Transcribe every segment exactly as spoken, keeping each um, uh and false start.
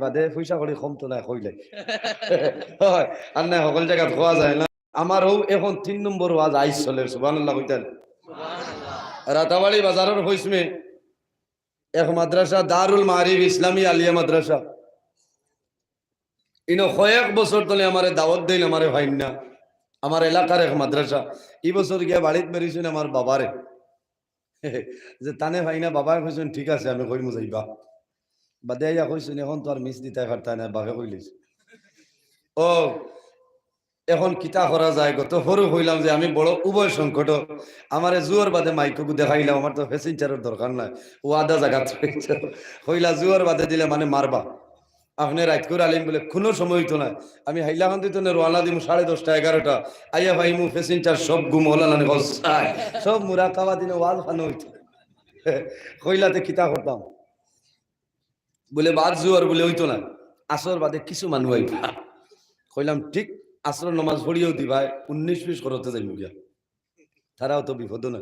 বাদে পয়সা কড়ি কম তো নায় কইলে। অয়, আর নায় হকল জাগাত কওয়া যায় না। আমার অউ এখন তিন নম্বর ওয়াজ আইজ চলের, সুবহানাল্লাহ কইতা। রাতাবাড়ি বাজারর কইসমে এক মাদ্রাসা, দারুল মারিফ ইসলামী আলিয়া মাদ্রাসা। ইনো কয়েক বছর ধরি আমারে দাওয়াত দেইন, আমারে পাইন না। আমার এলাকার এক মাদ্রাসা। ই বছর গিয়া বাড়িত বেরিছইন আমার বাবারে। যে তানে পাই না, বাবায় কইছইন, "ঠিক আছে, আমি কইমু যাইবা।" বাদে আইয়া কইছইন, "এখন তো আর মিস দিতায় পারতায় না, বাপে কইলিছ।" ও, এখন কিতা করা যায়? গত পরশু কইলাম যে আমি বড় উভয় সংকট, আমারে জুহর বাদে মাইকগু দেখাইলাম, আমার তো passengerর দরকার নাই, ও আধা জাগাত কইলা জুহর বাদে দিলে মানে মারবা। আপনে রাইত করি আলিম বলে, "কুনু সময় অইতো নায়, আমি হাইলাকান্দি তনে রওয়ানা দিমু সাড়ে দশটা, এগারোটা, আইয়া পাইমু passenger সব ঘুম অলা নানি গছায়, সব মুরাকাবা দিনে ওয়াজ ফানো অইতো।" কইলা, "তে কিতা করতাম?" বলে, "বাদ জুহর বলে অইতো নায়, আসর বাদে কিছু মানুষ আইবা।" কইলাম, "ঠিক, আসরর নমাজ পড়িয়াউ দিবায়, উনিশ বিশ করতে যাইমু গিয়া।" তারাও তো বিপদো না।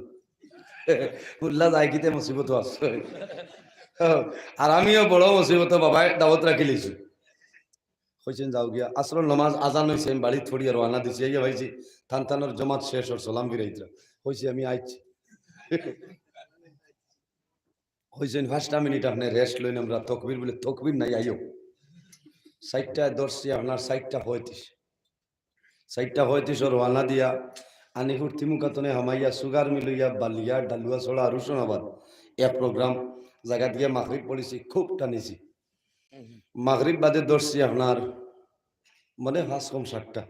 উল্লা যায় কিতে মুসিবতো আছে। আর আমিও বড় মুসিবতো বাবায় দাওয়াত রাখিলিছি। কইছইন, "যাও গিয়া।" আসরর নমাজ আজান অইছে, আমি বাড়িত পড়িয়া রওয়ানা দিছি। আইয়া পাইছি, থান থানর জমাত শেষ অর সালাম ফিরাইতরা। কইছি, "আমি আইছি।" কইছইন, "পাঁচটা মিনিট আপনে rest লইন, আমরা তকবির।" বলে, "তকবির নাই, আইও।" চাইরটায় ধরছি আপনার চাইরটা পঁয়ত্রিশ। চাইরটা পঁয়ত্রিশো রওয়ানা দিয়া আনিপুর তিমুকাতনে হামাইয়া সুগার মিল অইয়া বালিয়া, ডালুয়া ছড়া, রুশনাবাদ এক program জাগাত গিয়া মাগরিব পড়ছি, খুব টানিছি। মাগরিব বাদে ধরছি আপনার মানে পাঁচ কম সাতটা।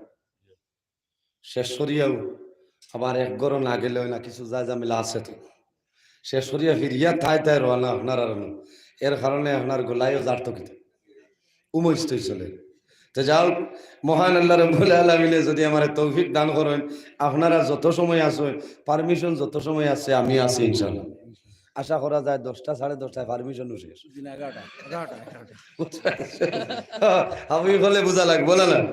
শেষ করিয়াও আবার এক ঘরো না গেলে অয় না, কিছু যা ঝামেলা আছে তো। শেষ করিয়া ফিরিয়া থায় থায় রওয়ানা আপনার আর নু। এর কারণে আপনার গলায়ও জারতো কিতা। উমস্ত চলে। তো যাও, মহান আল্লাহ রাব্বুল আলামিনে যদি আমারে তৌফিক দান করইন, আপনারা যত সময় আছইন, permission যত সময় আছে, আমি আছি ইনশাআল্লাহ। আশা করা যায় দশটা, সাড়ে দশটায় permission ও শেষ। দিন এগারোটা, এগারোটা, এগারোটা। আমি বলে বুঝা লাগবো না, না?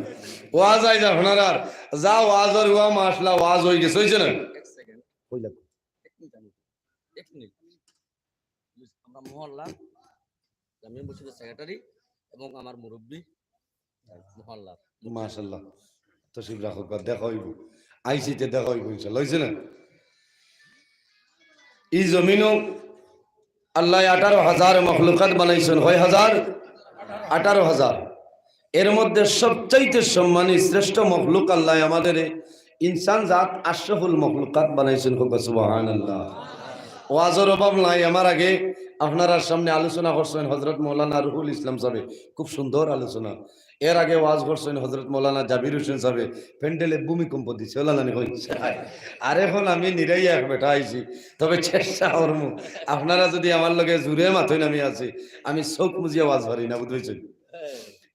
ওয়াজ আইজ আপনারার, যা ওয়াজ অর ওয়া মাসলা ওয়াজ অই গেছে, অইছে না? এক second। কই লাগবো? এক মিনিট, আমি, এক মিনিট। আমরা মহল্লা, জামিয়া মসজিদের secretary এবং আমার মুরব্বী মহল্লার। মাশাআল্লাহ। তশরিফ রাখউক্কা, দেখা অইবো। আইসিতে দেখা অইবো ইনশাআল্লাহ, অইছে না? ই জমিনো আল্লায় আঠারো হাজার মখলুকাত বানাইছইন। কয় হাজার? আঠারো হাজার। এর মধ্যে সবচাইতে সম্মানী শ্রেষ্ঠ মখলুক আল্লায় আমাদেরে ইনসান জাত আশরাফুল মখলুকাত বানাইছইন। কউক্কা সুবহানাল্লাহ। ওয়াজর অভাব নাই, আমার আগে আপনারার সামনে আলোচনা করছইন হযরত মাওলানা রুহুল ইসলাম সাবে, খুব সুন্দর আলোচনা। এর আগে ওয়াজ করছইন হযরত মাওলানা জাবির হোসেন সাবে, প্যান্ডেলে ভূমিকম্প দিছে, অলা নানি কইছে। আর এখন আমি নিরাইয়া এক বেটা আইছি, তবে চেষ্টা করমু, আপনারা যদি আমার লগে জুরে মাতইন আমি আছি, আমি চউখ মুজিয়া ওয়াজ পারি না, বুঝছইন?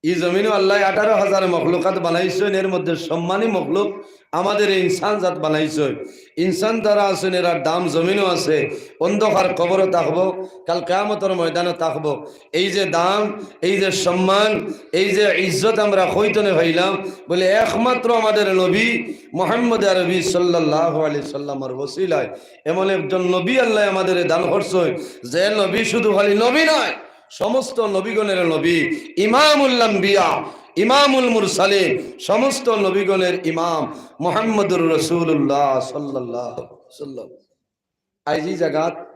ই জমিনো আল্লায় আঠারো হাজার মখলুকাত বানাইছইন, এর মধ্যে সম্মানী মখলুক আমাদের এই ইনসান জাত বানাইছইন। ইনসান যারা আছইন, এরার দাম জমিনো আছে, অন্ধকার কবরো থাকবো, কাল কিয়ামতর ময়দানো থাকবো। এই যে দাম, এই যে সম্মান, এই যে ইজ্জত আমরা কইতনে পাইলাম, বলে একমাত্র আমাদের নবী মুহাম্মদ আরবি সাল্লাল্লাহু আলাইহি সাল্লামর ওসিলায় এমন একজন নবী আল্লায় আমাদের দান করছইন, যে নবী শুধু খালি নবী নয়, সমস্ত নবীগণের নবী, ইমামুল আম্বিয়া, ইমামুল মুরসালিন, সমস্ত নবীগণের ইমাম মুহাম্মদুর রাসূলুল্লাহ সাল্লাল্লাহু আলাইহি ওয়াসাল্লাম। আইজ ই জাগাত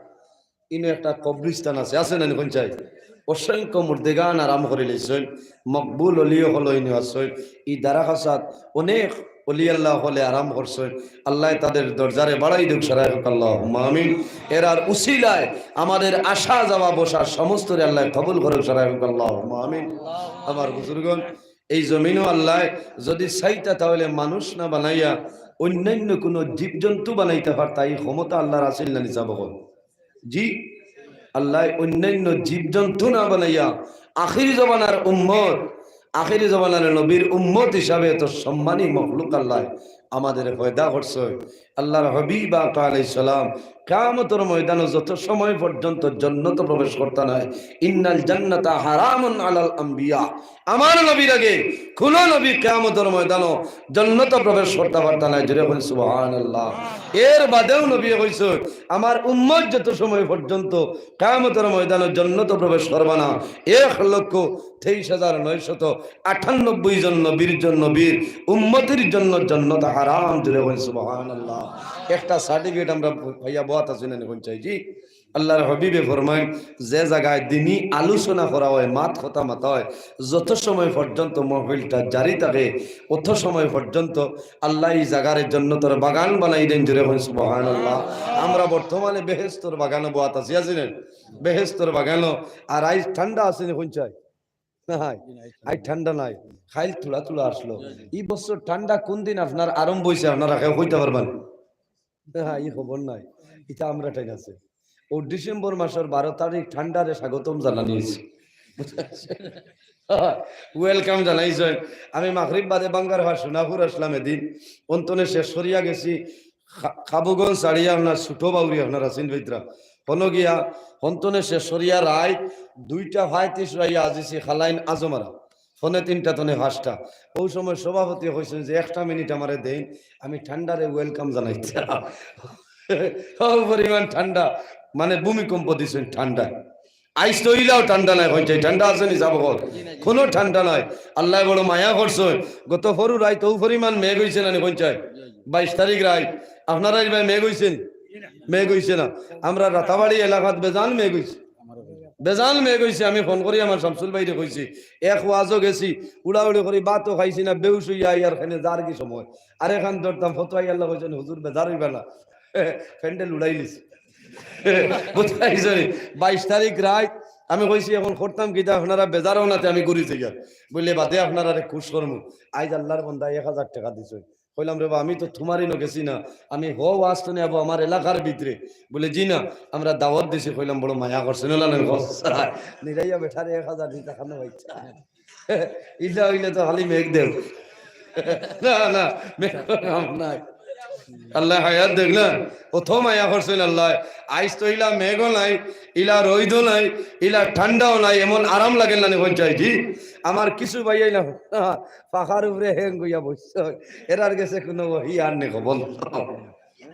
ইনো একটা কবরস্থান আছে, আছে না নি পঞ্চায়েত? অসংখ্য মুর্দেগান আরাম করি লইছইন, মকবুল অলি অকল ইনো আছইন। ই দারাখাসাত অনেক অলি আল্লাহ অকলে আরাম করছইন। আল্লায় তাদের দরজারে বাড়াই দেউক, সারাই কউক্কা আল্লাহুম্মা আমিন। এরার উসিলায় আমাদের আসা যাওয়া বসা সমস্তরে আল্লায় কবুল করউক, সারাই কউক্কা আল্লাহুম্মা আমিন। আমার বুজুর্গণ, এই জমিনো আল্লায় যদি চাইতা তাহলে মানুষ না বানাইয়া অন্যান্য কোনো জীবজন্তু বানাইতা পারতা, ই ক্ষমতা আল্লার আছিল না নি সাব অকল? জি, আল্লায় অন্যান্য জীবজন্তু না বানাইয়া আখিরি জমানার উম্মত, আখিরি জমানার নবীর উম্মত হিসাবে এত সম্মানী মখলুক আল্লায় আমাদের পয়দা করছইন। আল্লাহর হাবিব আকা আলাইহিস সালাম কিয়ামতর ময়দানো যত সময় পর্যন্ত জন্নত প্রবেশ করতা নায়, ইন্নাল জান্নাতা হারামুন আলাল আম্বিয়া, আমার নবীর আগে কোনো নবী কিয়ামতর ময়দানো জন্নত প্রবেশ করতা পারতা নায়। জোরে কইন সুবহানাল্লাহ। এর বাদেও নবী কইছইন, আমার উম্মত যত সময় পর্যন্ত কিয়ামতর ময়দানো জন্নত প্রবেশ করবা না, এক লক্ষ তেইশ হাজার নয়শত আটানব্বই জন নবীর জন্য, নবীর উম্মতির জন্য জন্নত হারাম। জোরে কইন সুবহানাল্লাহ। একটা সার্টিফিকেট আমরা পাইয়া বওয়াত আছি না নি কইন চাই জি। আল্লাহর হাবিবে ফরমাইন, যে জাগায় দিনি আলোচনা করা অয়, মাত কথা মাতা অয়, যত সময় পর্যন্ত মহফিলটা জারি থাকে, অত সময় পর্যন্ত আল্লায় ই জাগারে জন্নতর বাগান বানাই দেইন। জোরে কইন সুবহানাল্লাহ। আমরা বর্তমানে বেহেস্তর বাগানো বওয়াত আছি, আছি না? বেহেস্তর বাগানো। আর আইজ ঠান্ডা আছে নি কইন চাই? নায়, আইজ ঠান্ডা নাই, কাইল থুড়া থুড়া আসলো। ই বছর ঠান্ডা কোন দিন আপনার আরম্ভ অইছে, আপনারা কেউ কইতা পারবা নি? না, ই খবর নাই, ইটা আমরা টাইম আছে। ও ডিসেম্বর মাসর বারো তারিখ ঠান্ডারে স্বাগতম জানানি অইছে। Welcome জানাইছইন। আমি মাগরিব বাদে বাঙ্গার ভার সোনাপুর আসলাম এদিন, অন্তনে শেষ করিয়া গেছি। খা-, খাবুগঞ্জ ছাড়িয়া আপনার ছোট বাউরি আপনার আছেন ভিতরা। হনো গিয়া হন্তনে শেষ করিয়া রাইত দুইটা পঁয়ত্রিশ রাইয়া আজিছি খালাইন আজমারা। ফোনে তিনটা তনে পাঁচটা। ওই সময় সভাপতি কইছইন যে একটা মিনিট আমারে দেইন, আমি ঠান্ডারে welcome জানাইতাম। ও পরিমাণ ঠান্ডা, মানে ভূমিকম্প দিছইন ঠান্ডা। আইজ তো ইলাও ঠান্ডা নাই, কইন চাই ঠান্ডা আছে নি? যাবো কর। কোনো ঠান্ডা নাই। আল্লায় বড় মায়া করছইন। গত পরু রাইত ও পরিমাণ মেঘ অইছে না নি কইন চাই? বাইশ তারিখ রাইত। আপনারা এবার মেঘ অইছে নি? মেঘ অইছে না। আমরা রাতাবাড়ি এলাকাত বেজান মেঘ অইছে। বেজান মেঘ অইছে। আমি ফোন করি আমার শামসুল ভাইরে কইছি, এক ওয়াজও গেছি, উড়াউড়ি করি ভাতও খাইছি না, বেহুশ অইয়া আইয়ার খানে যার কি সময়। আরেকখান ধরতাম, ফতোয়া আল্লাহ কইছইন, হুজুর বেজার অইবা না। প্যান্ডেল উড়াইলিছি। বুঝছইন নি? বাইশ তারিখ রাইত আমি কইছি, এখন করতাম কিতা, আপনারা বেজার অইন না তে আমি ঘুরি যাইয়ার। বলে, বাদে আপনারারে খুশ করমু। আইজ আল্লাহর বন্দা এক হাজার টেকা দিছইন। কইলাম, রে বা, আমি তো তুমার ইনো গেছি না, আমি হউ ওয়াজ তো নেবো আমার এলাকার ভিতরে। বলে, জি না, আমরা দাওয়াত দিছি। কইলাম, বড় মায়া করছইন, নিরাইয়া বেটারে এক হাজার দিতা খানো বাইচ্চা। ইলা অইলে তো খালি মেঘ দেও। না, না, মেঘ কাম নাই। আল্লায় হায়াত দেউক না, অত মায়া করছইন আল্লায়। আইজ তো ইলা মেঘও নাই, ইলা রইদও নাই, ইলা ঠান্ডাও নাই, এমন আরাম লাগে না নি কইন চাই জি। আমার কিছু ভাইয়াইন না, পাখার উপরে হেং অইয়া বইছইন, এরার গেছে কোনো ওহি আর নি খবর।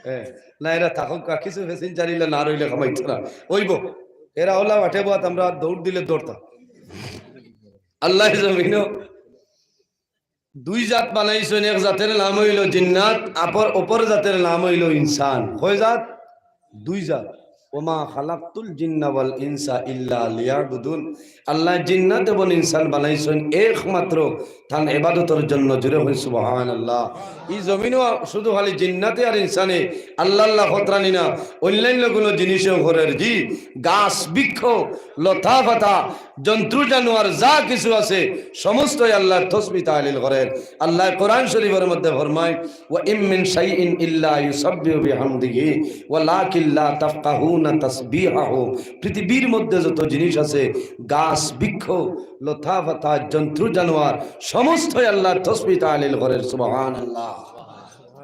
হ্যাঁ, না, এরা থাকউক্কা, কিছু passenger ইলা না রইলে কামাইতো না। অইবো, এরা অলা বাটে বওয়াত আমরা দৌড় দিলে দৌড়তা। আল্লায় জমিনো দুই জাত বানাইছইন, এক জাতের নাম অইলো জিন্নাত, অপর, অপর জাতের নাম অইলো ইনসান। কয় জাত? দুই জাত। ওমা খালাকতুল জিন্না ওয়াল ইনসা ইল্লা লিয়াবুদুন। আল্লায় জিন্নাত এবং ইনসান বানাইছইন একমাত্র তান ইবাদতর জন্য। জোরে কইন সুবহানাল্লাহ। ই জমিনো শুধু খালি জিন্নাতে আর ইনসানে আল্লাহ আল্লাহ কররা নি না, অন্যান্য কোনো জিনিসও করের। জি, গাছ, বৃক্ষ, লতা, পাতা, জন্তু, জানোয়ার যা কিছু আছে, সমস্তই আল্লাহর তসবিহ তাহলিল করের। আল্লায় কোরআন শরীফর মধ্যে ফরমাইন, "ওয়া ইম মিন শাইইন ইল্লা ইউসাব্বিহু বিহামদিহি ওয়ালাকিন লা তাফকাহুনা তাসবিহাহু।" পৃথিবীর মধ্যে যত জিনিস আছে, গাছ, বৃক্ষ, লতা, পাতা, জন্তু, জানোয়ার, সমস্তই আল্লাহর তসবিহ তাহলিল করের। সুবহানাল্লাহ।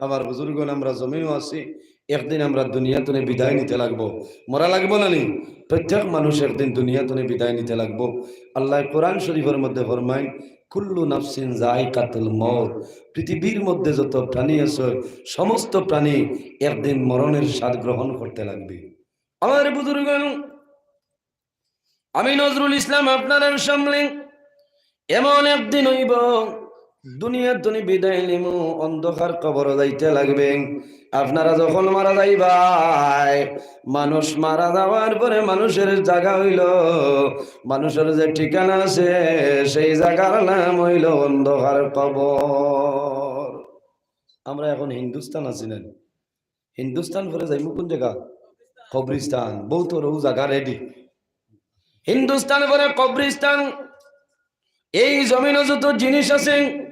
আমার বুজুর্গগণ, আমরা জমিনো আছি, একদিন আমরা দুনিয়া তনে বিদায় নিতে লাগবো, মরা লাগবো না নি? প্রত্যেক মানুষ একদিন দুনিয়া তনে বিদায় নিতে লাগবো। আল্লায় কোরআন শরীফর মধ্যে ফরমাইন, "কুল্লু নাফসিন যায়িকাতুল মউত।" পৃথিবীর মধ্যে যত প্রাণী আছে, সমস্ত প্রাণী একদিন মরণের স্বাদ গ্রহণ করতে লাগবে। আমার বুজুর্গগণ, আমি নজরুল ইসলাম আপনারার সামনে এমন একদিন অইবো, দুনিয়া তনে বিদায় নিমু, অন্ধকার কবরো যাইতে লাগবে। আপনারা যখন মারা যাইবায়, মানুষ মারা যাওয়ার পরে মানুষের জাগা অইলো, মানুষের যে ঠিকানা আছে, সেই জাগার নাম অইলো অন্ধকার কবর। আমরা এখন হিন্দুস্তান আছি না? হিন্দুস্তান পরে যাইমু কোন জাগা? কবরিস্তান। বউতর অউ জাগা ready। হিন্দুস্তান পরে কবরিস্তান। এই জমিনো যত জিনিস আছে,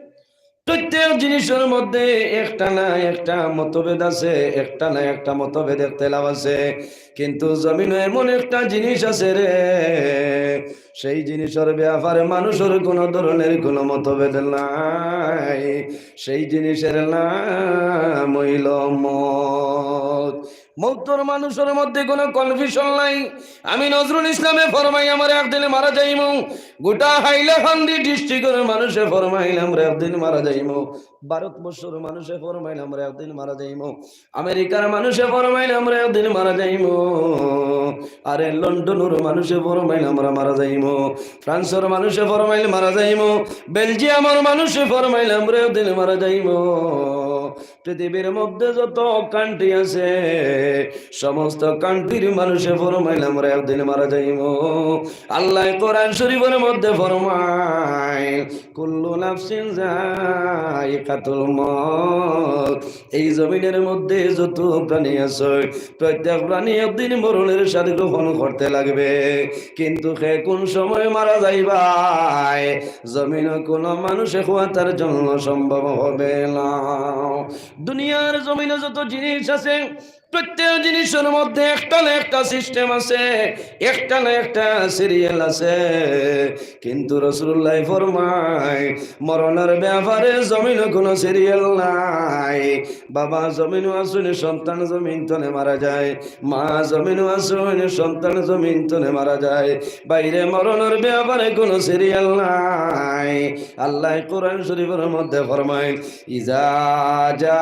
প্রত্যেক জিনিসের মধ্যে একটা না একটা মতভেদ আছে, একটা না একটা মতভেদ, একতেলাফ আছে। কিন্তু জমিনো এমন একটা জিনিস আছে রে, সেই জিনিসের ব্যাপারে মানুষের কোনো ধরনের কোনো মতভেদ নাই। সেই জিনিসের নাম অইল মউত। মউতর মানুষের মধ্যে কোনো কনফিউশন নাই। আমি নজরুল ইসলামে ফরমাই, আমরা একদিন মারা যাইমু। গোটা হাইলাকান্দি ডিস্ট্রিক্টর মানুষে ফরমাইল, আমরা একদিন মারা যাইমু। ভারতবর্ষর মানুষে ফরমাইল, আমরা একদিন মারা যাইমু। আমেরিকার মানুষে ফরমাইল, আমরা একদিন মারা যাইমু। আরে লন্ডনর মানুষে ফরমাইল, আমরা মারা যাইমু। ফ্রান্সর মানুষে ফরমাইল, মারা যাইমু। বেলজিয়ামর মানুষে ফরমাইল, আমরা একদিন মারা যাইমু। পৃথিবীর মধ্যে যত কান্ট্রি আছে, সমস্ত কান্ট্রির মানুষে ফরমাইল, আমরা একদিন মারা যাইমু। আল্লাহ কোরআন শরীফের মধ্যে ফরমায়, "কুল্লু নাফসিন যায়িকাতুল মউত।" এই জমিনের মধ্যে যত প্রাণী আছে, প্রত্যেক প্রাণী একদিন মরণের স্বাদ গ্রহণ করতে লাগবে। কিন্তু কে কোন সময় মারা যাইবায়, জমিনো কোনো মানুষে কওয়া তার জন্য সম্ভব হবে না। দুনিয়ার জমিনো যত জিনিস আছে, প্রত্যেক জিনিসের মধ্যে একটা না একটা সিস্টেম আছে, একটা না একটা সিরিয়াল আছে। কিন্তু রাসূলুল্লাহ ফরমায়, মরণের ব্যাপারে জমিনো কোনো সিরিয়াল নাই। বাবা জমিনো আছইন, সন্তান জমিন তনে মারা যায়। মা জমিনো আছইন, সন্তান জমিন তনে মারা যায়। বাইরে মরণের ব্যাপারে কোনো সিরিয়াল নাই। আল্লাহ কোরআন শরীফের মধ্যে ফরমায়, "ইজা জা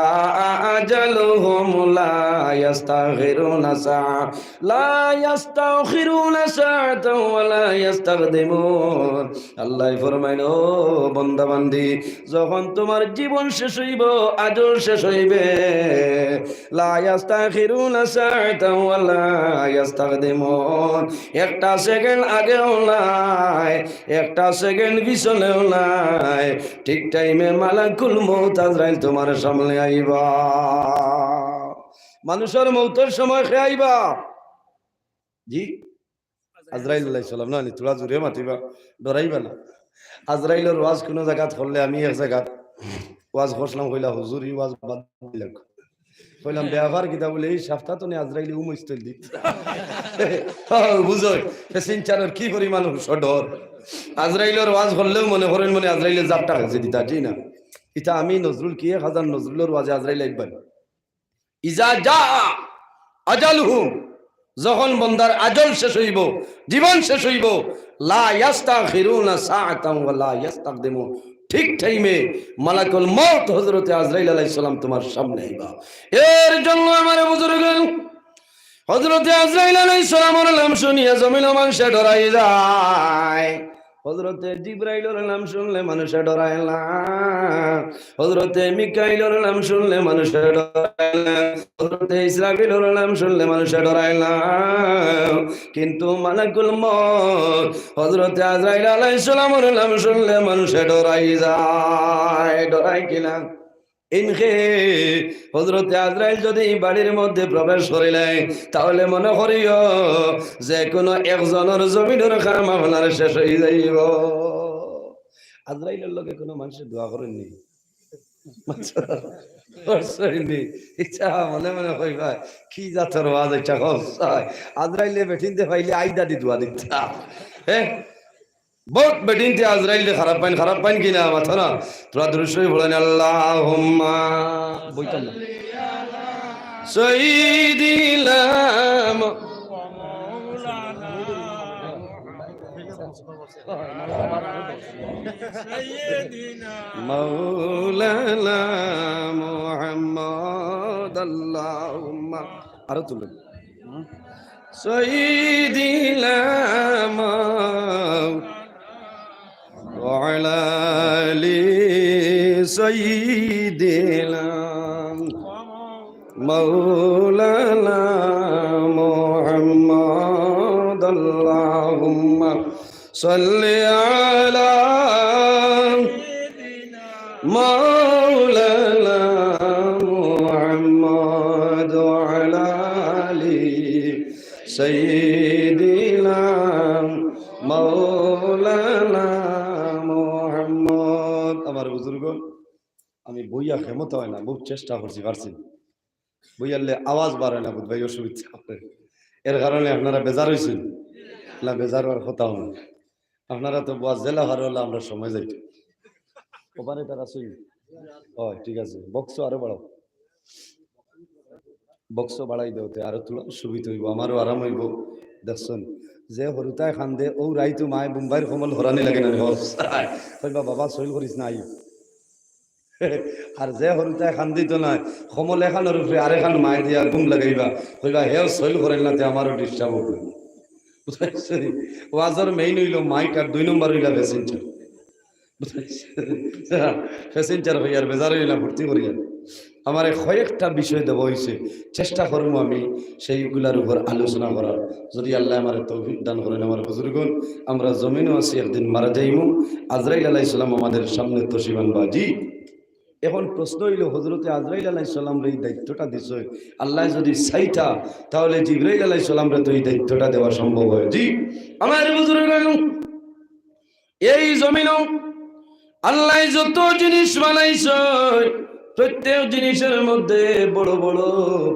আজালুহুম লা ইয়াস্তাখিরুনা সা-, লা ইয়াস্তাখিরুনা সাআতাও ওয়া লা ইয়াস্তাকদিমুন।" আল্লাহ ফরমাইন, "ও বান্দা বান্দি, যখন তোমার জীবন শেষ অইবো, আজল শেষ অইবে, লা ইয়াস্তাখিরুনা সাআতাও ওয়া লা ইয়াস্তাকদিমুন, একটা সেকেন্ড আগেও নাই, একটা সেকেন্ড পিছনেও নাই, ঠিক টাইমে মালাকুল মউত আজরাইল তোমার সামনে আইবা।" মানুষর মউতর সময় কে আইবা? জি, আজরাইল আলাইহিস সালাম। না নি, থুড়া জোরে মাতিবা, ডরাইবা না। আজরাইলর ওয়াজ কুনু জাগাত করলে আমি এক জাগাত ওয়াজ করছিলাম, কইলা, "হুজুর, ই ওয়াজ বাদ দিলাম।" কইলাম, "ব্যাপার কিতা?" বলে, "এই সাপ্তা তনে আজরাইলে উমস্থল দিত।" ও, বুঝো, প্যাসেঞ্জারর কি পরিমাণ হুশ ডর। আজরাইলর ওয়াজ করলেও মনে করইন মনে আজরাইলে জাপটা খাইছে দিতা, জি না? ইতা আমি নজরুল কি এক হাজার নজরুলর ওয়াজে আজরাইল আইবার। ইজা জা আজালুহুম, যখন বন্দার আজল শেষ অইবো, জীবন শেষ অইবো, লা ইয়াস্তাখিরুনা সাআতাও ওয়া লা ইয়াস্তাকদিমুন, ঠিক টাইমে মালাকুল মউত হযরতে আজরাইল আলাইহিস সালাম তোমার সামনে আইবা। এর জন্য আমার বুজুর্গ, হযরতে আজরাইল আলাইহিস সালামর নাম শুনিয়া জমিনো মানষে ডরাই যায়। হযরতে জিব্রাইলর নাম শুনলে মানষে ডরায় না, হযরতে মিকাইলর নাম শুনলে মানষে ডরায় না, হযরতে ইসরাফিলর নাম শুনলে মানষে ডরায় না। কিন্তু মালাকুল মউত হযরতে আজরাইল আলাইহিস সালামর নাম শুনলে মানষে ডরাই যায়। ডরায় কিনা? ইনকে হযরতে আজরাইল যদি বাড়ির মধ্যে প্রবেশ করিলে, তাহলে মনে করিও যে কোনো একজনর জমিনর কাম আপনার শেষ অই যাইবো। আজরাইলর লগে কোনো মানষে দোয়া করইন নি, করছইন নি? ইচ্ছা মনে মনে কইবা, "কি জাতর ওয়াজ ইচ্ছা করছায়?" আজরাইলে বেটিনতে পাইলে আইদা দি দোয়া দিতা। হ্যাঁ, বহুত বেটিনতে আজরাইলরে খারাপ পাইন, খারাপ পাইন কি না? মাতো না। থুড়া দুরূদ শরীফ পড়ইন, আল্লাহুম্মা, বইতাম না। সাইয়্যিদিনা মা-, মাওলানা মুহাম্মদ, আল্লাহুম্মা। আরো তুলুন। সাইয়্যিদিনা মা-, ওয়া আলা আলি সাইয়্যিদিনা মাওলানা মুহাম্মদ, আল্লাহুম্মা সাল্লি আলা মাওলানা মুহাম্মদ ওয়া আলা আলি সাইয়্যিদিনা মাওলানা মুহাম্মদ। আমার বুজুর্গ, আমি বইয়া ক্ষমতা অয় না, বহুত চেষ্টা করছি, পারছি না। বইয়ারলে আওয়াজ বার অয় না, বুঝবায় অসুবিধা অয়। এর কারণে আপনারা বেজার অইছেন না? বেজার অওয়ার কথা না। আপনারা তো বওয়া জেলা ভার অইলে আমরা সময় যাইত। ওপারে তারা শুই। ও, ঠিক আছে, বক্স আরো বাড়াও। বক্স বাড়াই দেওতে আরো থুড়া সুবিধা অইবো, আমারও আরাম অইবো। দেখছইন, যে হুরুতায় কান্দে, অউ রাইতো মায় বুম্বাইর কমল হরানি লাগে না রে? কইবা, "বাবা, সইল করিস না, আইও।" আর যে হুরুতায় কান্দিতো নায়, কমল এখানোর উপরে আরেকখান মায় দিয়া ঘুম লাগাইবা, কইবা, "হেও সইল করেন না, তে আমারও disturb অইবো।" বুঝছইন? ওয়াজর main অইলো মাইক, আর দুই নম্বর অইলা passenger। Passenger অইয়ার বেজার অইয়া না, ফুর্তি করিয়ার। আমারে কয়েকটা বিষয় দেওয়া অইছে, চেষ্টা করমু আমি সেইগুলার উপর আলোচনা করার। যদি আল্লায় আমারে তৌফিক দান করেন, আমার বুজুর্গন, আমরা জমিনো আছি, একদিন মারা যাইমু। আজরাইল আলাইহিস সালাম আমাদের সামনে তশরিফ আনবা। জি, এখন প্রশ্ন অইলো, হযরতে আজরাইল আলাইহিস সালামরে এই দায়িত্বটা দিছে, আল্লায় যদি চাইতা, তাহলে জিবরাইল আলাইহিস সালামরে তো এই দায়িত্বটা দেওয়া সম্ভব অয়। জি, আমার বুজুর্গন, এই জমিনো আল্লায় যত জিনিস বানাইছইন, প্রত্যেক জিনিসের মধ্যে বড় বড়,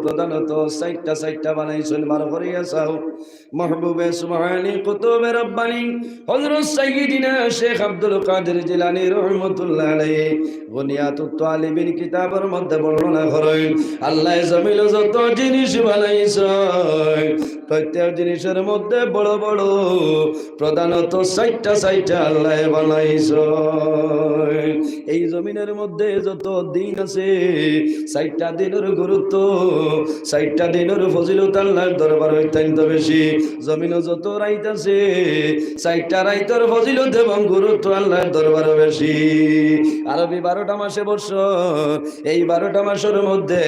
প্রধানত চাইরটা, চাইরটা বানাইছইন। বার করিয়া চাও, মাহবুবে সুবহানি, কুতুবে রব্বানি, হযরত সাইয়্যিদিনা শেখ আব্দুল কাদের জিলানী রহমতুল্লাহ আলাইহি গুনিয়াতুত তালিবিন কিতাবর মধ্যে বর্ণনা করইন, আল্লায় জমিনো যত জিনিস বানাইছইন, প্রত্যেক জিনিসের মধ্যে বড় বড়, প্রধানত চাইরটা, চাইরটা আল্লায় বানাইছইন। এই জমিনের মধ্যে যত দিন আছে, চাইরটা দিনর গুরুত্ব, চাইরটা দিনর ফজিলত আল্লার দরবারো অত্যন্ত বেশি। জমিনো যত রাইত আছে, চাইরটা রাইতর ফজিলত এবং গুরুত্ব আল্লার দরবারো বেশি। আরবি বারোটা মাসে বৎসর, এই বারোটা মাসর মধ্যে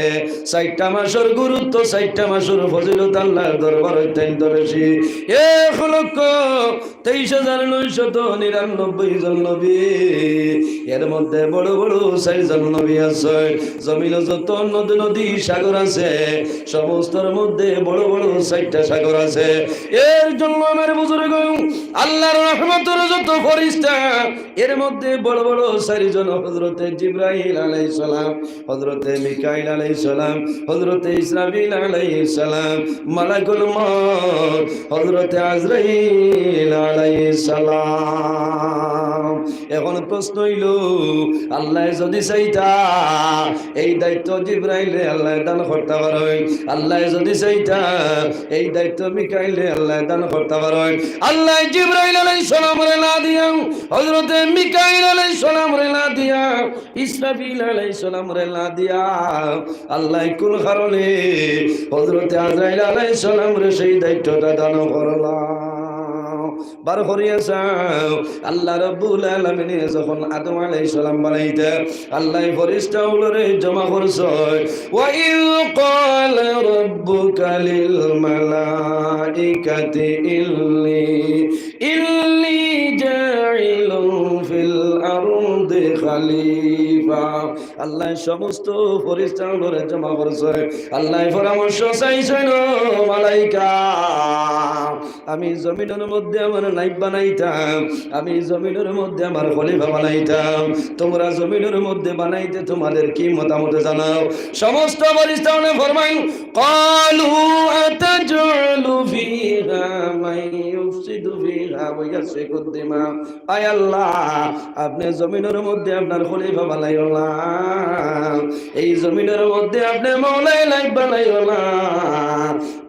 চাইরটা মাসর গুরুত্ব, চাইরটা মাসর ফজিলত আল্লার দরবারো অত্যন্ত বেশি। এক লক্ষ তেইশ হাজার নয়শত নিরানব্বই জন নবী, এর মধ্যে বড় বড় চাইরজন নবী আছে। জমিনো যত নদ নদী সাগর আছে, সমস্তর মধ্যে বড় বড় চাইরটা সাগর আছে। এর জন্য আমার বুজুর্গ, আল্লার রহমতর যত ফিরিস্তা, এর মধ্যে বড় বড় চাইরজন, হযরতে জিবরাইল আলাইহিস সালাম, হযরতে মিকাইল আলাইহিস সালাম, হযরতে ইসরাফিল আলাইহিস সালাম, মালাকুল মউত, হযরতে আজরাইল আলাইহিস সালাম। এখন প্রশ্ন অইলো, আল্লায় যদি চাইতা, এই দায়িত্ব জিবরাইলরে আল্লায় দান করতা পারইন। আল্লায় যদি চাইতা, এই দায়িত্ব মিকাইলরে আল্লায় দান করতা পারইন। আল্লায় জিবরাইল আলাইহিস সালামরে না দিয়া, হযরতে মিকাইল আলাইহিস সালামরে না দিয়া, ইসরাফিল আলাইহিস সালামরে না দিয়া, আল্লায় কোন কারণে হযরতে আজরাইল আলাইহিস সালামরে সেই দায়িত্বটা দান করলা? বার করিয়া চাও, আল্লাহ রাব্বুল আলামিনে যখন আদম আলাইহিস সালাম বানাইতা, আল্লায় ফিরিস্তা অকলরে জমা করছইন। وإذ قال ربك للملائكة إني إني جاعل في الأرض خليفة। আল্লায় সমস্ত ফিরিস্তা অকলরে জমা করছইন। আল্লায় পরামর্শ চাইছইন, "ও মালাইকা, আমি জমিনর মধ্যে আমার নাইব বানাইতাম, আমি জমিনর মধ্যে আমার খলিফা বানাইতাম, তুমরা জমিনর মধ্যে বানাইতে তুমাদের কি মতামত জানাও?" সমস্ত ফিরিস্তা অকলে ফরমাইন, قالوا أتجعل فيها من يفسد فيها ويسفك الدماء। আয় আল্লাহ, আপনে জমিনর মধ্যে আপনার খলিফা বানাইও না, এই জমিনর মধ্যে আপনে মওলায় নাইব বানাইও না।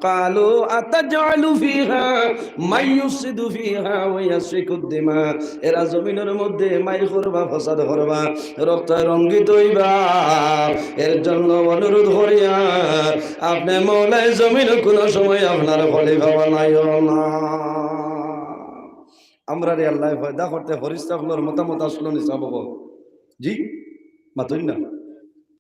قالوا أتجعل فيها من يفسد فيها ويسفك الدماء। এরা জমিনর মধ্যে মাইর করবা, ফসাদ করবা, রক্তে রঙ্গিত অইবা। এর জন্য অনুরোধ করিয়ার, আপনে মওলায় জমিনো কুনু সময় আপনার খলিফা বানাইও না। আমরারে আল্লায় পয়দা করতে ফিরিস্তা অকলর মতামত আছলো নি সাব অকল? জি, মাতইন না।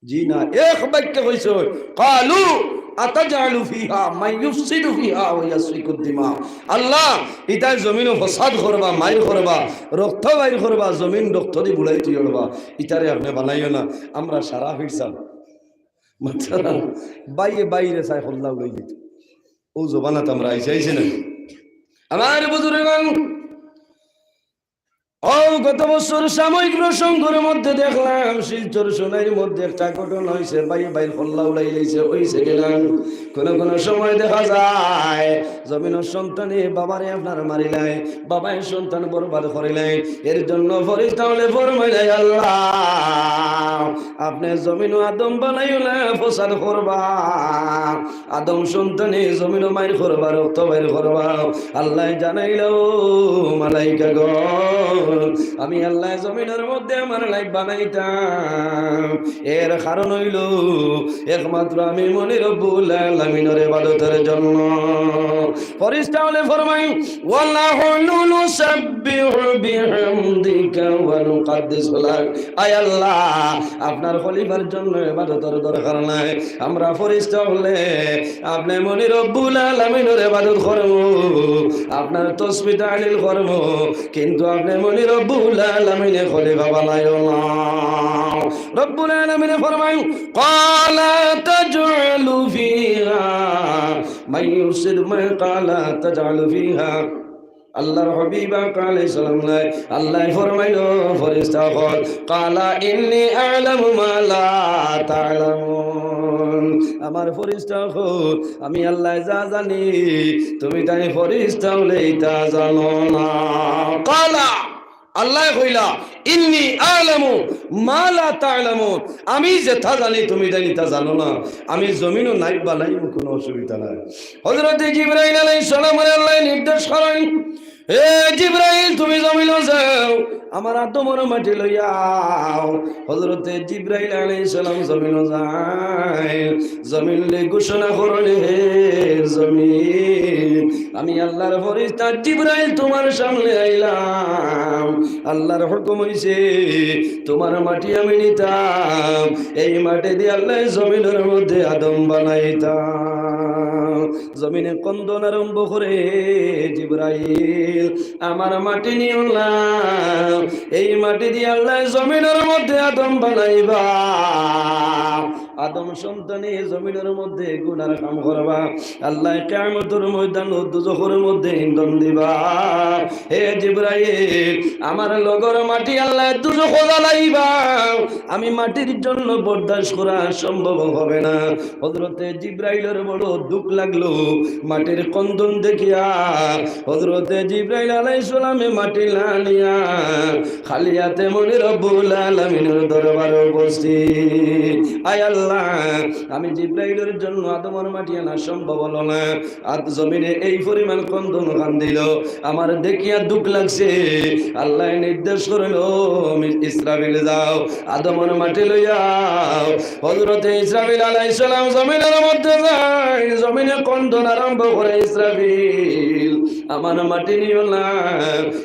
জি না, এক বাক্যে কইছইন, قالوا أتجعل فيها من يفسد فيها ويسفك الدماء। আল্লাহ, ইতায় জমিনো ফসাদ করবা, মাইর করবা, রক্ত বাইর করবা, জমিন রক্ত দি বুড়াই তুই উড়বা, ইতারে আপনে বানাইও না। আমরা সারা ফিরছাম। মাতরা, বাইয়ে বাইরে চাই কল্লা উড়াই দিত। অউ জমানাত আমরা আইছি, আইছি না? আমার বুজুর্গান, ও, গত বছর সাময়িক প্রসঙ্গের মধ্যে দেখলাম, শিলচর সোনাইর মধ্যে একটা ঘটনা হইছে, ভাই ভাইর কল্লা উড়াই লইছে, হইছে গেলাম। কোনো কোনো সময় দেখা যায়, জমিনর সন্তানে বাবারে আপনার মারিলায়, বাবায় সন্তান বরবাদ করিলায়। এর জন্য ফরিস্তা অকলে ফরমাইলায়, "আল্লাহ, আপনে জমিনো আদম বানাইও না, ফসাদ করবা।" আদম সন্তানে জমিনো মাইর করবা, রক্ত বাইর করবা। আল্লায় জানাইলা, "ও মালাইকা গণ, আমি আল্লায় জমিনর মধ্যে আমার লাইফ বানাইতাম, এর কারণ অইলো একমাত্র আমি মনি রব্বুল আলামিনর ইবাদতর জন্য।" ফরিস্তা অকলে ফরমাইন, "ওয়া নাহনু নুসাব্বিহু বিহামদিকা ওয়া নুকাদ্দিসু লাক।" আয় আল্লাহ, আপনার খলিফার জন্য ইবাদতর দরকার নাই। আমরা ফরিস্তা অকলে আপনে মনি রব্বুল আলামিনর ইবাদত করমু, আপনার তসবিহ তাহলিল করমু, কিন্তু আপনে মনি রব্বুল আলামিনে খলিফা বানাইও না। রব্বুল আলামিনে ফরমাইন, "ক্বালা তাজআলু ফিহা মান ইউফসিদু মা-, ক্বালা তাজআলু ফিহা।" আল্লাহর হাবিব আকা আলাইহিস সালাম নাই, আল্লায় ফরমাইলো, ফরিস্তা অকল, "ক্বালা ইন্নী আ'লামু মা লা তা'লামুন।" আমার ফরিস্তা অকল, আমি আল্লায় যা জানি, তুমি তাইন ফরিস্তা অকলে ইতা জানো না। ক্বালা, আল্লায় কইলা, "ইন্নী আ'লামু মা লা তা'লামুন।" আমি যেতা জানি, তুমি তাইন ইতা জানো না। আমি জমিনো নাইব বানাইমু, কোনো অসুবিধা নাই। হযরতে জিবরাইল আলাইহিস সালামরে আল্লায় নির্দেশ করইন, "এ জিবরাইল, তুমি জমিনো যাও, আমার আদমর মাটি লইয়া আও।" হযরতে জিবরাইল আলাইহিস সালাম জমিনো যাইন, জমিনরে ঘোষণা করইন, "হে জমিন, আমি আল্লাহর ফরিস্তা জিবরাইল তুমার সামনে আইলাম, আল্লাহর হুকুম অইছে, তুমার মাটি আমি নিতাম, এই মাটি দি আল্লায় জমিনর মধ্যে আদম বানাইতাম।" জমিনে কন্দন আরম্ভ করে, "জিবরাইল, আমার মাটি নিও না, এই মাটি দি আল্লায় জমিনর মধ্যে আদম বানাইবা।" আদম সন্তানে জমিনর মধ্যে গুনার কাম করবা, আল্লায় কিয়ামতর ময়দানো দুজখর মধ্যে ইন্ধন দিবা। "হে জিবরাইল, আমার লগর মাটি আল্লায় দুজখো জ্বালাইবা, আমি মাটির জন্য বরদাস্ত করা সম্ভব হবে না।" হযরতে জিবরাইলর বড় দুখ লাগলো, মাটির কন্দন দেখিয়া। হযরতে জিবরাইল আলাইহিস সালামে মাটি না নিয়া খালি আতে মনি রব্বুল আলামিনর দরবারে উপস্থিত। "আয় আল্লাহ, আমি জিবরাইলর জন্য আদমর মাটি আনা সম্ভব হলো না, আর জমিনে এই পরিমাণ কন্দন কান্দিলো, আমার দেখিয়া দুখ লাগছে।" আল্লায় নির্দেশ করইন, "মি-, ইসরাফিল যাও, আদমর মাটি লইয়া আও।" হযরতে ইসরাফিল আলাইহিস সালাম জমিনর মধ্যে যাইন, জমিনে কন্দন আরম্ভ করে, "ইসরাফিল, আমার মাটি নিও না,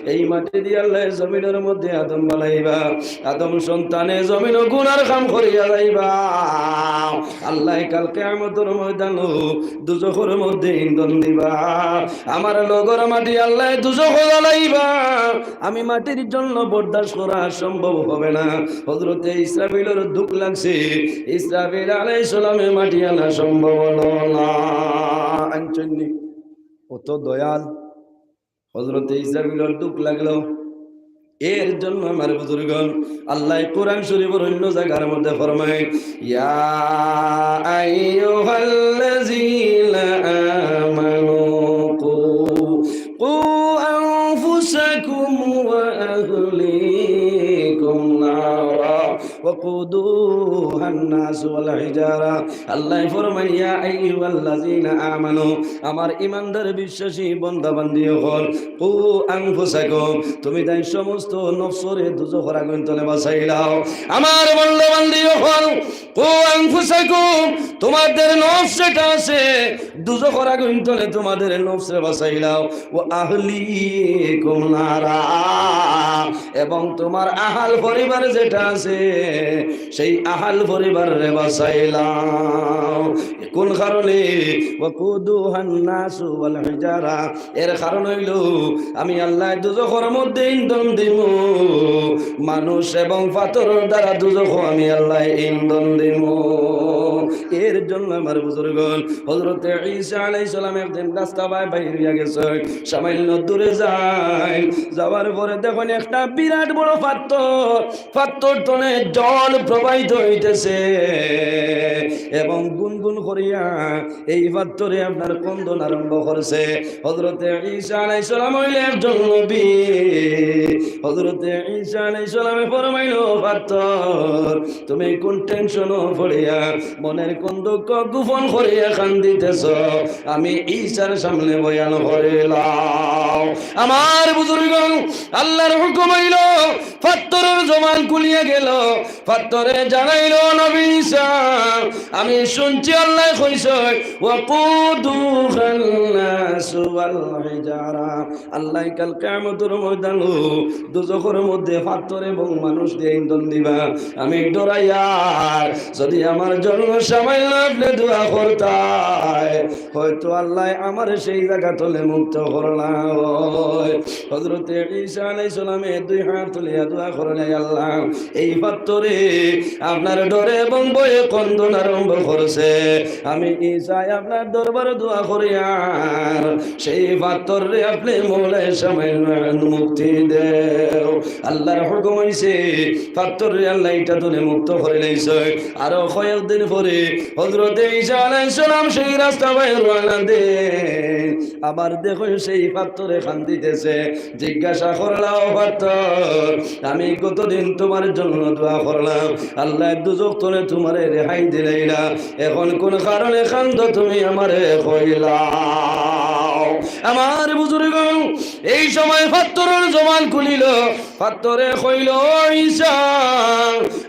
এই মাটি দি আল্লায় জমিনর মধ্যে আদম বানাইবা, আদম সন্তানে জমিনো গুনার কাম করিয়া যাইবা, আল্লায় কাল কিয়ামতর ময়দানো দুজখর মধ্যে ইন্ধন দিবা, আমার লগর মাটি আল্লায় দুজখো জ্বালাইবা, আমি মাটির জন্য বরদাস্ত করা সম্ভব হবে না।" হযরতে ইসরাফিলর দুখ লাগছে, ইসরাফিল আলাইহিস সালামে মাটি আনা সম্ভব হলো না। আনছইন নি? অত দয়াল। হযরতে ইসরাফিলর দুখ লাগলো। এর জন্য আমার বুজুর্গন, আল্লায় কোরআন শরীফর অন্য জাগার মধ্যে ফরমাইন, "ইয়া আইয়ুহাল্লাযীনা আমানু কু, কু আনফুসাকুম ওয়া আহলিকুম নারা ওয়াকুদুহান নাস ওয়াল হিজারা।" আল্লায় ফরমাইন, "ইয়া আইয়ুহাল্লাযীনা আমানু, আমার ইমানদার বিশ্বাসী বান্দা বান্দি অকল, কু আনফুসাকুম, তুমি তাইন সমস্ত নফসরে দুজখর আগুন তনে বাঁচাইলাও।" আমার বান্দা বান্দি অকল, কু আনফুসাকুম, তোমাদের নফস যেটা আছে, দুজখর আগুন তনে তোমাদের নফসরে বাঁচাইলাও। ওয়া আহলিকুম নারা, এবং তোমার আহাল পরিবার যেটা আছে, সেই আহাল পরিবাররে বাঁচাইলাও। কোন কারণে? ওয়াকুদুহান নাসু ওয়াল হিজারা। এর কারণ অইলো, আমি আল্লায় দুজখর মধ্যে ইন্ধন দিমু, মানুষ এবং পাথরর দ্বারা দুজখো আমি আল্লায় ইন্ধন দিমু। এর জন্য আমার বুজুর্গন, হযরতে ঈসা আলাইহিস সালাম একদিন রাস্তা বায় বাইর অইয়া গেছইন, সামান্য দূরে যাইন, যাওয়ার পরে দেখইন একটা বিরাট বড় পাথর, পাথর তনে জল প্রবাহিত অইতেছে এবং গুনগুন করিয়া এই পাথরে আপনার কন্দন আরম্ভ করছে। হযরতে ঈসা আলাইহিস সালাম অইলে একজন নবী। হযরতে ঈসা আলাইহিস সালামে ফরমাইলো, "পাথর, তুমি কোন টেনশনো পড়িয়া মনের কোন দুঃখ গোপন করিয়া কান্দিতেছ? আমি ঈসার সামনে বয়ান করিলাও।" আমার বুজুর্গন, আল্লাহর হুকুম অইলো, পাথরর জবান খুলিয়া গেল। পাথরে জানাইলো, "নবী ঈসা, আমি শুনছি আল্লায় কইছইন, ওয়াকুদুহান নাসু ওয়াল হিজারা।" আল্লায় কাল কিয়ামতর ময়দানো দুজখর মধ্যে পাথর এবং মানুষ দিয়া ইন্ধন দিবা। আমি ডরাইয়ার, যদি আমার জন্য সামান্য আপনে দোয়া করতায়, হয়তো আল্লায় আমারে সেই জাগা তনে মুক্ত করলা অয়। হযরতে ঈসা আলাইহিস সালামে দুই হাত তুলিয়া দোয়া করলে, "আল্লাহ, এই পাথরে আপনার ডরে এবং ভয়ে কন্দন আরম্ভ করছে। আমি ঈসায় আপনার দরবারে দোয়া করিয়ার সেই পাথররে আপনে মৌলায় সামান্য মুক্তি দেও।" আল্লাহর হুকুম অইছে, পাথররে আল্লায় ইটা তনে মুক্ত করিলাইছে। আরো কয়েকদিন পরে হযরতে ঈসা আলাইহিস সালাম সেই রাস্তা বায় রওয়ানা দেইন। আবার দেখইন সেই পাথরে কান্দিতেছে। জিজ্ঞাসা করলা, "ও পাথর, আমি কতদিন তুমার জন্য দোয়া করলাম, আল্লায় দুজখ তনে তুমারে রেহাই দিলাইলা, এখন কোন কারণে কান্দো তুমি আমারে কইলাও?" আমার বুজুর্গ, এই সময় পাথরর জবান খুলিল, পাথরে কইল, "ও ঈসা,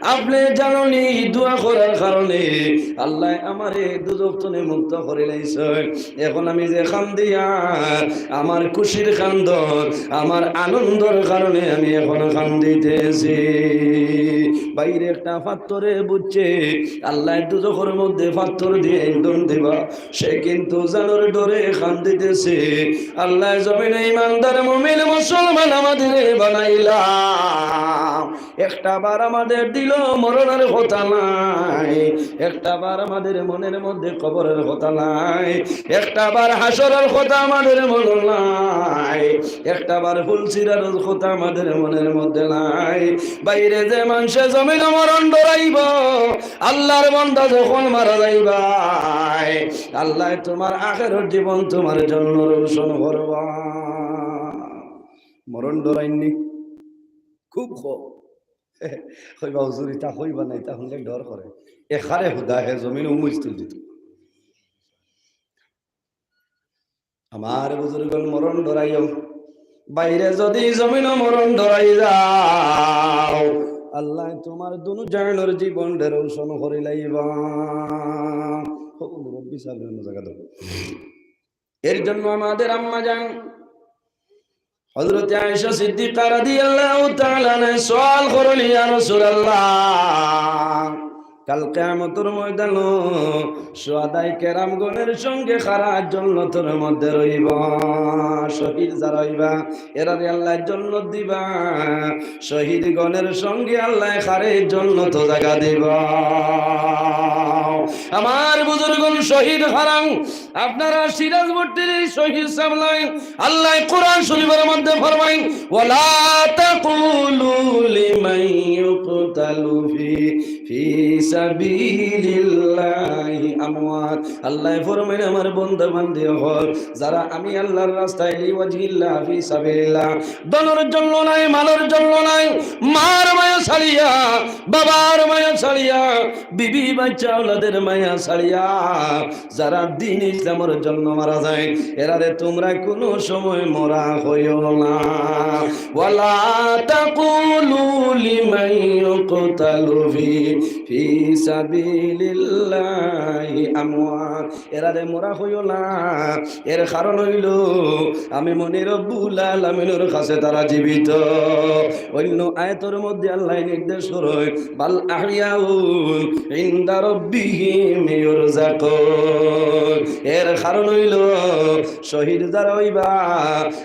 আপনে জানইন নি, দোয়া করার কারণে আল্লায় আমারে দুজখ তনে মুক্ত করিলাইছইন। এখন আমি যে কান্দিয়ার, আমার খুশির কান্দন, আমার আনন্দর কারণে আমি এখন কান্দিতেছি।" বাইরে একটা পাথরে বুঝছে আল্লায় দুজখর মধ্যে পাথর দিয়া ইন্ধন দিবা, সে কিন্তু জানর ডরে কান্দিতেছে। আল্লায় জমিনো ইমানদার মুমিন মুসলমান আমাদের বানাইলা। একটা বার আমাদের দিলো মরণর কথা নাই, একটা বার আমাদের মনের মধ্যে কবরর কথা নাই, একটা বার হাশরর কথা আমাদের মনো নাই, একটা বার ফুলসিরাতর কথা আমাদের মনের মধ্যে নাই। বাইরে যে মানষে জমিনো মরণ ডরাইবো, আল্লাহর বান্দা যখন মারা যাইবায়, আল্লায় তুমার আখেরর জীবন তুমার জন্য রোশন করবা। মরণ ডরাইন নি? খুব কম। কইবা, "হুজুর, ইতা কইবা না, ইতা হুনলে ডর করে।" এ কারে হুদা হে জমিনো মুজ তুলি দিত। আমার বুজুর্গন, মরণ ডরাইও। বাইরে যদি জমিনো মরণ ডরাই যাও, আল্লায় তুমার দুনো জানর জীবনরে রোশন করিলাইবা। ও মুরব্বি সাহেব, অন্য জাগা দেও। এর জন্য আমাদের আম্মা জান হযরতে আয়েশা সিদ্দিকা রাদিয়াল্লাহু তাআলা আনহা সওয়াল করইন, "ইয়া রাসূলুল্লাহ, কাল কিয়ামতর ময়দানো শুহাদায়ে কেরামগণের সঙ্গে কারা জন্নতর মধ্যে রইবা? শহীদ যারা অইবা, এরারে আল্লায় জন্নত দিবা, শহীদগণের সঙ্গে আল্লায় কারে জন্নত জাগা দিবা?" আমার বুজুর্গন, শহীদ কারা? আপনারা সিরাজ ভট্টির এই শহীদ সামলাইন। আল্লায় কোরআন শরীফর মধ্যে ফরমাইন, "ওয়ালা তাকুলু লিমান ইউকতালু ফি, ফি সাবিলিল্লাহি আমওয়াত।" আল্লায় ফরমাইন, "আমার বন্দা বান্দি অকল, যারা আমি আল্লাহর রাস্তায় লিওয়াজহিল্লাহ ফি সাবিলিল্লাহ, ধনর জন্য নায়, মালর জন্য নায়, মার মায়া ছাড়িয়া, বাবার মায়া ছাড়িয়া, বিবি বাচ্চা আওলাদের মায়া ছাড়িয়া, যারা দ্বীন ইসলামর জন্য মারা যায়, এরারে তুমরা কুনু সময় মরা কইও না।" ওয়ালা তাকুলু লিমান يقتلوا في في سبيل الله أموات। এরারে মরা কইও না, এর কারণ অইলো আমি মনি রব্বুল আলামিনর কাছে তারা জীবিত। অইন্য আয়াতর মধ্যে আল্লায় নির্দেশ করইন, بل أحياء عند ربهم يرزقون। এর কারণ অইলো শহীদ যারা অইবা,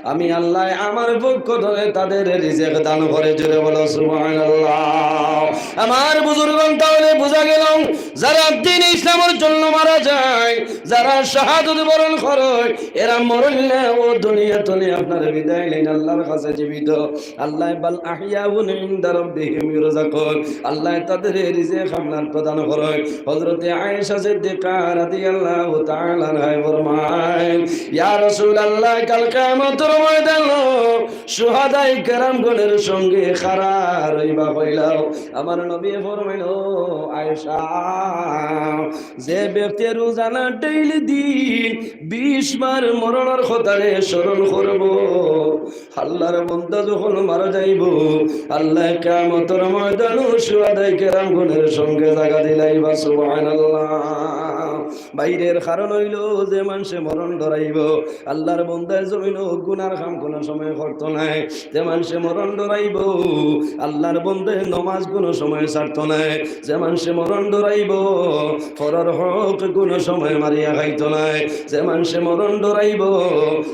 আমি আল্লায় আমার পক্ষ থনে তাদেরে রিজিক দান করে। জোরে বলো সুবহানাল্লাহ। আমার বুজুর্গণ, তাহলে বুঝা গেল, যারা দ্বীন ইসলামর জন্য মারা যায়, যারা শাহাদত বরণ করে, এরা মরইলে অউ দুনিয়া থনে আপনার বিদায় নেইন আল্লার কাছে জীবিত। আল্লায় بل أحياء عند ربهم يرزقون। আল্লায় তাদেরে রিজিক আপনার প্রদান করইন। হযরতে আয়েশা সিদ্দিকা রাদিয়াল্লাহু তাআলা আনহায় ফরমাইন, ইয়া রাসূলুল্লাহ, কাল কিয়ামতর ময়দানো শুহাদায়ে কেরামগণের সঙ্গে কারা রইবা কইলাও? আমার নবী ফরমাইন, ও আয়েশা, যে ব্যক্তি রোজানা daily দিন বিশ বার মরণর কথারে স্মরণ করবো, আল্লার বন্দা যখন মারা যাইবো, আল্লায় কিয়ামতর ময়দানো শুহাদায়ে কেরামগণের সঙ্গে জাগা দিলাইবা। সুবহানাল্লাহ। বাইরের কারণ অইলো, যে মানষে মরণ ডরাইবো, আল্লার বন্দায় জমিনো গুনার কাম কুনু সময় করতো নায়। যে মানষে মরণ ডরাইবো, আল্লার বন্দায় নমাজ কুনু সময় ছাড়তো নায়। যে মানষে মরণ ডরাইবো, পরর হক কুনু সময় মারিয়া খাইতো নায়। যে মানষে মরণ ডরাইবো,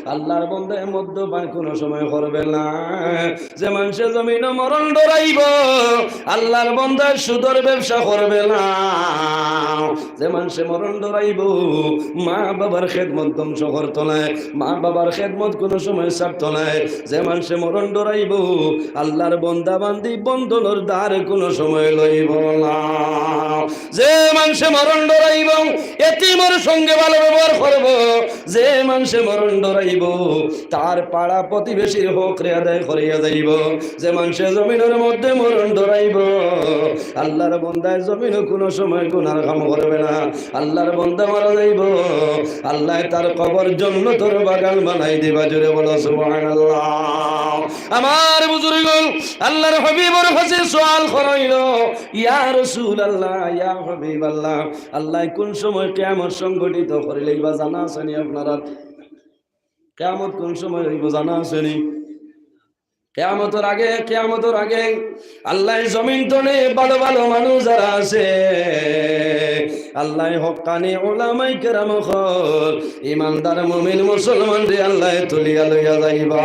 আল্লার বন্দায় মদ্যপান কুনু সময় করবে না। যে মানষে জমিনো মরণ ডরাইবো, আল্লার বন্দায় সুদর ব্যবসা করবে না। যে মানষে মরণ ডরাইবো, মা বাবার খেদমত ধ্বংস করতো নায়, মা বাবার খেদমত কুনু সময় ছাড়তো নায়। যে মানষে মরণ ডরাইবো, আল্লার বন্দা বান্দি বন্ধনর ধার কুনু সময় লইবো না। যে মানষে মরণ ডরাইবো, এতিমর সঙ্গে ভালো ব্যবহার করবো। যে মানষে মরণ ডরাইবো, তার পাড়া প্রতিবেশীর হকরে আদায় করিয়া যাইবো। যে মানষে জমিনর মধ্যে মরণ ডরাইবো, আল্লার বন্দায় জমিনো কুনু সময় গুনার কাম করবে না। আল্লার বন্দা মারা যাইবো, আল্লায় তার কবর জন্নতর বাগান বানাই দিবা। জোরে বলো সুবহানাল্লাহ। আমার বুজুর্গণ, আল্লার হাবিবর কাছে সওয়াল করা অইলো, ইয়া রাসূলুল্লাহ, ইয়া হাবিবাল্লাহ, আল্লায় কুন সময় কিয়ামত সংঘটিত করিলাইবা জানা আছে নি আপনারার? কিয়ামত কুন সময় অইবো জানা আছে নি? কিয়ামতর আগে, কিয়ামতর আগে আল্লায় জমিন তনে ভালো ভালো মানুষ যারা আছে, আল্লায় হক্কানি উলামায়ে কেরাম অকল, ইমানদার মুমিন মুসলমানরে আল্লায় তুলিয়া লইয়া যাইবা।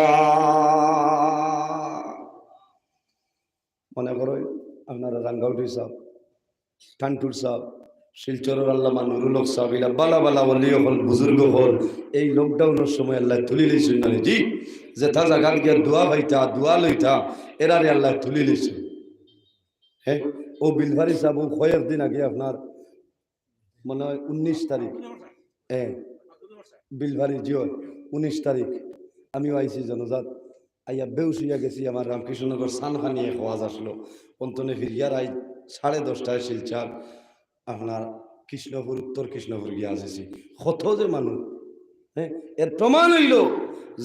মনে করো আপনারা রাঙ্গাউটি সাহেব, টান্টুর সাহেব, শিলচরর আল্লামা নুরুল হক সাহেব, ইলা বালা বালা ওলি অকল, বুজুর্গ অকল, এই lockdownর সময় আল্লায় তুলি লইছইন না নি? জি, যেতা জাগাত গিয়া দোয়া পাইতা, দোয়া লইতা, এরারে আল্লায় তুলি লইছইন। হ্যাঁ, অউ বিলফারি সাহেব, অউ কয়েকদিন আগে আপনার মনে হয় উনিশ তারিখ, হ্যাঁ, বিলফারি, জি অয়, উনিশ তারিখ আমিও আইছি জানাজাত, আইয়া বেহুশ অইয়া গেছি। আমার রামকৃষ্ণনগর সানখানি এক ওয়াজ আসলো, অন্তনে ফিরিয়ার আইজ সাড়ে দশটায় শিলচর আপনার কৃষ্ণপুর, উত্তর কৃষ্ণপুর গিয়া আসিছি। কত যে মানুষ, হ্যাঁ, এর প্রমাণ অইলো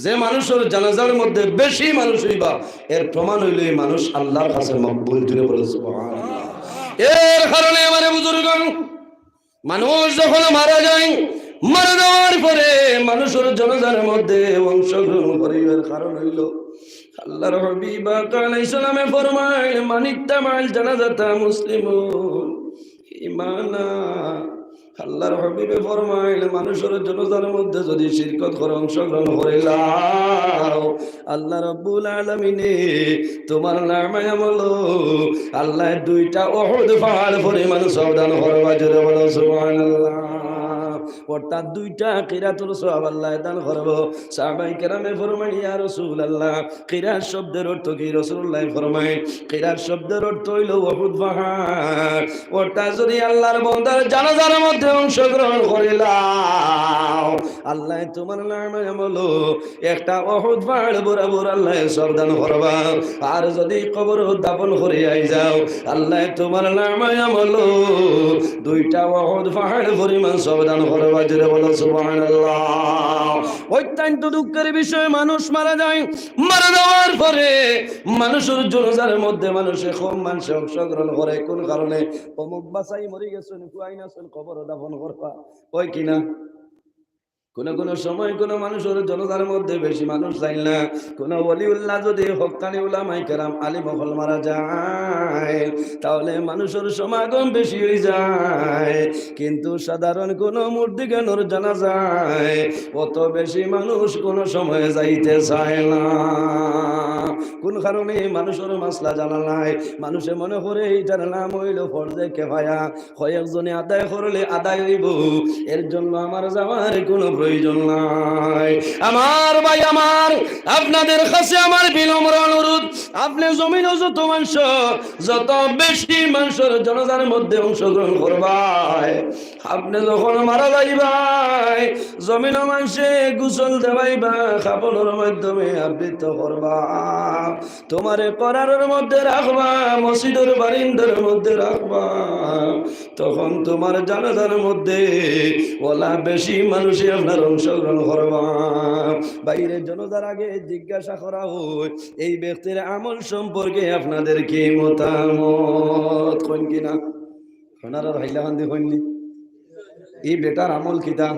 যে মানুষর জানাজার মধ্যে বেশি মানুষ অইবা, এর প্রমাণ অইলো এই মানুষ আল্লার কাছে মকবুল। জোরে বলো সুবহানাল্লাহ। এর কারণে আমার বুজুর্গণ, মানুষ যখন মারা যায়, মারা যাওয়ার পরে মানুষর জানাজার মধ্যে অংশগ্রহণ করিবার কারণ অইলো আল্লার হাবিব আকা আলাইহিস সালামে ফরমাইন, "মান ইত্তাবাআল জানাজাতা মুসলিমুন ঈমানা।" আল্লার হাবিবে ফরমাইন, মানুষর জানাজার মধ্যে যদি শিরকত করো, অংশগ্রহণ করিলাও, আল্লাহ রাব্বুল আলামিনে তুমার নামায়ে আমলো আল্লায় দুইটা উহুদ পাহাড় পরিমাণ সওয়াব দান করবা। জোরে বলো সুবহানাল্লাহ। অর্থাৎ দুইটা কিরাতুর সওয়াব আল্লায় দান করবো। সাহাবায়ে কেরামে ফরমাইন, ইয়া রাসূলুল্লাহ, কিরাত শব্দর অর্থ কি? রাসূলুল্লায় ফরমাইন, কিরাত শব্দর অর্থ অইলো উহুদ পাহাড়। অর্থাৎ যদি আল্লার বন্দার জানাজার মধ্যে অংশগ্রহণ করিলাও, আল্লায় তুমার নামায়ে আমলো একটা উহুদ পাহাড় বরাবর আল্লায় সওয়াব দান করবা। আর যদি কবরো দাফন করিয়া যাও, আল্লায় তুমার নামায়ে আমলো দুইটা উহুদ পাহাড় পরিমাণ সওয়াব দান জোরে বলো সুবহানাল্লাহ। অত্যন্ত দুঃখের বিষয়, মানুষ মারা যায়, মারা যাওয়ার পরে মানুষের জানাজার মধ্যে মানুষে কম মানুষে অংশগ্রহণ করে। কোন কারণে? অমুক বাসাই মরি গেছেন, কুয়াই নাছেন, কবর দাফন করবা, ওই কিনা? কোনো কোনো সময় কোনো মানুষের জানাজার মধ্যে বেশি মানুষ যায় না। কোনো ওলিউল্লাহ যদি হক্কানি উলামায়ে কেরাম আলিম অকল মারা যায়, তাহলে মানুষের সমাগম বেশি হয়ে যায়। কিন্তু সাধারণ কোনো মুর্দিগানোর জানাজায় অত বেশি মানুষ কোনো সময় যাইতে চায় না। কোন কারণে? মানুষের মাসলা জানা নাই। মানুষে মনে করে এইটার নাম হইল ফরজে কেফায়া। কয়েকজনে আদায় করলে আদায় হইব, এর জন্য আমার যাওয়ার কোনো প্রয়োজন নাই। আমার ভাই আমার, আপনাদের কাছে আমার বিনম্র অনুরোধ, আপনি জমিনও যত মানুষ, যত বেশি মানুষের জানাজার মধ্যে অংশগ্রহণ করবায়, আপনি যখন মারা যাইবায়, জমিনও মানুষে গোসল দেওয়াইবা, কাফনের মাধ্যমে আবৃত করবা, তোমারে করারের মধ্যে রাখবা, মসজিদের বারিন্দার মধ্যে রাখবা, তখন তোমার জানাজার মধ্যে ওলা বেশি মানুষে আপনার অংশগ্রহণ করবা। বাইরে জানাজার আগে জিজ্ঞাসা করা হয়, এই ব্যক্তির আমল সম্পর্কে আপনাদের কি মতামত? কইন কিনা? আপনারা হাইলাকান্দি কইননি? এই বেটার আমল কিতা?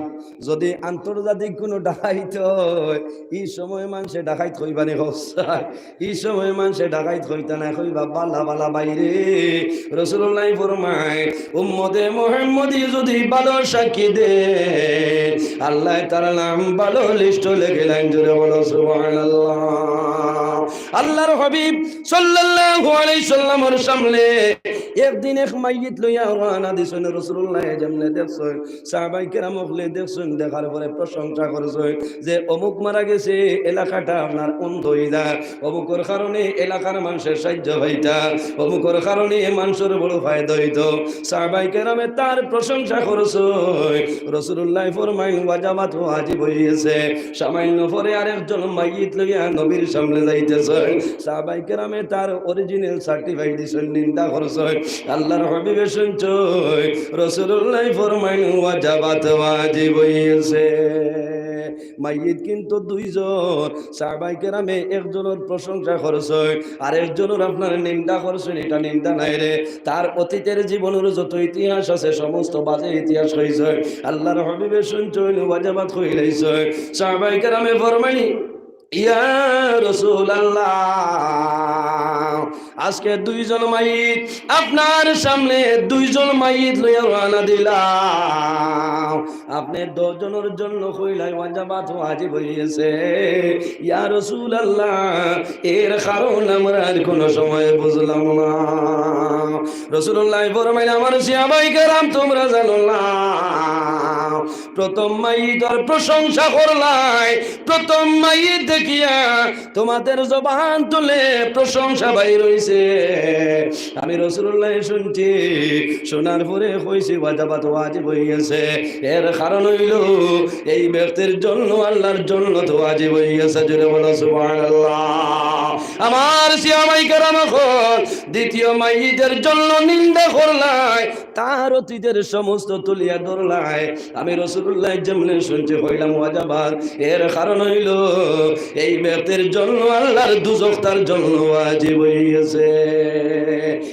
যদি আন্তর্জাতিক কোনো ডাকাইত হয়, এই সময় মানুষে ডাকাইত কইবা নি? কও চাই। এই সময় মানুষে ডাকাইত কইতা না, কইবা, "বালা বালা বাইরে, রাসূলুল্লাহ ফরমায়, উম্মতে মুহাম্মদী যদি ভালো সাক্ষী দেয়, আল্লাহ তার নাম ভালো লিস্ট লেখে লাইন।" জোরে বলো সুবহানাল্লাহ। আল্লাহর হাবিব সাল্লাল্লাহু আলাইহি সাল্লামের সামনে একদিন এক মাইয়িত লইয়া রওয়ানা দিছইন। রাসূলুল্লাহ যেমনে দেখছইন, সাহাবায়ে কেরাম অকলে দেখছইন, দেখার পরে প্রশংসা করছইন যে অমুক মারা গেছে, এলাকাটা আপনার উন্নত হইতা, অমুকর কারণে এলাকার মানুষের সাহায্য হইতা, অমুকর কারণে মানুষের বড় ফায়দা হইতো। সাহাবায়ে কেরামে তার প্রশংসা করছইন। রাসূলুল্লাহ ফরমাইন, "ওয়াজাবাত, ওয়াজিব হইছে।" সামান্য পরে আরেকজন মাইয়িত লইয়া নবীর সামনে যাইতেছইন। সাহাবায়ে কেরামে তার অরিজিনাল সার্টিফাইড দিছইন, নিন্দা করছইন। আল্লাহর হাবিবে শুনছইন, রাসূলুল্লাহ ফরমাইন, "ওয়াজাবাত, ওয়াজিব হইছে।" মাইয়িত কিন্তু দুইজন, সাহাবায়ে কেরামে একজনের প্রশংসা করছইন, আর একজনের আপনার নিন্দা করছইন। এটা নিন্দা নাই রে, তার অতীতের জীবনের যত ইতিহাস আছে, সমস্ত বাজে ইতিহাস কইছইন। আল্লাহর হাবিবে শুনছইন, ওয়াজাবাত কইলাইছইন। সাহাবায়ে কেরামে ফরমাইন, "ইয়া রাসূলুল্লাহ, আজকে দুইজন মাইয়িত আপনার সামনে, দুইজন মাইয়িত লইয়া রওয়ানা দিলাম, আপনি দশ জনের জন্য কইলাই ওয়াজাবাত, ওয়াজিব হইছে। ইয়া রাসূলুল্লাহ, এর কারণ আমরা আর কোনো সময় বুঝলাম না।" রাসূলুল্লাহ ফরমাইন, "আমার সাহাবায়ে কেরাম, তোমরা জানো না, প্রথম মাইয়িতর প্রশংসা করলাই, প্রথম মাইয়িত দেখিয়া তোমাদের জবান তুলে প্রশংসা বাইর হইছে। আমি রাসূলুল্লাহ শুনছি, শোনার পরে কইছি, ওয়াজাবাত, ওয়াজিব হইছে।" এর কারণ হইল, এই ব্যক্তির জন্য আল্লাহর জন্নত ওয়াজিব হইছে। জোরে বলো সুবহানাল্লাহ। আমার সাহাবায়ে কেরাম অকল দ্বিতীয় মাইয়িতের জন্য নিন্দা করলাই, তার অতীতের সমস্ত তুলিয়া ধরলাই। আমি রাসূলুল্লাহ যেমনে শুনছি, কইলাম ওয়াজাবাত। এর কারণ হইল, এই ব্যক্তির জন্য আল্লাহর দুজখ তার জন্য ওয়াজিব হইছে।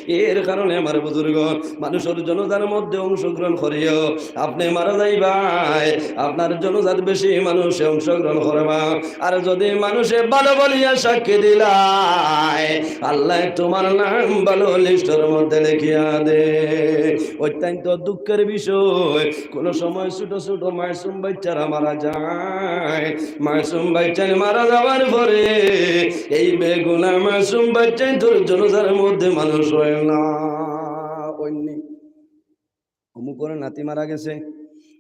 এর কারণে আমার বুজুর্গ, মানুষের জানাজার মধ্যে অংশগ্রহণ করিও। আপনি মারা যাইবায়, আপনার জানাজাত বেশি মানুষে অংশগ্রহণ করবা। আর যদি মানুষে ভালো বলিয়া সাক্ষী দিলায়, আল্লাহ তোমার নাম ভালো লিস্টর মধ্যে লেখিয়া দে। অত্যন্ত দুঃখের বিষয়, কোনো সময় ছোট ছোট মাসুম বাচ্চারা মারা যায়। মাসুম বাচ্চা মারা যাওয়ার পরে এই বেগুনা মাসুম বাচ্চা তোর জানাজার মধ্যে মানুষ হয় না। অমুকর নাতি মারা গেছে,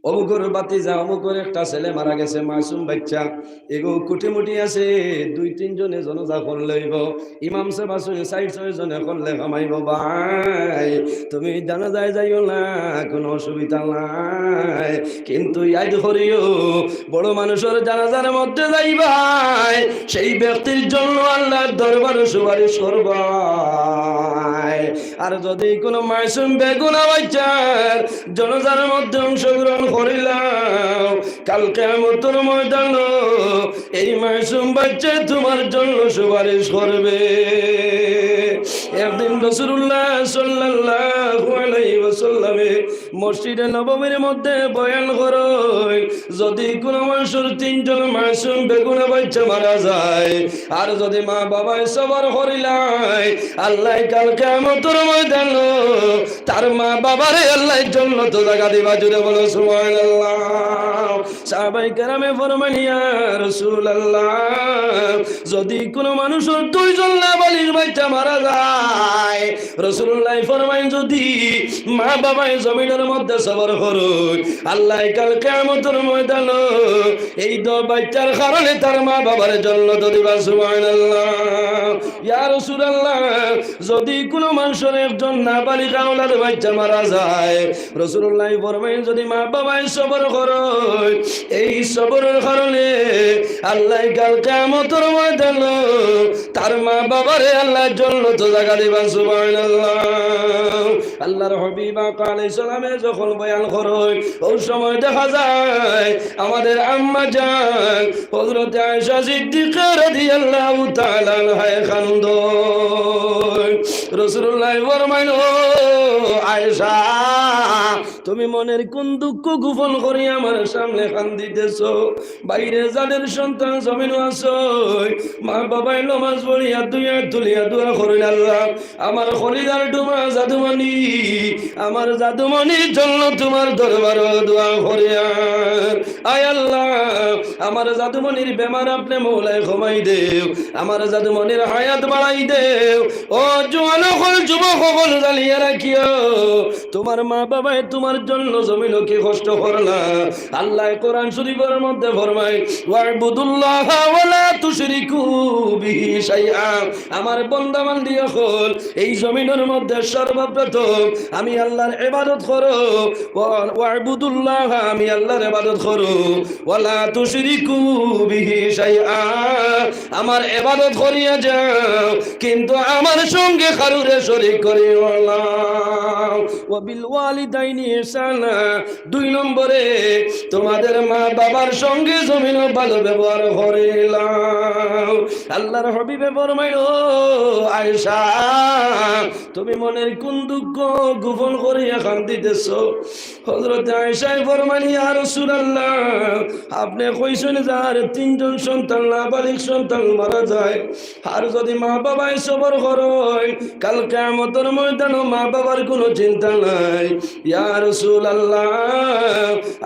অমুকর ভাতিজা, অমুকর একটা ছেলে মারা গেছে, মাসুম বাচ্চা, এগো কুটিমুটি আছে, দুই তিনজনে জানাজা করলে অইব। ইমাম সাহেব আছইন, চাইর ছয় জনে করলে কামাইব। ভাই, তুমি জানাজায় যাইও না, কোনো অসুবিধা নাই, কিন্তু ইয়াদ করিও, বড় মানুষের জানাজার মধ্যে যাইবায়, সেই ব্যক্তির জন্য আল্লাহর দরবারে সুপারিশ করবায়। আর যদি কোনো মাসুম বেগুনা বাচ্চার জানাজার মধ্যে অংশগ্রহণ করিলাও, কাল কিয়ামতর ময়দানো এই মাসুম বাচ্চায় তোমার জন্য সুপারিশ করবে। একদিন রাসূলুল্লাহ সাল্লাল্লাহু আলাইহি ওয়াসাল্লামে মসজিদে নববীর মধ্যে বয়ান করইন, যদি কোনো মানুষর তিনজন মাসুম বেগুনা বাচ্চা মারা যায়, আর যদি মা বাবায় সবর করিলায়, আল্লায় কাল কিয়ামতর ময়দানো তার মা বাবারে আল্লায় জন্নতো জাগা দিবা। জোরে বলো সুবহানাল্লাহ। সাহাবায়ে কেরামে ফরমাইন, ইয়া রাসূলুল্লাহ, যদি কোনো মানুষর দুইজন নাবালিগ বাচ্চা মারা যায়, রাসূলুল্লাহ ফরমাইন, যদি মা বাবায় জমিনর মধ্যে সবর করইন, আল্লায় কাল কিয়ামতর ময়দানো এই দুই বাচ্চার কারণে তার মা বাবারে জন্নতো দিবা। সুবহানাল্লাহ। ইয়া রাসূলুল্লাহ, যদি কোনো মানুষর একজন নাবালিগ আওলাদ বাচ্চা মারা যায়, রাসূলুল্লাহ ফরমাইন, যদি মা বাবায় সবর করইন, এই সবরর কারণে আল্লায় কাল কিয়ামতর ময়দানো তার মা বাবারে আল্লায় জন্নতো জাগা দিবা। সুবহানাল্লাহ। আল্লাহর হাবিব আকা আলাইহিস সালামে যখন বয়ান করইন, ওই সময় দেখা যায় আমাদের আম্মা জান হযরতে আয়েশা সিদ্দিকা রাদিয়াল্লাহু তাআলা আনহায় কান্দইন। রাসূলুল্লাহ ফরমাইন, ও আয়েশা, তুমি মনের কোন দুঃখ গোপন করি আমার সামনে কান্দিতেছো? বাইরে যাদের সন্তান জমিনো আছইন, মা বাবায় নমাজ পড়িয়া দুই আত তুলিয়া দোয়া করইন, আল্লাহ, আমার কলিজার ডুমা জাদুমণি, আমার জাদুমণির জন্য তোমার দরবারো দোয়া করিয়ার। আয় আল্লাহ, আমার জাদুমণির বেমার আপনে মওলায় কমাই দেও, আমার জাদুমণির হায়াত বাড়াই দেও। ও জোয়ান অকল, যুবক অকল, জানিয়া রাখিও, তোমার মা বাবায় তোমার জন্য জমিনো কি কষ্ট করলা। আল্লায় কোরআন শরীফর মধ্যে ফরমাইন, "ওয়া'বুদুল্লাহা ওয়া লা তুশরিকু বিহি শাইআ।" আমার বন্দা বান্দি অকল, এই জমিনর মধ্যে সর্বপ্রথম আমি আল্লাহর ইবাদত করো, ওয়া, ওয়া'বুদুল্লাহ, আমি আল্লাহর ইবাদত করো, ওয়া লা তুশরিকু বিহি শাইআ, আমার ইবাদত করিয়া যাও, কিন্তু আমার সঙ্গে কারুরে শরিক করিও না। ওয়া বিল ওয়ালিদাইনি ইহসানা, দুই নম্বরে তোমাদের মা বাবার সঙ্গে জমিনো ভালো ব্যবহার করিলাও। আল্লাহর হাবিবে ফরমাইন, ও আয়েশা, তুমি মনের কোন দুঃখ গোপন করিয়া কান্দিতেছো? হযরতে আয়েশায় ফরমাইন, ইয়া রাসূলুল্লাহ, আপনে কইছইন যার তিনজন সন্তান, নাবালিগ সন্তান মারা যায়, আর যদি মা বাবায় সবর করইন, কাল কিয়ামতর ময়দানো মা বাবার কোনো চিন্তা নাই। ইয়া রাসূলুল্লাহ,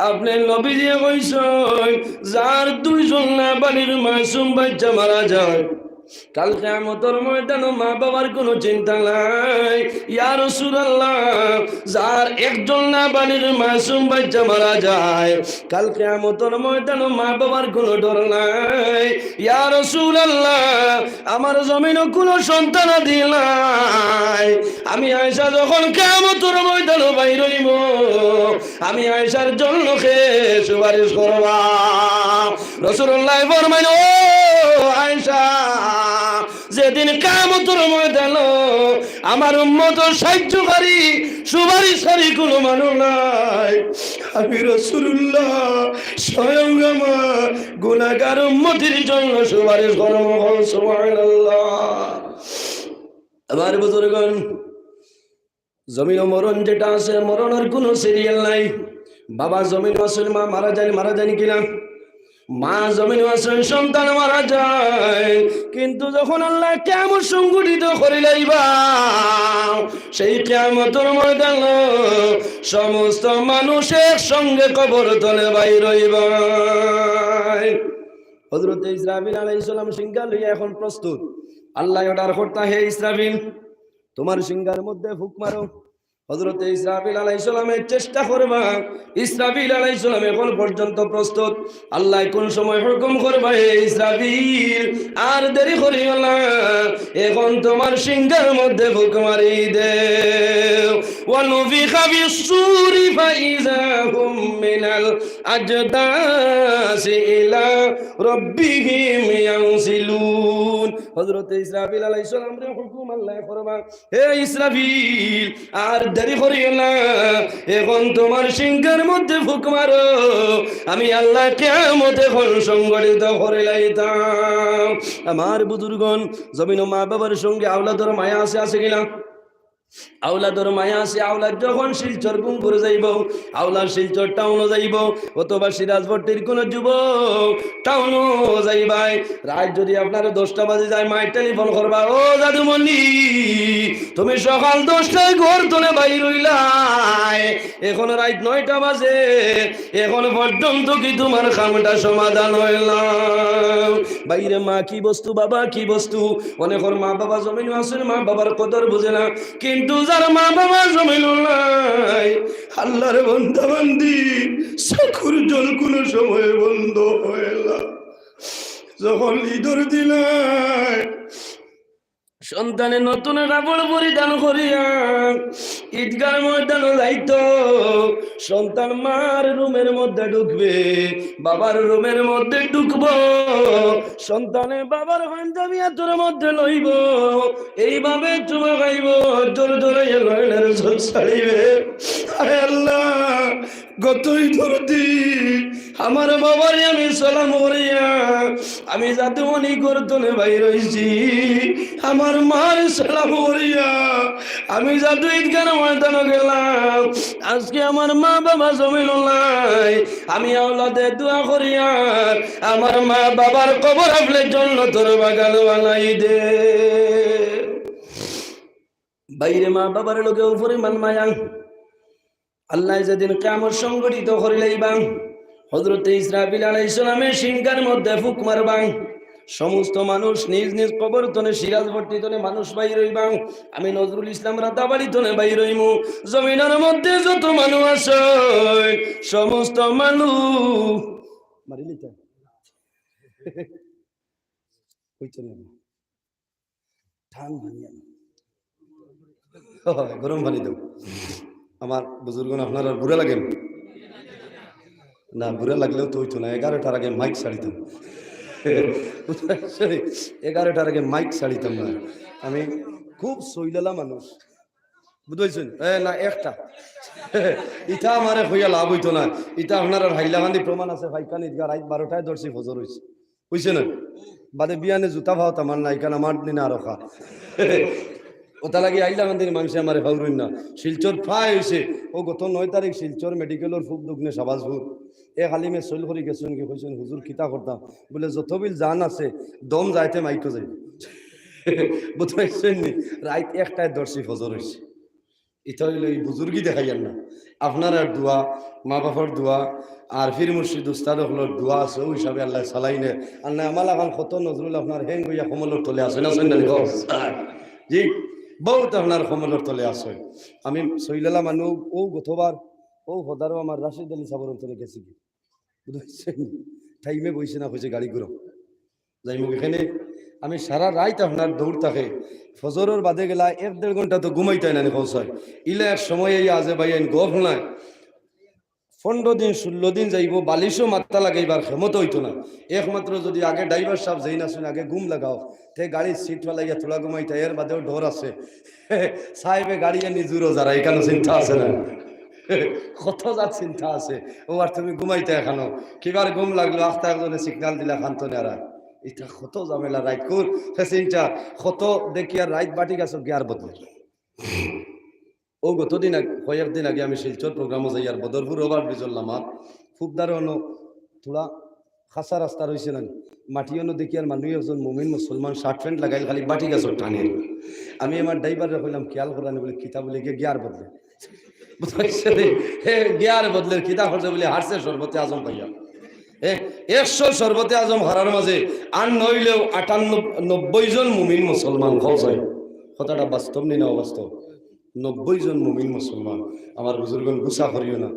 আপনে নবীজিয়ে কইছইন, যার দুইজন নাবালিগ মাসুম বাচ্চা মারা যায়, কাল কিয়ামতর ময়দানো মা বাবার কোনো চিন্তা নাই। ইয়া রাসূলুল্লাহ, যার একজন নাবালিগ মাসুম বাচ্চা মারা যায়, কাল কিয়ামতর ময়দানো মা বাবার কোনো ডর নাই। ইয়া রাসূলুল্লাহ, আমার জমিনো কোনো সন্তানাদি নাই। আমি আয়েশা যখন কিয়ামতর ময়দানো বাইর অইমু, আমি আয়েশার জন্য কে সুপারিশ করবা? রাসূলুল্লাহ ফরমাইন, ও আয়েশা, যেদিন কিয়ামতর ময়দানো আমার উম্মতর সাহায্যকারী, সুপারিশকারী কোনো মানুষ নাই, আমি রাসূলুল্লাহ স্বয়ং আমার গুনাহগার উম্মতির জন্য সুপারিশ করমু। সুবহানাল্লাহ। আমার বুজুর্গণ, জমিনো মরণ যেটা আছে, মরণর কোনো সিরিয়াল নাই। বাবা জমিনো আছইন, মা মারা যাইন, মারা যাইন কিনা? মা জমিনো আছইন, সন্তান মারা যায়, কিন্তু যখন আল্লাহ কিয়ামত সংঘটিত করিলাইবা, সেই কিয়ামতর ময়দানো সমস্ত মানুষ একসঙ্গে কবর তনে বাইর অইবা। হযরতে ইসরাফিল আলাইহিস সালাম সিংহা লইয়া এখন প্রস্তুত। আল্লাহ অর্ডার করতা, হে ইসরাফিল, তোমার সিংহার মধ্যে ফুক মারো। হযরতে ইসরাফিল আলাইহিস সালামে চেষ্টা করবা, ইসরাফিল আলাইহিস সালাম এখন পর্যন্ত প্রস্তুত। আল্লাহ কোন সময় হুকুম করবা, হে ইসরাফিল, আর দেরি করিও না, এখন তোমার সিংহার মধ্যে ফুক মারি দেও। ونفخ في الصور فإذا هم من الأجداث إلى ربهم ينسلون। হযরত ইসরাফিল আলাইহিস সালামরে হুকুম আল্লায় ফরমান, "হে ইসরাফিল, আর দেরি করিও না, এখন তুমার সিংহের মধ্যে ফুক মারো, আমি আল্লায় কিয়ামত এখন সংঘটিত করিলাইতাম।" আমার বুজুর্গন, জমিনো মা বাবার সঙ্গে আওলাদর মায়া আছে, আছে কিনা? আওলাদর মায়া আছে, আওলাদ যখন শিলচর গুম করে যাইবো, আওলাদ শিলচর টাউনো যাইবো, অথবা সিরাজপট্টির কোনো যুবক টাউনো যাইবায়, রাইত যদি আপনার দশটা বাজি যায়, মায় টেলিফোন করবা, "ও দাদুমণি, তুমি সকাল দশটায় ঘর তনে বাইর অইলায়, এখন রাইত নয়টা বাজে, এখন পর্যন্ত কি তুমার কামটা সমাধান অইলো?" ভাইরে, মা কি বস্তু, বাবা কি বস্তু। অনেকর মা বাবা জমিনো আছইন, মা বাবার কদর বুঝে না, কিন্তু যার মা বাবা জমিনো নাই, আল্লার বান্দা বান্দি, চকুর জল কুনু সময় বন্ধ অয় না। যখন ইদর দিন আয়, সন্তানে নতুন কাপড় পরিধান করিয়া ইদগার ময়দানো যাইতো, সন্তান মার রুমের মধ্যে ঢুকবে, বাবার রুমের মধ্যে ঢুকবো, সন্তানে বাবার পাঞ্জাবি আতর মধ্যে লইবো, এইভাবে চুমা খাইবো, জোর জোরে নয়নের জল ছাড়িবে। আয় আল্লাহ, গতই ধরতি আমার বাবারে আমি সালাম করিয়া, আমি দাদুমণি ঘর তনে বাইর অইছি, আমার মার সালাম করিয়া আমি দাদু ইদগার ময়দানো গেলাম। আজকে আমার মা বাবা জমিনো নাই, আমি আওলাদে দোয়া করিয়ার আমার মা বাবার কবর আপনে জন্নতর বাগান বানাই দে। ভাইরে, মা বাবার লগে অউ পরিমাণ মায়া। আল্লায় যেদিন কিয়ামত সংঘটিত করিলাইবা, হযরতে ইসরাফিল আলাইহিস সালামে সিংহের মধ্যে ফুক মারবা, সমস্ত মানুষ নিজ নিজ কবর তনে, সিরাজপট্টি তনে মানুষ বাইর অইবা। আমি নজরুল ইসলাম রাতাবাড়ি তনে বাইর অইমু। জমিনর মধ্যে যত মানুষ আছে, সমস্ত মানুষ মারিলিতা। কইতো না। ঠান ভাঙিয়া না। গরম পানি দেও। আমার বুজুর্গ, আপনারার বুড়া লাগে না? না, বুড়া লাগলেও তো অইতো না, এগারোটার আগে মাইক ছাড়িতাম। Sorry, এগারোটার আগে মাইক ছাড়িতাম না। আমি খুব সইলালা মানুষ, বুঝছইন? এ, না, একটা। ইটা আমারে কইয়া লাভ অইতো না। ইটা আপনারার হাইলাকান্দি প্রমাণ আছে, ফাইকান ইদগা রাইত বারোটায় ধরছি, ফজর অইছে। অইছে না? বাদে বিয়ানে জুতা পাওতা আমার নাই, কারণ আমার দিনে আরো খা। ওটা লাগি আইলাকান্দির মানষে আমারে ফাউরইন না। শিলচর প্রায় অইছে। ও গত নয় তারিখ শিলচর মেডিকেলর ফুক দুগনে শাহবাজপুর। এক আলিমে সইল করি গেছইন গি, কইছইন, "হুজুর, কিতা করতাম?" বুলে, "যত বিল জান আছে, দম যাইতে মাইকো যাই।" বুঝছইন নি? রাইত একটায় ধরছি, ফজর অইছে। ইটা অইলো ই বুজুর্গি দেখাইয়ার না। আপনারার দোয়া, মা বাপর দোয়া, আর পীর মুর্শিদ উস্তাদ অকলর দোয়া আছে, অউ হিসাবে আল্লায় চালাইনে। আর না, আমার লাখান কত নজরুল আপনার হেং অইয়া কমলর তলে আছে না, আছে না নি? জি, বউত আপনার কমলর তলে আছে। আমি সইলালা মানু, অউ গতবার, অউ হদারো আমার রাশিদ আলী সাবর অন্তরে গেছি গি। বুঝছইন? টাইমে বইছে না, কইছে গাড়ি ঘুরো। যাইমু কেনে? আমি সারা রাইত আপনার দৌড় থাকে। ফজরর বাদে গেলা এক দেড় ঘন্টা তো ঘুমাইতায় না নি, কও চাই। ইলা এক সময় আইয়া আজে ভাইয়াইন গফ নাই। পনরো দিন, ষোলো দিন যাইবো, বালিশও মাথা লাগাইবার ক্ষমতা অইতো না। একমাত্র যদি আগে ড্রাইভার সাব যেইন আছইন, আগে ঘুম লাগাও, তে গাড়ির সিট ফালাইয়া থুড়া ঘুমাইতা, এর বাদেও ডর আছে। সাহেবে গাড়িয়ে নিজুরও যারা, ইখানো চিন্তা আছে না? কত জাত চিন্তা আছে। ও আর তুমি ঘুমাইতা এখানো, কিবার ঘুম লাগলো, আখতা একজনে সিগনাল দিলা, খান্তনে আর ইতা কত ঝামেলা, রাইতকুর passenger, কত দেখিয়ার রাইত বাটি গাছো গিয়ার বদলে। অউ গত দিন আগ-, কয়েকদিন আগে আমি শিলচর প্রোগ্রামো যাইয়ার বদরপুর ওভারব্রিজর লামাত, খুব দারুণ থুড়া খাসা রাস্তা রইছে না, মাটি অনো দেখিয়ার মানুষ একজন মুমিন মুসলমান শার্ট প্যান্ট লাগাইল, খালি বাটি গাছর টানে। আমি আমার ড্রাইভাররে কইলাম, "খেয়াল করানি?" বলে, "কিতা?" বলে, "গিয়া গিয়ার বদলে।" বুঝতে পারছেন? হে গিয়ার বদলের কিতা করছে বলে, হারছে শরবতে আজম পাইয়া। এ, একশো শরবতে আজম হারার মাঝে আর নইলেও আটানব্বই, নব্বই জন মুমিন মুসলমান, কও চাই। কথাটা বাস্তব নি না অবাস্তব? নব্বই জন মুমিন মুসলমান। আমার বুজুর্গন গুসা করিও না।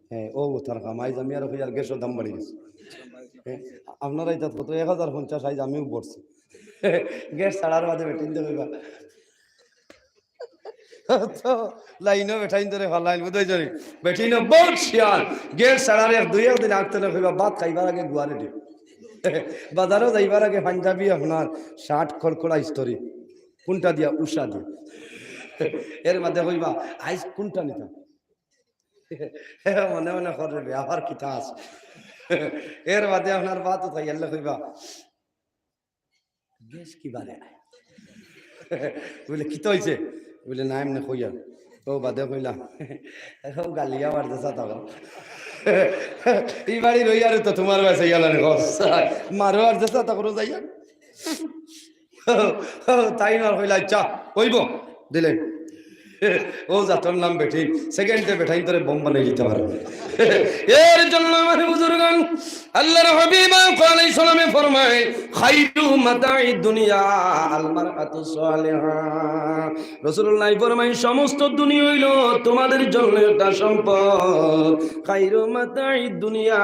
হ্যাঁ, ও তার কামাই জামি আর হইয়ার গ্যাসর দাম বাড়ি গেছে। হ্যাঁ, আপনারা ইতা কত এক হাজার পঞ্চাশ আইজ আমিও বলছি। গ্যাস ছাড়ার বাদে বেটিন দেবে বা। তো লাইনো বেটাইন ধরে ফালাইল, বুঝাই জানি। বেটিনও বউত শিয়ান, গেট ছাড়ার এক দুই এক দিন আগ থনে কইবা, "ভাত খাইবার আগে গুয়ারে দিও।" বাজারো যাইবার আগে পাঞ্জাবি আপনার শার্ট কড়কড়া ইস্ত্রি, কুনটা দিয়া? উষা দিয়া। এর বাদে কইবা, "আইজ কুনটা নিতাম?" মনে মনে করবে, "আবার কিতা আছে?" এর বাদে আপনার ভাত উঠাই আনলে কইবা, "গ্যাস কি বারে?" বলে, "কিতা অইছে?" বলে, "না, এমনে কইয়া।" ও বাদে কইলা, "ও গালিয়া মার দেছা তখন।" ই বাড়ি রইয়ারে তো তুমার বাসে গেল রে, কস। মারো আর দেছা তখন যাইয়া। তাইন আর কইলা, "আচ্ছা, অইবো।" দিলে। ও জাতর নাম বেটিন, সেকেন্ডে বেটাইন তোরে বোম বানাই দিতে পারে। এর জন্য আমার বুজুর্গান, আল্লাহর হাবিব আলাইহিস সালামে ফরমায়, "খাইরু মাতাই দুনিয়া আল মারআতু সালিহা।" রাসূলুল্লাহ ফরমায়, "সমস্ত দুনিয়া অইলো তোমাদের জন্য একটা সম্পদ।" খাইরু মাতাই দুনিয়া,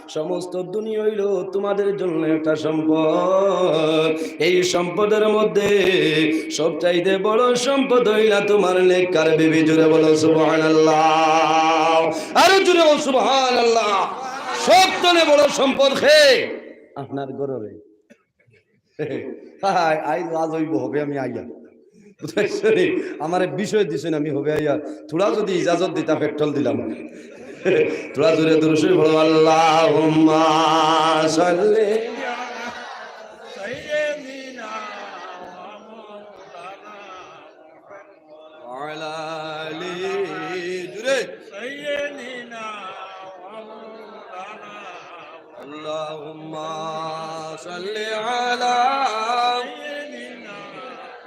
সমস্ত দুনিয়া অইলো তোমাদের জন্য একটা সম্পদ। এই সম্পদের মধ্যে সবচাইতে বড় সম্পদ অইলা তোমার নেককার বিবি। জোরে বলো সুবহানাল্লাহ। আরো জোরে বলো সুবহানাল্লাহ। সব তনে বড় সম্পদ কে? আপনার ঘররে। হায়, আইজ ওয়াজ অইবো, হবে আমি আইয়া। বুঝছো নি? আমারে বিষয় দিছইন, আমি হবে আইয়া। থুড়া যদি ইজাজত দিতা, পেট্রোল দিলাম। থুড়া জোরে দুরূদ শরীফ পড়ো, আল্লাহুম্মা সাল্লি। وعلى آل، জোরে। سيدنا ومولانا اللهم صل على سيدنا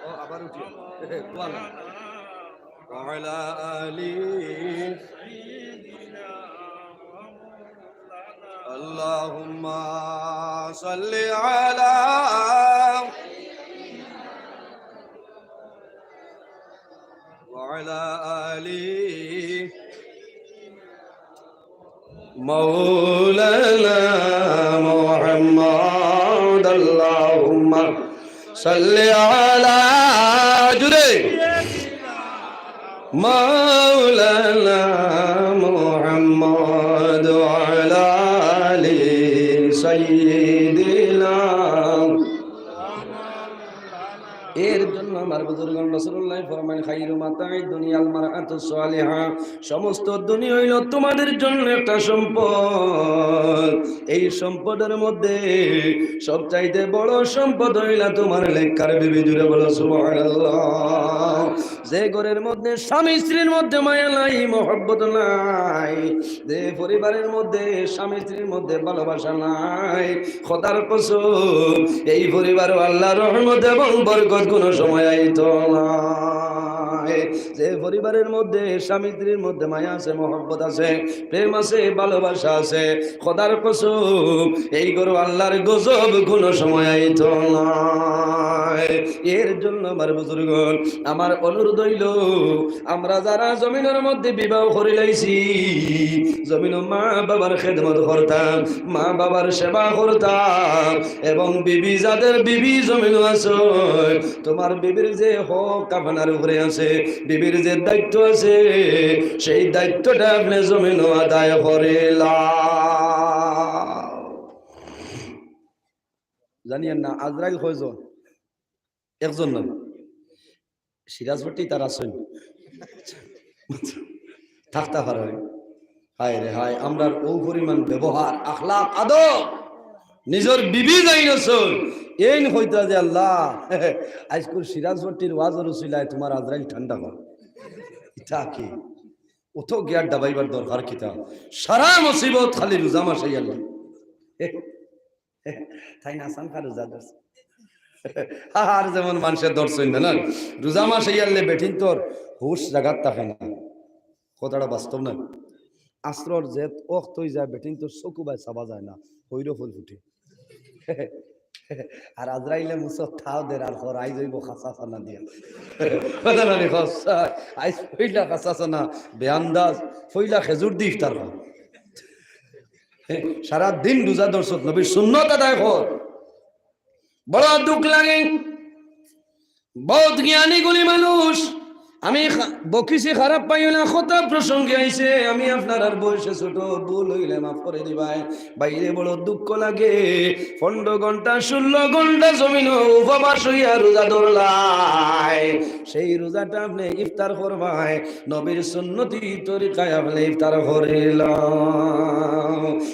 ও, আবার উঠি। وعلى آل سيدنا اللهم صل على وعلى آل مولانا محمد اللهم صل على، জোরে، مولانا محمد وعلى آل سيدنا। এর জন্য আমার বুজুর্গান রাসূলুল্লাহ ফরমায়, "খাইরু মাতাই দুনিয়াল মারআতু সালিহা।" সমস্ত দুনিয়া অইলো তোমাদের জন্য একটা সম্পদ। এই সম্পদের মধ্যে সবচাইতে বড় সম্পদ অইলা তোমার নেককার বিবি। জোরে বলো সুবহানাল্লাহ। যে ঘরের মধ্যে স্বামী স্ত্রীর মধ্যে মায়া নাই, মহব্বত নাই, যে পরিবারের মধ্যে স্বামী স্ত্রীর মধ্যে ভালোবাসা নাই, খোদার কসম, এই পরিবারও আল্লাহর রহমত এবং বরকত কোনো সময় আইতো নায়। যে পরিবারের মধ্যে স্বামী স্ত্রীর মধ্যে মায়া আছে, মহব্বত আছে, প্রেম আছে, ভালোবাসা আছে, খোদার কসম, এই ঘরো আল্লাহর গজব কোনো সময় আইতো নায়। এর জন্য আমার বুজুর্গান, আমার অনুরোধ অইলো, আমরা যারা জমিনর মধ্যে বিবাহ করিলাইছি, জমিনো মা বাবার খেদমত করতাম, মা বাবার সেবা করতাম, এবং বিবি, যাদের বিবি জমিনো আছে, তোমার বিবির যে হক আপনার উপরে আছে, বিবির যে দায়িত্ব আছে, সেই দায়িত্বটা আপনে জমিনো আদায় করিলা। জানিয়েন না, আজরাইল কয়জন? একজন না। সিরাজপট্টি তারা আছইন। থাকতা পারে। হায় রে হায়, আমরার অউ পরিমাণ ব্যবহার, আখলাক, আদব। নিজর বিবি যাইন আছইন, এইন কইতা যে, "আল্লাহ, আইজকুর সিরাজপট্টির ওয়াজর উছিলায় তোমার আজরাইল ঠান্ডা কর।" ইতা কি? অত গিয়ার দাবাইবার দরকার কিতা? সারা মুসিবত খালি রোজা মাস আইয়ার লাগি। তাইন আছইন কা রোজা ধরছে। আর যেমন মানষে ধরছইন না, না? রোজা মাস আইয়ারলে বেটিন্তর হুশ জাগাত থাকে না। কথাটা বাস্তব না? আছরর যে অক্ত অইযায়, বেটিন্তর চকু বায় চাবা যায় না, হইরো ফুল ফুটে। আর আজরাইলে মুছত থাও দের আর কর, আইজ অইবো খাসা চানা দিয়া। কথা না নি, খাসা। আইজ পয়লা খাসা চানা, বেআন্দাজ, পয়লা খেজুর দি ইফতার কর। সারা দিন রোজা ধরছত, নবীর সুন্নত আদায় কর। বড় দুখ লাগে। বউত জ্ঞানী গুণী মানুষ, আমি খা-, বকিছি, খারাপ পাইও না, কথা প্রসঙ্গে আইছে, আমি আপনারার বয়সে ছোট, ভুল অইলে মাফ করি দিবায়। বাইরে বড় দুঃখ লাগে, পনেরো ঘন্টা, ষোলো ঘন্টা জমিনো উপবাস অইয়া রোজা ধরলায়, সেই রোজাটা আপনে ইফতার করবায়, নবীর সুন্নতি তরিকায় আপনে ইফতার করিলা।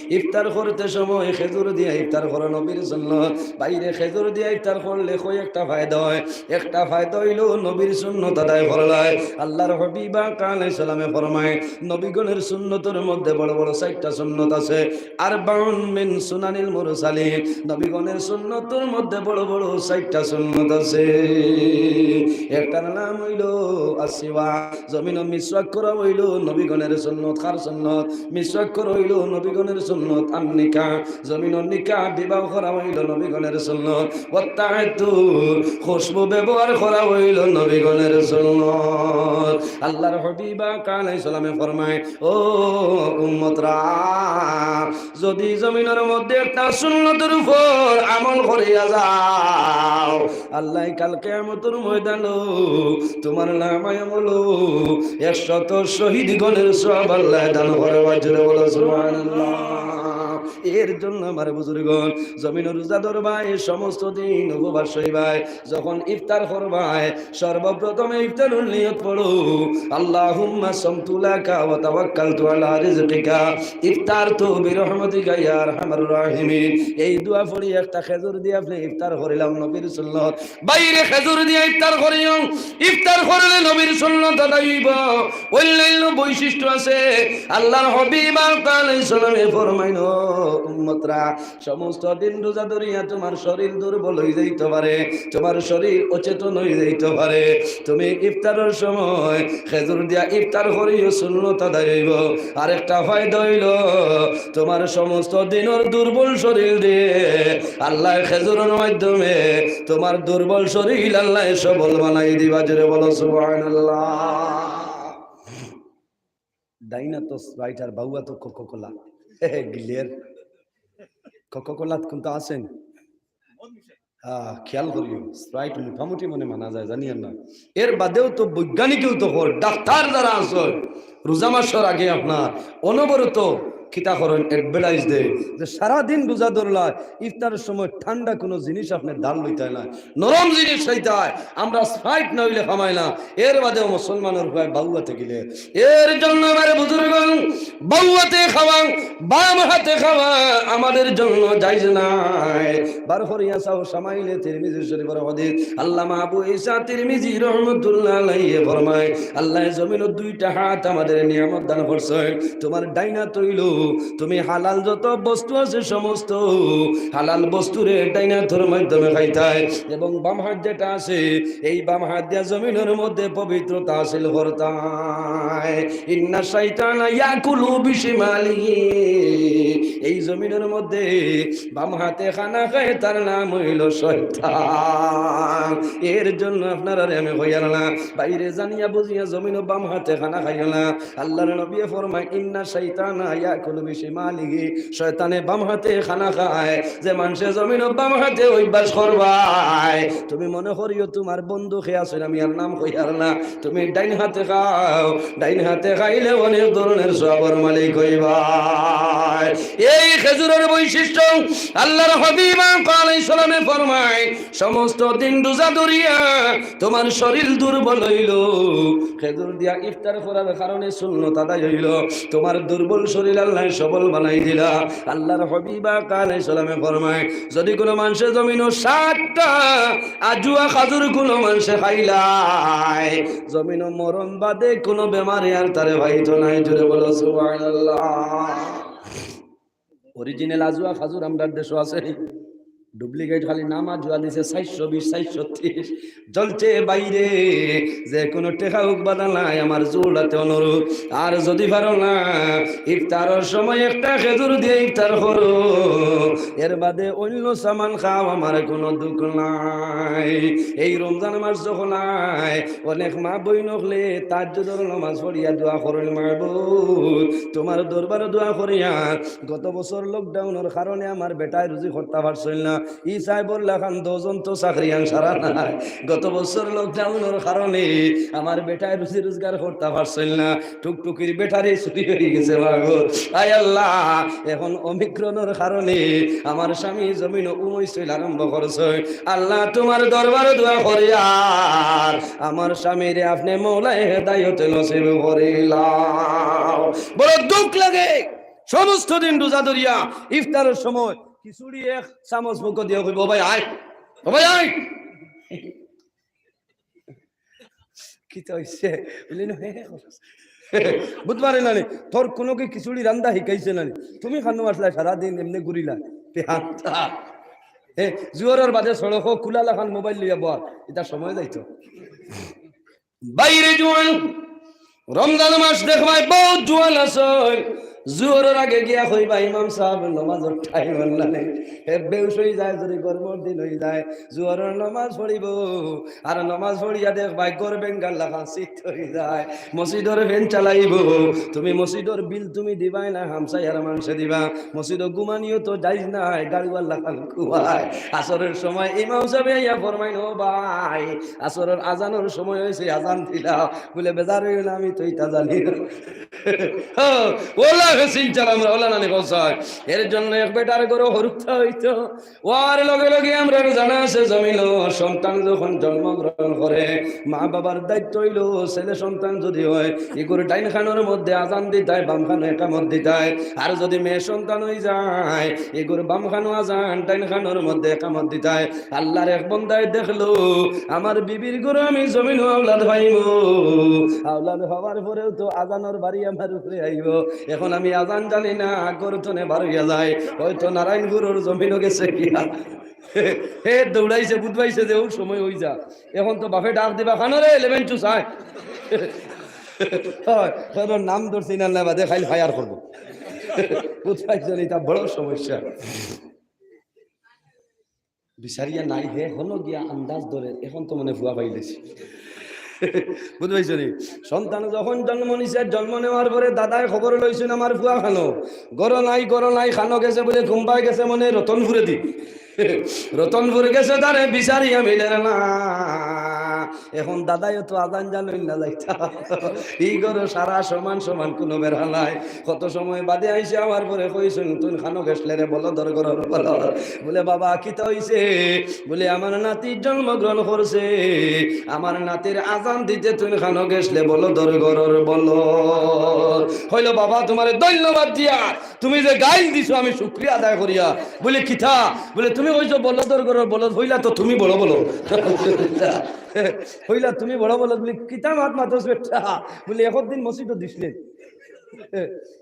ইফতার করতে সময় খেজুর দিয়া ইফতার করো, নবীর সুন্নত। বাইরে খেজুর দিয়া ইফতার করলে কয় একটা ফায়দা অয়। একটা ফায়দা অইলো নবীর সুন্নত আদায় করলায়। আল্লাহর হাবিব আকা আলাইহিস সালামে ফরমায়, নবীগণের সুন্নতর মধ্যে বড় বড় চাইরটা সুন্নত আছে। আরবাউন মিন সুনানিল মুরসালিন, নবীগণের সুন্নতর মধ্যে বড় বড় চাইরটা সুন্নত আছে। একটার নাম অইলো আসসিওয়াক, জমিনো মিসওয়াক করা অইলো নবীগণের সুন্নত। কার সুন্নত? মিসওয়াক করা অইলো নবীগণের সুন্নত। আন নিকাহ, জমিনো নিকাহ বিবাহ করা অইলো নবীগণের সুন্নত। ওয়াত্তাআত্তুর, খুশবু ব্যবহার করা অইলো নবীগণের সুন্নত। আল্লাহর হাবিব আকা আলাইহিস সালামে ফরমায়, ও উম্মতরা, যদি জমিনর মধ্যে একটা সুন্নতর উপর আমল করিয়া যাও, আল্লায় কাল কিয়ামতর ময়দানো তুমার নামায় আমলো একশত শহীদগণের সওয়াব আল্লায় দান করবা। জোরে বলো সুবহানাল্লাহ। এর জন্য আমার বুজুর্গণ, জমিনো রোজা ধরবায়, সমস্ত দিন উপবাস অইবায়, যখন ইফতার করবায়, সর্বপ্রথমে ইফতারর নিয়ত পড়ো, আল্লাহুম্মা সামতু লাকা ওয়া তাওয়াক্কালতু আলা রিজকিকা, ইফতারতু বিরহমাতিকা ইয়া আরহামার রাহিমিন। এই দোয়া পড়ি একটা খেজুর দিয়া আপনে ইফতার করিলাও, নবীর সুন্নত। বাইরে খেজুর দিয়া ইফতার করিও, ইফতার করলে নবীর সুন্নত আদায় অইবো। অন্যান্য বৈশিষ্ট্য আছে। আল্লাহর হাবিব আকা আলাইহিস সালামে ফরমাইন, ও উম্মতরা, সমস্ত দিন রোজা ধরিয়া তুমার শরীর দুর্বল অই যাইতো পারে, তুমার শরীর অচেতন অই যাইতো পারে। তুমি ইফতারর সময় খেজুর দিয়া ইফতার করিও, সুন্নত আদায় অইবো। আরেকটা ফায়দা অইলো, তুমার সমস্ত দিনর দুর্বল শরীররে আল্লায় খেজুরর মাধ্যমে তুমার দুর্বল শরীর আল্লায় সবল বানাই দিবা। জোরে বলো সুবহানাল্লাহ। ডাইন আতো Sprite আর বাউ আতো Coca-Cola। গিলের Coca-Cola-ত কুনতা আছে নি? আহ, খেয়াল করিও, Sprite মোটামুটি মনে মানা যায়, জানি আর না। এর বাদেও তো বৈজ্ঞানিকেও তো কর, ডাক্তার যারা আছে, রোজা মাসর আগে আপনার অনবরত কিতা করেন, advertise দেয় যে সারাদিন রোজা ধরলা, ইফতারের সময় ঠান্ডা কোনো জিনিস আপনে ধার লইতা নায়, নরম জিনিস খাইতা। আমরা Sprite না অইলে কামাই না, এর বাদেও মুসলমানর পুয়ায় বাউ আতে গিলে। এর জন্য আমার বুজুর্গণ, বাউ আতে খাওয়া, বাম হাতে খাওয়া আমাদের জন্য জায়েজ নাই। বার করিয়া চাও, শামাইলে তিরমিজি শরীফর হাদিস। আল্লামা আবু ঈসা তিরমিজি রহমতুল্লাহ আলাইহি ফরমায়, আল্লায় জমিনো দুইটা হাত আমাদের নিয়ামত দান করছে। তুমার ডাইন আত অইলো, তুমি হালাল যত বস্তু আছে সমস্ত হালাল বস্তুরে ডাইন আতর মাধ্যমে খাইতায়, এবং বাম হাত যেটা আছে, এই বাম হাত দিয়া জমিনর মধ্যে পবিত্রতা হাসিল করতায়। ইন্না শাইতানা ইয়াকুলু বিশিমালিহি। এই জমিনর মধ্যে বাম হাতে খানা খায়, তার নাম অইলো শয়তান। এর জন্য আপনারারে আমি কইয়ার না, বাইরে জানিয়া বুঝিয়া জমিনো বাম হাতে খানা খাইও না। আল্লাহর নবীয়ে ফরমায়, ইন্না শাইতানা ইয়াকুলু বিশিমালিহি, শয়তানে বাম হাতে খানা খায়। যে মানষে জমিনো বাম হাতে অভ্যাস করবায়, তুমি মনে করিও তুমার বন্ধু কে আছে, আমি আর নাম কইয়ার না, তুমি ডাইন হাতে খাও, ডাইন হাতে খাইলে অনেক ধরনের সওয়াবর মালিক অইবায়। এই খেজুরর বৈশিষ্ট্য আল্লাহর হাবিব আকা আলাইহিস সালামে ফরমায়, সমস্ত দিন রোজা ধরিয়া তুমার শরীর দুর্বল অইলো, খেজুর দিয়া ইফতার করার কারণে সুন্নত আদায় অইলো, তুমার দুর্বল শরীর আল্লায় সবল বানাই দিলা। আল্লাহর হাবিব আকা আলাইহিস সালামে ফরমায়, যদি কোনো মানষে জমিনো সাতটা আজুয়া খাজুর কোনো মানষে খাইলায়, জমিনো মরণ বাদে কোনো বেমারে আর তারে পাইতো নায়। জোরে বলো সুবহানাল্লাহ। Original আজুয়া খাজুর আমরার দেশো আছে নি? Duplicate খালি নাম আজুয়া দিছে, চাইরশো বিশ, চাইরশো তিরিশ। জ্বলছে বাইরে, যে কোনো টেকা হোক বাধা নাই, আমার জোড়াতে অনুরোধ। আর যদি পারো না, ইফতারর সময় একটা খেজুর দিয়া ইফতার করো, এর বাদে অইন্য সামান খাও, আমার কোনো দুখ নাই। এই রমজান মাস যখন আয়, অনেক মা বইন অকলে তাহাজ্জুদর নামাজ পড়িয়া দোয়া করইন, মাবুদ, তুমার দরবারো দোয়া করিয়ার, গত বছর lockdown-র কারণে আমার বেটায় রুজি করতা পারছইল না, ই সাহেবর লাখান দুইজন তো চাকরিয়ান সারা নাই। গত বছর লকডাউনর কারণে আমার বেটায় রুজি রোজগার করতা পারছিল না, টুকটুকির ব্যাটারি চুরি অই গেছে মাগো। আয় আল্লাহ, এখন ওমিক্রনর কারণে আমার স্বামী জমিনো উমইছিল আরম্ভ করছে। আল্লাহ, তুমার দরবারো দোয়া করিয়ার আমার স্বামীরে আপনে মওলায় হেদায়ত নসিব করিলাও। বড় দুখ লাগে, সমস্ত দিন রোজা ধরিয়া ইফতারর সময় খিচুড়ি এক চামচ মুখো দিয়া কইবো, "ও ভাই আয়, ও ভাই আয়।" কিতা অইছে? বুলে, "না, হে, হে, হে।" বুঝবারে না নি, তোর কুনু কি খিচুড়ি রান্দা শিকাইছে না নি? তুমি খানো আসলা সারাদিন এমনে ঘুরিলা। পেহান্তা। হে, জুহরর বাদে সড়কো কুলা লাখান মোবাইল লইয়া বর, ইতা সময় যাইতো। বাইরে জোয়ান, রমজান মাস দেখবায় বউত জোয়ান আছে, জুহরর আগে গিয়া কইবা, "ইমাম সাব, নমাজর টাইম অইল না নি।" হে বেহুশ অই যায়, যদি গরমর দিন অই যায়, জুহরর নমাজ পড়িবো, আর নমাজ পড়িয়া দেখবায় ঘর বেঙ্গার লাখান শীত অই যায়, মসজিদর ফ্যান চালাইবো, তুমি মসজিদর বিল তুমি দিবায় না, হামসায়ার মানষে দিবা, মসজিদো ঘুমানিও তো জাইজ নায়, গাড়ুয়ার লাখান ঘুমায়। আসরর সময় ইমাম সাবে আইয়া ফরমাইন, "ও ভাই, আসরর আজানর সময় অইছে, আজান দিলাও।" বুলে, "বেজার অইও না, আমি তো ইতা জানি না।" হ্যাঁ, ওলা হে সিনচার আমরা, ওলা নানি কসাই। এর জন্য এক বেটার ঘরো হরুপ্তা অইতো। ওয়ার লগে লগে আমরার জানা আছে জমিনো সন্তান যখন জন্মগ্রহণ করে, মা বাবার দায়িত্ব অইলো ছেলে সন্তান যদি হয়, ইগুর ডাইন খানোর মধ্যে আজান দিতায়, বাম খানো একামত দিতায়। আর যদি মেয়ে সন্তান অই যায়, ইগুর বাম খানো আজান, ডাইন খানোর মধ্যে একামত দিতায়। আল্লাহর এক বন্দায় দেখলো, আমার বিবির ঘরো আমি জমিনো আওলাদ পাইমু, আওলাদ হওয়ার পরেও তো আজানর বাড়ি আমার উপরে আইবো। এখন আমি আজান জানি না, ঘর তনে বার অইয়া যায়, হয়তো নারায়ণপুরর জমিনো গেছে গিয়া। হে দৌড়াইছে, বুঝবাইছে যে অউ সময় অই যা। এখন তো বাপে ডাক দিবা, "খানো রে, eleven to চায়।" হয়, কারণ নাম ধরছি না, না বাদে খাইল ফায়ার করবো। বুঝবাইছো নি, ইতা বড় সমস্যা। বিচারিয়া নাই, হে হনো গিয়া আন্দাজ ধরে, এখন তো মনে ফুয়া পাইলেছি। বুঝবাইছো নি? সন্তান যখন জন্ম নিছে, জন্ম নেওয়ার পরে দাদায় খবর লইছইন, "আমার ফুয়া খানো?" "ঘরো নাই, ঘরো নাই, খানো গেছে বুলে, কুম্বায় গেছে মনে রতনপুরে দি।" রতনপুর গেছে, তারে বিচারিয়া মিলের না। এখন দাদায়ও তো আজান জানইন না যাইতা। ই ঘরো সারা সমান সমান কুনু বেড়া নাই। কত সময় বাদে আইছে, আওয়ার পরে কইছইন, "তুইন খানো গেছলে রে, বলদর ঘরর বলদ।" বুলে, "বাবা, কিতা অইছে?" বুলে, "আমার নাতি জন্মগ্রহণ করছে, আমার নাতির আজান দিতে তুইন খানো গেছলে, বলদর ঘরর বলদ।" কইলো, "বাবা, তুমারে ধন্যবাদ দিয়া তুমি যে গাইল দিছো, আমি শুকরিয়া আদায় করিয়া।" বুলে, "কিতা?" বুলে, "তুমি কইছো বলদর ঘরর বলদ, কইলা তো তুমি বড় বলদ।" কইলা, "তুমি বড় বলদ।" বুলে, "কিতা মাত মাতস বেটা?" বুলে, "একদিন মসজিদো দিছলে।"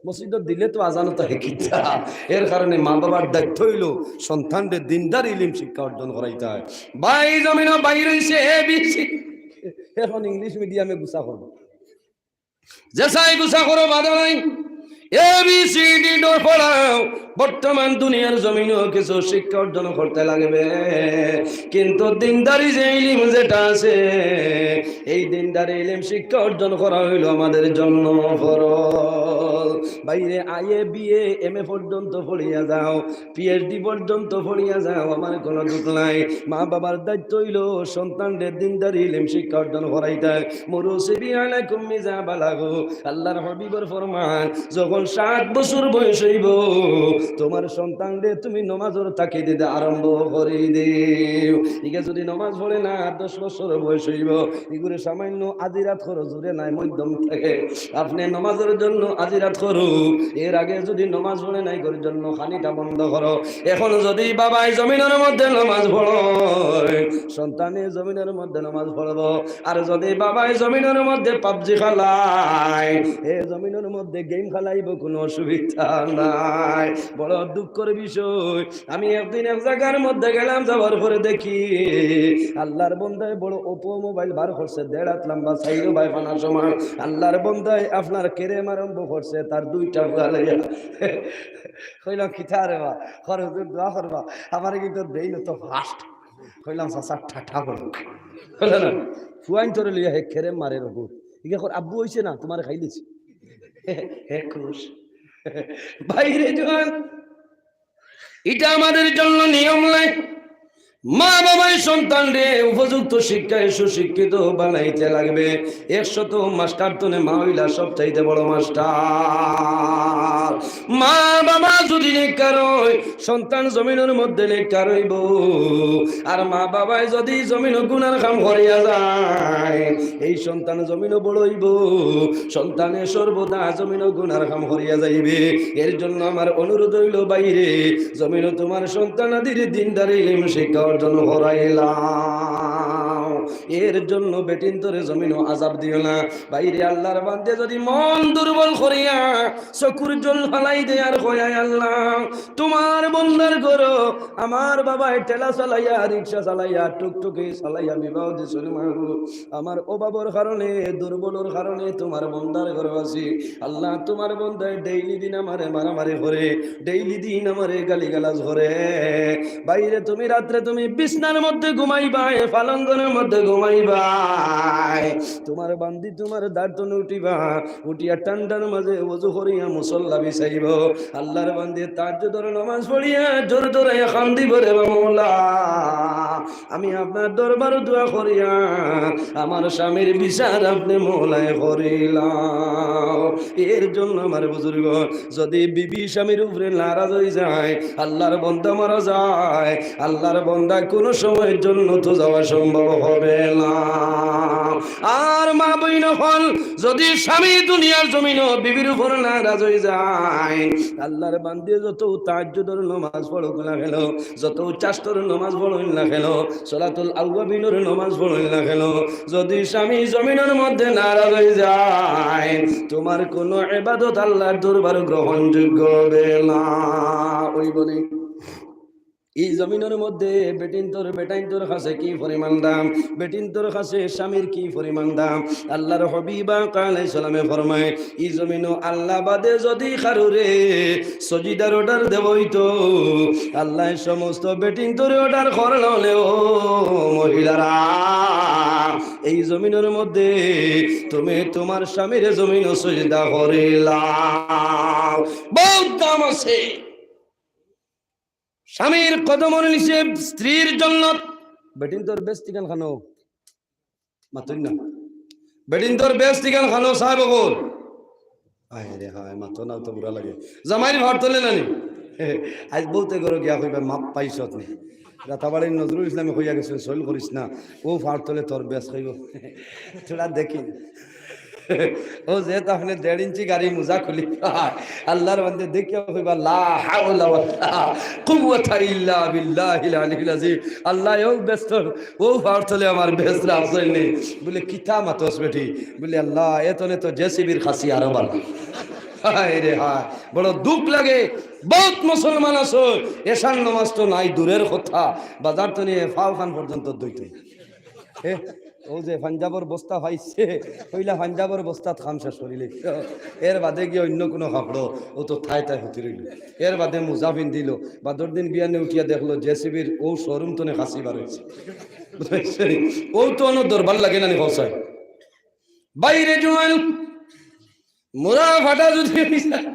মসজিদো দিলে তো আজানও তো হে কিতা। এর কারণে মা বাবার দায়িত্ব অইলো সন্তানরে দিনদার ইলিম শিক্ষা অর্জন করাইতায়। ভাই জমিনো বাইর অইছে এ বি সি। এখন ইংলিশ মিডিয়ামে গুছা করবো। যে চাই গুছা করো, বাধা নাই। এ বি সি ডি ডর পড়াও। বর্তমান দুনিয়ার জমিনো কিছু শিক্ষা অর্জন করতে লাগবে, কিন্তু দিনদারি যে ইলিম যেটা আছে, এই দিনদারি ইলিম শিক্ষা অর্জন করা অইলো আমাদের জন্য ফরজ। বাইরে আইএ, বিএ, এমএ পর্যন্ত পড়িয়া যাও, পিএইচডি পর্যন্ত পড়িয়া যাও, আমার কোনো দুখ নাই। মা বাবার দায়িত্ব অইলো সন্তানরে দিনদারি ইলিম শিক্ষা অর্জন করাইতায়। মুরু সিবিয়ানাকুম ইযা বালাগু, আল্লাহর হাবিবর ফরমান, যখন সাত বছর বয়স অইবো, তুমার সন্তানরে তুমি নমাজর তাকিদ দিতে আরম্ভ করি দিও। ইগে যদি নমাজ পড়ে না, দশ বছর বয়স অইবো, ইগুরে সামান্য আজিরাত করো, জোরে নায়, মধ্যম থেকে। আপনে নমাজর জন্য আজিরাত করো, এর আগে যদি নমাজ পড়ে না, ইগুর জন্য খানিটা বন্ধ করো। এখন যদি বাবায় জমিনর মধ্যে নমাজ পড়ে, সন্তানে জমিনর মধ্যে নমাজ পড়বো। আর যদি বাবায় জমিনর মধ্যে পাবজি খেলায়, হে জমিনর মধ্যে গেম খেলাইবো, কোনো অসুবিধা নাই। বড় দুঃখর বিষয়, আমি একদিন এক জাগার মধ্যে গেলাম, যাওয়ার পরে দেখি আল্লাহর বন্দায় বড় Oppo মোবাইল বার করছে, দেড় হাত লম্বা, চাইরো বায় ফানা সমান। আল্লাহর বন্দায় আপনার ক্যারেম আরম্ভ করছে, তার দুইটা ফুয়া লইয়া। কইলাম, "কিতা রে বা?" কর, "হুজুর, দোয়া করবা।" আমারে কিন্তু দেইন তো ফাস্ট। কইলাম, "চাচা, ঠাঠা বলো।" বুলে না, ফুয়াইন্তরে লইয়া হে ক্যারেম মারে রঘু। ইগে কর, "আব্বু, অইছে না, তুমারে খাইলিছি।" হে খুশ। বাইরে জোয়ান, ইটা আমাদের জন্য নিয়ম নাই। মা বাবায় সন্তানরে উপযুক্ত শিক্ষায় সুশিক্ষিত বানাইতে লাগবে। একশত মাস্টার তনে মা অইলা সবচাইতে বড় মাস্টার। মা বাবা যুদি নেককার অয়, সন্তান জমিনর মধ্যে নেককার অইবো। আর মা বাবায় যুদি জমিনো গুনার কাম করিয়া যায়, এই সন্তান জমিনো বড় অইবো। সন্তানে সর্বদা জমিনো গুনার কাম করিয়া যাইবে। এর জন্য আমার অনুরোধ অইলো, ভাইরে, জমিনো তুমার সন্তানাদিরে দিনদারি ইলিম শিক্ষা অর্জন করাইলাও। এর জন্য বেটিন্তরে জমিনো আজাব দিও না। ভাইরে, আল্লার বান্দে যুদি মন দুর্বল করিয়া চকুর জল ফালাই দেয় আর কয়, "আয় আল্লাহ, তুমার বন্দার ঘরো আমার বাবায় ঠেলা চালাইয়া, রিক্সা চালাইয়া, টুকটুকি চালাইয়া বিবাহ দিছইন মাগো। আমার অভাবর কারণে, দুর্বলর কারণে তুমার বন্দার ঘরো আছি। আল্লাহ, তুমার বন্দায় ডেইলি দিন আমারে মারামারি করে, ডেইলি দিন আমারে গালিগালাজ করে। ভাইরে, তুমি রাত্রে তুমি বিছনার মধ্যে ঘুমাইবায়, পালঙ্গর মধ্যে ঘুমাইবায়। তুমার বান্দি তুমার দাঁড় তনে উঠিবা, উঠিয়া ঠান্ডার মাঝে ওযু করিয়া মুসল্লা বিছাইবো। আল্লার বান্দি তাহাজ্জুদর নামাজ পড়িয়া জোর জোরে কান্দিবো, রে বা মওলা, আমি আপনার দরবারো দোয়া করিয়া আমার স্বামীর বিচার আপনে মওলায় করিলাও।" এর জন্য আমার বুজুর্গ, যুদি বিবি স্বামীর উপরে নারাজ অই যায়, আল্লার বন্দা মারা যায়, আল্লার বন্দা কুনু সময় জন্নতো যাওয়া সম্ভব হবে না। আর মা বইন অকল, যুদি স্বামী দুনিয়ার জমিনো বিবির উপর নারাজ অই যায়, আল্লার বান্দি যত তাহাজ্জুদর নামাজ পড়ুক না কেন, যত চাস্তর নামাজ পড়ুক না কেন, সলাতুল আওয়াবিনর নামাজ পড়ুক না কেন, যুদি স্বামী জমিনর মধ্যে নারাজ অই যায়, তুমার কুনু ইবাদত আল্লার দরবারো গ্রহণযোগ্য হবে না। অইবো নি? ই জমিনর মধ্যে বেটিন্তর, বেটাইন্তর কাছে কি পরিমাণ দাম, বেটিন্তর কাছে স্বামীর কি পরিমাণ দাম। আল্লার হাবিব আকা আলাইহিস সালামে ফরমায়, ই জমিনো আল্লা বাদে যুদি কারুরে সজিদার order দেওয়া অইতো, আল্লায় সমস্ত বেটিন্তরে order করলা, ও মহিলারা, এই জমিনর মধ্যে তুমি তুমার স্বামীরে জমিনো সজিদা করিলাও। বউত দাম আছে। স্বামীর কদমর নিচে স্ত্রীর জন্নত। বেটিন্তর বেহেস্তিখান খানো? মাতইন না। বেটিন্তর বেহেস্তিখান খানো সাব অকল? আয় রে হায়, মাতো না তো বুরা লাগে। জামাইর ফাড় তলে নানি? আইজ বউতে ঘরো গিয়া কইবা, "মাফ পাইছত নি?" রাতাবাড়ির নজরুল ইসলামে কইয়া গেছইন, "সইল করিস না, অউ ফাড় তলে তোর বেহেস্ত খাইবো।" থুড়া দেখি। ও যে তো আপনে দেড় ইঞ্চি গাড়ি মুজা খুলি, আল্লার বান্দে দেখিয়া কইবা, "লা হাওলা ওয়ালা কুওয়াতা ইল্লা বিল্লাহিল আলিয়্যিল আযীম।" আল্লায় অউ বেহেস্ত, অউ ফাড় তলে আমার বেহেস্ত রাখছইন নি। বুলে, "কিতা মাতস বেটি?" বুলে, "আল্লা, এতনে তো জেসিবির খাসি আরো ভালা।" হায় রে হায়, বড় দুখ লাগে। বউত মুসলমান আছে, এশার নামাজ তো নাই দূরের কথা, বাজার তনে ফাও খান পর্যন্ত ধইতে। এ, অউ যে পাঞ্জাবর বস্তা পাইছে, কইলা পাঞ্জাবর বস্তাত কাম শেষ করিলে। এর বাদে গিয়া অইন্য কুনু কাপড়ো, অউ তো থায় থায় হুতি রইল। এর বাদে মুজা পিন্দিল, বাদর দিন বিয়ানে উঠিয়া দেখলো জেসিবির অউ শোরুম তনে খাসি বার অইছে। বুঝছইন নি? অউ তো অনো দরবার লাগে না নি, কও চাই? বাইরে জোয়ান, মুরা ফাটা যুদি অই যায়,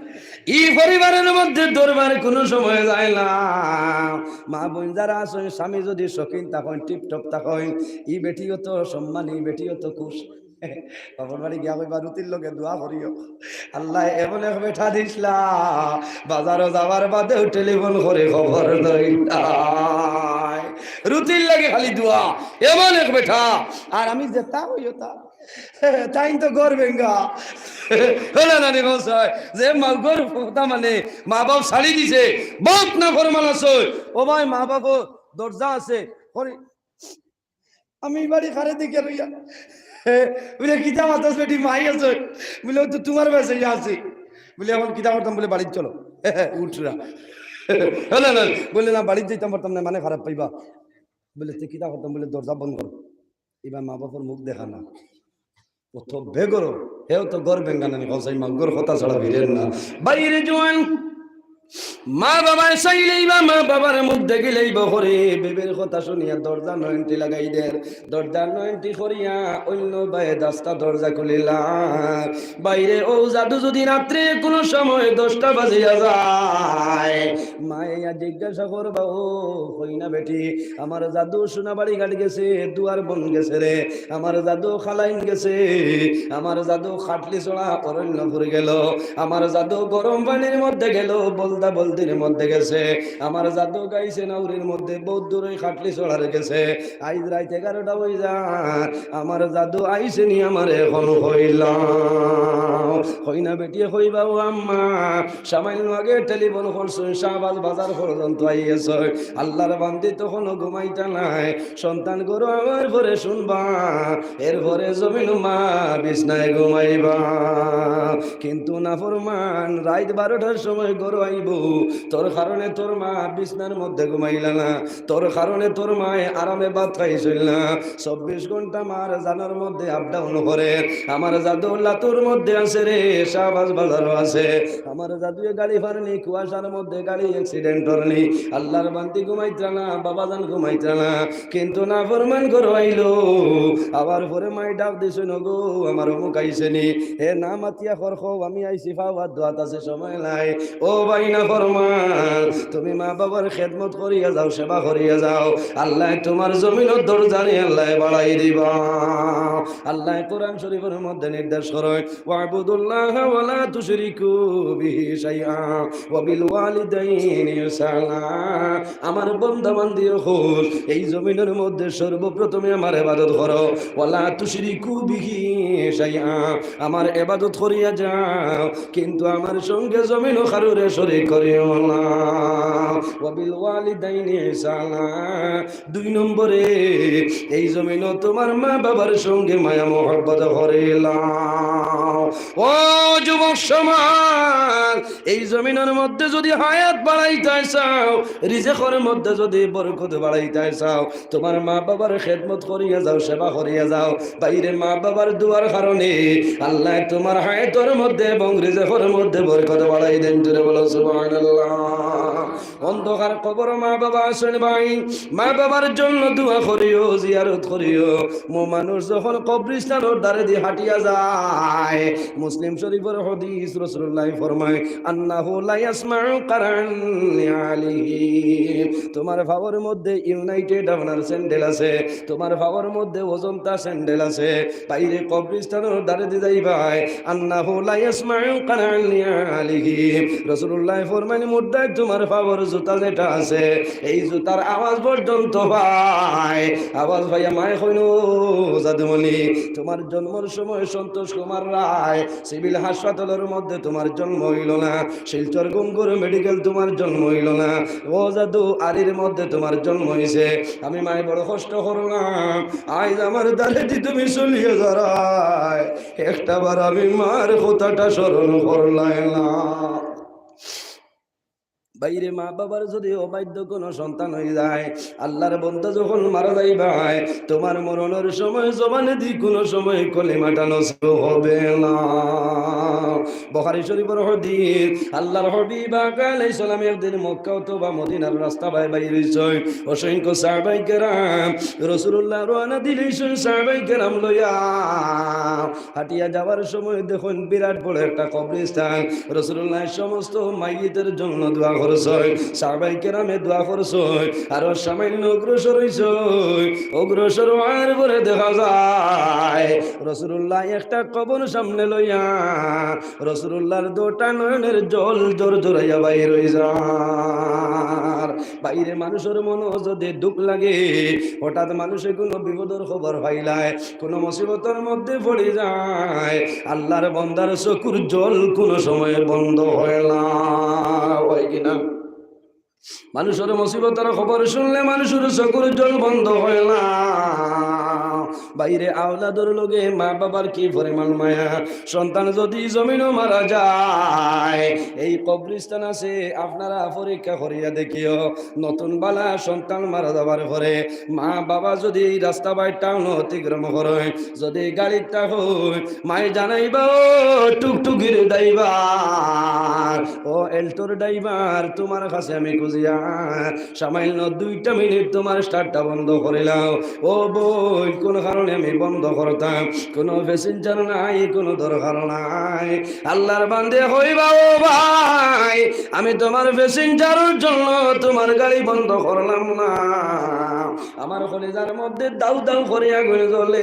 ই পরিবারর মধ্যে দরবার কুনু সময় যায় না। মা বইন যারা আছইন, স্বামী যুদি শৌখিন থাকইন, টিপটপ থাকইন, ই বেটিও তো সম্মানী, ই বেটিও তো খুশ। বাপর বাড়ি গিয়া কইবা, "রুটির লগে দোয়া করিও।" আল্লায় এমন এক বেটা দিছলা, বাজারো যাওয়ার বাদেও টেলিফোন করি খবর লইলায়। রুটির লাগি খালি দোয়া, এমন এক বেটা। আর আমি যেতা কই অতা, তাইন তো ঘর ভেঙ্গা। অলা নানি কও চাই, যে মাউগর কথা মানে, মা বাপ ছাড়ি দিছে, বউত নাফরমান আছে। ও ভাই, মা বাপর দরজা আছে। করি, আমি বাড়ি কারে দেখিয়া রইয়া। বুলে, "কিতা মাতস বেটি, মাই আছে?" বুলে, "অউ তো তুমার বাসায় আছি।" বুলে, "অখন কিতা করতাম?" বুলে, "বাড়িত চলো।" উঠরা। না, না, বুলে, "না, বাড়িত যাইতাম পারতাম না, মানে খারাপ পাইবা।" বুলে, "তে কিতা করতাম?" বুলে, "দরজা বন্ধ করো।" ইবা মা বাপর মুখ দেখা না। অত বেগর, হেও তো ঘর ভেঙ্গা নানি, কও চাই মাউগর কথা ছাড়া ফিরের না। বাইরে জোয়ান, মা বাবায় চাইলেই বা মা বাবার মুখ দেখিলেই বা করে, বিবির কথা শুনিয়া দরজা নয়নটি লাগাই দের। দরজা নয়নটি করিয়া অন্য বায় দাস্তা দরজা খুলিলা। বাইরে ও জাদু যদি রাত্রে কোনো সময় দশটা বাজিয়া যায়, মায়ে ইয়া জিজ্ঞাসা করবা, "ও কই না বেটি, আমার জাদু সোনাবাড়ি ঘাট গেছে, দুয়ার বন গেছে রে, আমার জাদু খালাইন গেছে, আমার জাদু খাটলি ছড়া অরণ্যপুর গেল, আমার জাদু গরম পানির মধ্যে গেল, বলদা বলদির মধ্যে গেছে, আমার জাদু গাইছে নাউরির মধ্যে, বহুত দূরে খাটলি ছড়ার গেছে।" আইজ রাইত এগারোটা বাজি যার, আমার জাদু আইছে নি, আমারে এখন কইলাও। কই না বেটিয়ে কইবা, "ও আম্মা, সামান্য আগে টেলিফোন করছইন, শাহবাজ বাজার পর্যন্ত আইগেছইন।" আল্লাহর বান্দি তখনও ঘুমাইতা নায়। সন্তান ঘরো আওয়ার পরে শুনবা, এরপরে জমিনো মা বিছনায় ঘুমাইবা। কিন্তু নাফরমান রাইত বারোটার সময় ঘরো আইবো, তোর কারণে তোর মা বিছনার মধ্যে ঘুমাইলা না, তোর কারণে তোর মায়ে আরামে ভাত খাইছইল না। চব্বিশ ঘন্টা মার জানোর মধ্যে আপ ডাউন করে। আমার জাদু লাতুর মধ্যে আছে রে, শাহবাজ বাজারও আছে। আমার জাদুয়ে গাড়ি ফারনি, কুয়াশার মধ্যে গাড়ি অ্যাক্সিডেন্ট করনি। আল্লাহর বান্দি ঘুমাইত্রা না, বাবাজান ঘুমাইত্রা না। কিন্তু নাফরমান ঘরো আইলো, আবার পরে মাই ডাক দিছে, "নগো, আমার অমুক আইছে নি।" হে না মাতিয়া খর খো, আমি আইছি, ফাওয়ার দোয়াত আছে, সময় নাই। ও ভাই নাফরমান, তুমি মা বাবার খেদমত করিয়া যাও, সেবা করিয়া যাও, আল্লাহ তোমার জমিনর দরজানি আল্লাহ বাড়াই দিবা। আল্লাহ কোরআন শরীফের মধ্যে নির্দেশ করে, "ওয়াবুদুল্লাহ ওয়ালা তুশরিকু বিহি শাইআ ওয়া বিল ওয়ালিদাইনি ইহসানা।" আমার বন্দা বান্দি অকল, এই জমিনর মধ্যে সর্বপ্রথমে আমার ইবাদত করো। "ওয়ালা তুশরিকু বিহি শাইআ", আমার ইবাদত করিয়া যাও, কিন্তু আমার সঙ্গে জমিনো কারুরে শরিক করিও না। "ওয়া বিল ওয়ালিদাইনি ইহসানা", দুই নম্বরে, এই জমিনো তোমার মা বাবার সঙ্গে মায়া মহব্বত করিলাও। ও যুবক সমাজ, এই জমিনর মধ্যে যদি হায়াত বাড়াইতায় চাও, রিজেকর মধ্যে যদি বরকত বাড়াইতায় চাও, তোমার মা বাবার খেদমত করিয়া যাও, সেবা করিয়া যাও। বাইরে মা বাবার দোয়ার কারণে আল্লাহ তোমার হায়াতর মধ্যে এবং রিজেকর মধ্যে বরকত বাড়াই দেন। জোরে বলো সুবহানাল্লাহ। অন্ধকার কবর মা বাবা আছইন ভাই, মা বাবার জন্য দোয়া করিও, জিয়ারত করিও। মো মানুষ যখন কবরস্থানর ধারে দি হাঁটিয়া যায়, মুসলিম শরীফর হাদিস, রাসূলুল্লাহ ফরমায়, "আন্নাহু লা ইয়াসমাউ কারান নিআলিহি।" তোমার পাওর মধ্যে ইউনাইটেড আপনার স্যান্ডেল আছে, তোমার পাওর মধ্যে অজন্তা স্যান্ডেল আছে, বাইরে কবরস্থানর ধারে দি যাইবায়, "আন্নাহু লা ইয়াসমাউ কারান নিআলিহি।" রাসূলুল্লাহ ফরমাইন, "মুর্দায় তোমার পাওর জুতা যেটা আছে, এই জুতার আওয়াজ পর্যন্ত পায়।" আওয়াজ পাইয়া মায় কইন, "ও জাদুমণি, তোমার জন্মর সময় সন্তোষ কুমার রায় সিভিল হাসপাতালর মধ্যে তোমার জন্ম অইলো না, শিলচর গুঙ্গুর মেডিকেল তোমার জন্ম অইলো না, ও জাদু আরির মধ্যে তোমার জন্ম অইছে।" আমি মায় বড় কষ্ট করলাম, আইজ আমার ধারে দি তুমি চলিয়া যারায়, একটা বার আমি মার কথাটা স্মরণ করলায় না। বাইরে মা বাবার যদি অবাধ্য কোনো সন্তান অই যায়, আল্লাহর বন্দা যখন মারা যাইবায়, তোমার মরণর সময় জবানে দি কোনো সময় কলিমাটা নসিব হবে না। বুখারী শরীফর হাদিস, আল্লাহর হাবিব আকা আলাইহিস সালাম একদিন মক্কা অথবা মদিনার রাস্তা বায় বাইর অইছইন। অসংখ্য সাহাবায়ে কেরাম রাসূলুল্লাহ রওয়ানা দিলাইছইন সাহাবায়ে কেরাম লইয়া। হাঁটিয়া যাওয়ার সময় দেখইন বিরাট বড় একটা কবরস্থান। রাসূলুল্লাহ সমস্ত মাইয়িতের জন্য দোয়া করছইন, সাহাবায়ে কেরামে দোয়া করছইন, আরো সামান্য অগ্রসর অইছইন। অগ্রসর অওয়ার পরে দেখা যায় রাসূলুল্লাহ একটা কবর সামনে লইয়া রাসূলুল্লাহর দুটা নয়নের জল জোর জোরাইয়া বাইর অই যার। বাইরে মানুষর মনো যদি দুখ লাগে, হঠাৎ মানুষে কোনো বিপদর খবর পাইলায়, কোনো মুসিবতর মধ্যে পড়ি যায়, আল্লাহর বন্দার চকুর জল কোনো সময় বন্ধ হয় না, হয় কি না? মানুষর মুসিবতর খবর শুনলে মানুষর চকুর জল বন্ধ হয় না। ভাইরে, আওলাদর লগে মা বাবার কি পরিমাণ মায়া। সন্তান যদি জমিনো মারা যায়, এই কবরস্থান আছে, আপনারা পরীক্ষা করিয়া দেখিও। নতুন বালা সন্তান মারা যাবার পরে মা বাবা যদি এই রাস্তা বায় টাউন অতিক্রম করে, যদি গাড়িত থাকো, মায়ে জানাইবা, "ও টুকটুকির ড্রাইভার, ও এল্টোর ড্রাইভার, তোমার কাছে আমি খুঁজিয়া সামান্য দুইটা মিনিট তোমার স্টার্টটা বন্ধ করিলাম। ও বইন, কোন কারণে আমি বন্ধ করতাম? কোনো প্যাসেঞ্জার নাই, কোনো দরকার নাই।" আল্লাহর বান্দে কইবা, "ও ভাই, আমি তোমার প্যাসেঞ্জারর জন্য তোমার গাড়ি বন্ধ করলাম না।" আমার কলিজার মধ্যে দাউ দাউ করিয়া আগুন জ্বলে।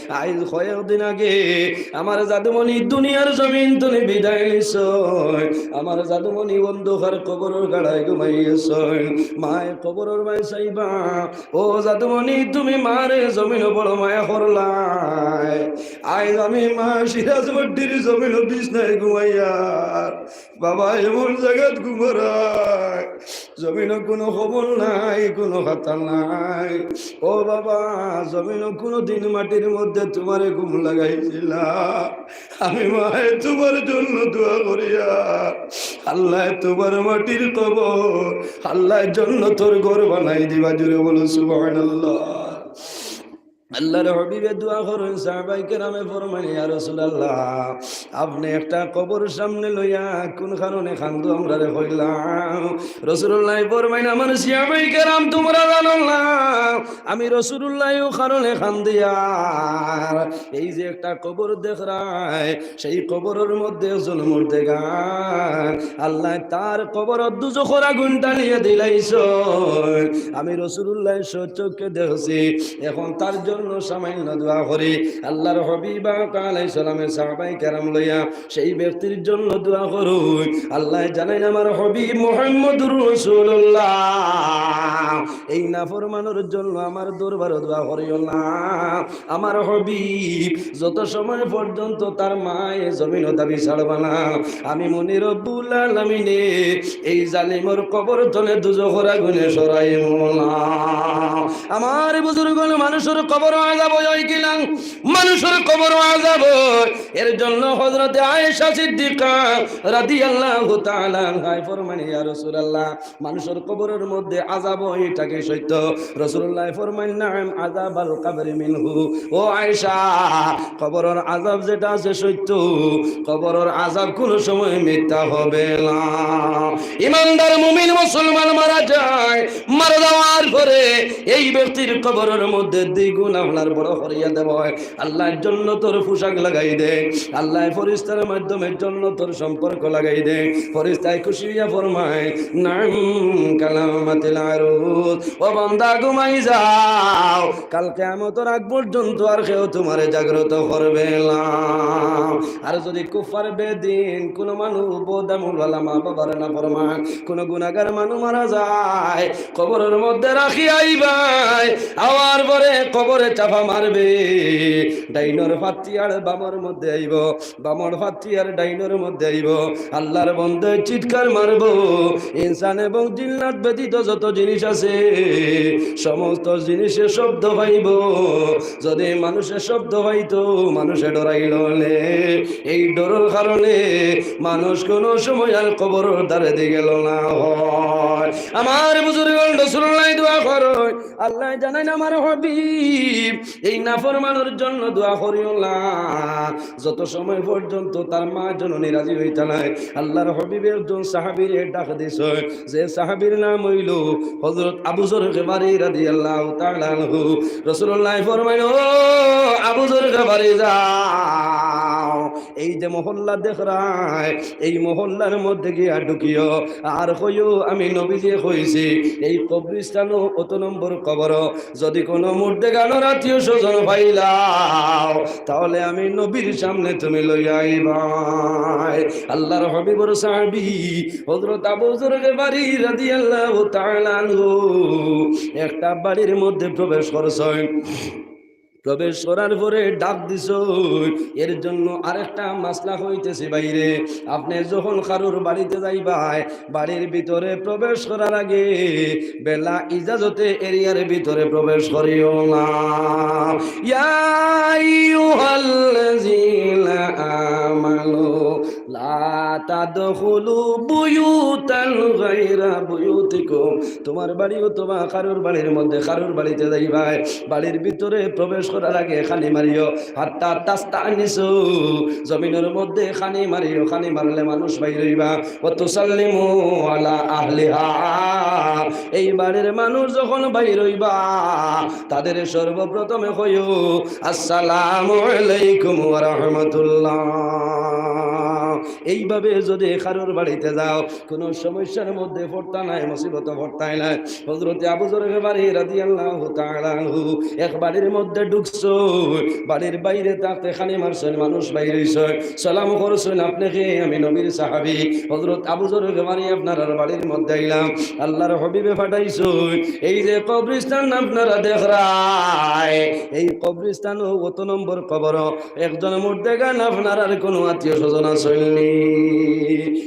আইজ কয়েকদিন আগে আমার জাদুমণি দুনিয়ার জমিন থনে বিদায় নিছইন। আমার জাদুমণি অন্ধকার কবরর গাড়ায় ঘুমাই গেছইন। মায়ে কবরর মায় চাইবা, "ও জাদুমণি, তুমি মারে জমিনো বড় মায়া করলায়। আইজ আমি মা সিরাজগড্ডির জমিনো বিছনায় ঘুমাইয়ার।" বাবা, এমন জাগাত ঘুমরায়, জমিনো কোনো খবর নাই, কোনো খাতা নাই। ও বাবা, জমিনো কোনো দিন মাটির মধ্যে তোমারে ঘুম লাগাইছিলা? আমি মায়ে তোমার জন্য দোয়া করিয়া, আল্লায় তোমার মাটির কবর, আল্লায় জন্নতর ঘর বানাই দিবা। জোরে বলো সুবহানাল্লাহ। আল্লাহর হাবিবে দোয়া করইন, সাহাবায়ে কেরামে ফরমাইন, "ইয়া রাসূলুল্লাহ, আপনে একটা কবর সামনে লইয়া কোন কারণে কান্দো আমরারে কইলাম?" রাসূলুল্লায় ফরমাইন, "আমার সাহাবায়ে কেরাম, তুমরা জানো না, আমি রাসূলুল্লায় অউ কারণে কান্দিয়ার। এই যে একটা কবর দেখরায়, সেই কবরর মধ্যে একজন মুর্দেগান, আল্লায় তার কবরর দুজখর আগুন টানিয়া দিলাইছইন। আমি রাসূলুল্লায় স্বচক্ষে দেখছি, এখন তার জন্য সামান্য দোয়া করি।" আল্লাহর হাবিব আকা আলাইহিস সালামে সাহাবায়ে কেরাম লইয়া সেই ব্যক্তির জন্য দোয়া করইন। আল্লায় জানাইন, আমার হাবিব মুহাম্মদুর রাসূলুল্লাহ, এই নাফরমানর জন্য আমার দরবারো দোয়া করিও না। আমার হাবিব যত সময় পর্যন্ত তার মায়ে জমিনো দাবি ছাড়বা না, আমি মনে রব্বুল আলামিনে এই জালিমর কবর থনে দুজখর আগুনে সরাইমু না। আমার বুজুর্গ অকল, মানুষর কবর আযাব অয় কিনা? মানুষর কবর আযাব অয়। এর জন্য হযরতে আয়েশা সিদ্দিকা রাদিয়াল্লাহু তাআলা আনহায় ফরমাইন, ইয়া রাসূলুল্লাহ, মানুষর কবরর মধ্যে আযাব অয়, ইটা কি সত্য? রাসূলুল্লায় ফরমাইন, "নাম, আযাবাল কবরি মিনহু।" ও আয়েশা, কবরর আযাব যেটা আছে সত্য, কবরর আযাব কোনো সময় মিথ্যা হবে না। ইমানদার মুমিন মুসলমান মারা যায়, মারা যাওয়ার পরে এই ব্যক্তির কবরর মধ্যে দ্বিগুণ আপনার বড় করিয়া দেওয়া হয়। আল্লায় জন্নতর পোশাক লাগাই দেয়, আল্লায় ফিরিস্তার মাধ্যমে জন্নতর সম্পর্ক লাগাই দেয়। ফিরিস্তায় খুশি অইয়া ফরমায়, "নাম, কালামাতিল আরুজ, ও বান্দা ঘুমাই যাও, কাল কিয়ামতর আগ পর্যন্ত আর কেউ তুমারে জাগ্রত করবে না।" আর যদি কুফফার বেদিন, কোনো মানুষ বদআমলওয়ালা, মা বাবার নাফরমান, কোনো গুনাগার মানুষ মারা যায়, কবরর মধ্যে রাখি আইবায়, আওয়ার পরে কবরে চাপা মারবে, ডাইনর ফাত্তি আর বামর মধ্যে আইবো, বামর ফাত্তি আর ডাইনর মধ্যে আইবো। আল্লাহর বন্দে চিৎকার মারবো, ইনসান এবং জিন্নাত ব্যতীত যত জিনিস আছে, সমস্ত জিনিসে শব্দ পাইবো। যদি মানুষে শব্দ পাইতো, মানুষে ডরাইল অনে। এই ডরর কারণে মানুষ কোনো সময় আর কবরর ধারে দি গেল না হয়। আমার বুজুর্গ অকল, রাসূলুল্লায় দোয়া করইন, আল্লায় জানাইন, আমার হাবিব, এই নাফরমানর জন্য দোয়া করিও না, যত সময় পর্যন্ত তার মা জননী রাজি অইতা নায়। আল্লাহর হাবিবে একজন সাহাবীরে ডাক দিছইন, যে সাহাবীর নাম অইলো হযরত আবু যর গিফারী রাদিয়াল্লাহু তাআলা আনহু। রাসূলুল্লায় ফরমাইন, "ও আবু যর গিফারী, যাও, এই যে মহল্লা দেখরায়, এই মহল্লার মধ্যে গিয়া ঢুকিও, আর কইও আমি নবীজিয়ে কইছি, এই কবরস্থানো অত নম্বর কবর, যদি কোনো মুর্দেগানর আত্মীয় স্বজন পাইলাও, তাহলে আমি নবীর সামনে তুমি লইয়া আইবায়।" আল্লাহর হাবিবর সাহাবী হযরত আবু যর গিফারী রাদিয়াল্লাহু তাআলা আনহু একটা বাড়ির মধ্যে প্রবেশ করছইন। প্রবেশ করার পরে ডাক দিছইন। এর জন্য আরেকটা মাসলা কইতেছি ভাইরে, আপনে যখন কারুর বাড়িতে যাইবায়, বাড়ির ভিতরে প্রবেশ করার আগে বিলা ইজাজতে এরিয়ার ভিতরে প্রবেশ করিও না। ইয়া আইয়ুহাল্লাযীনা আমানু লা তাদখুলু বুয়ুতান গায়রা বুয়ুতিকুম। তোমার বাড়ি অথবা কারুর বাড়ির মধ্যে কারুর বাড়িতে যাইবায়, বাড়ির ভিতরে প্রবেশ করার আগে খানি মারিও, হাত্তা তাস্তানিসু, জমিনর মধ্যে খানি মারিও, খানি মারলে মানুষ বাইর অইবা। ওয়া তুসাল্লিমু আলা আহলিহা, এই বাড়ির মানুষ যখন বাইর অইবা, তাদের সর্বপ্রথমে কইও, আসসালামু আলাইকুম ওয়া রাহমাতুল্লাহ। এইভাবে যদি কারোর বাড়িতে যাও, কোনো সমস্যার মধ্যে পড়তা নায়, মুসিবতে পড়তায় নায়। হযরতে আবু যর গিফারী রাদিয়াল্লাহু তাআলা আনহু এক বাড়ির মধ্যে ঢুকছইন, বাড়ির বাইরে থাকতে খানি মারছইন, মানুষ বাইর অইছইন, সালাম করছইন, "আপনে কে?" "আমি নবীর সাহাবী।" হযরত আবু যর গিফারী, "আপনারার বাড়ির মধ্যে আইলাম, আল্লাহর হাবিবে পাঠাইছইন, এই যে কবরস্থান আপনারা দেখরায়, এই কবরস্থানও কত নম্বর কবর, একজন মুর্দেগান আপনারার কোনো আত্মীয় স্বজন আছইন নি?"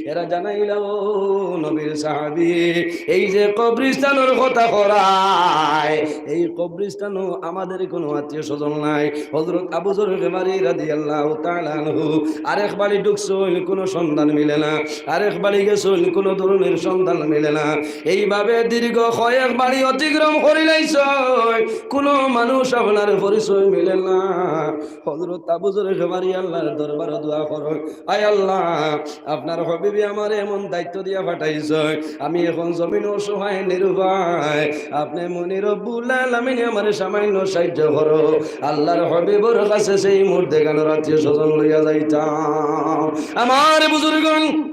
এরা জানাইলা, "ও নবীর সাহাবী, এই যে কবরস্থানর কথা করায়, এই কবরস্থানও আমাদের কোনো আত্মীয় স্বজন নাই।" হযরত আবু যর গিফারী রাদিয়াল্লাহু তাআলা আনহু আরেক বাড়ি ঢুকছইন, কোনো সন্ধান মিলে না, আরেক বাড়ি গেছইন, কোনো ধরনের সন্ধান মিলে না। এইভাবে দীর্ঘ কয়েক বাড়ি অতিক্রম করিলাইছইন, কোনো মানুষ আপনার পরিচয় মিলে না। হযরত আবু যর গিফারী আল্লাহর দরবারে দোয়া করইন, "আয় আল্লাহ, আপনার হাবিবে আমারে এমন দায়িত্ব দিয়া পাঠাইছইন, আমি এখন জমিনো অসহায় নিরুপায়, আপনে মনি রব্বুল আলামিনে আমারে সামান্য সাহায্য করো।" আল্লাহর হাবিবর কাছে সেই মুর্দেগানর আত্মীয় স্বজন লইয়া যাইতাম। আমার বুজুর্গন,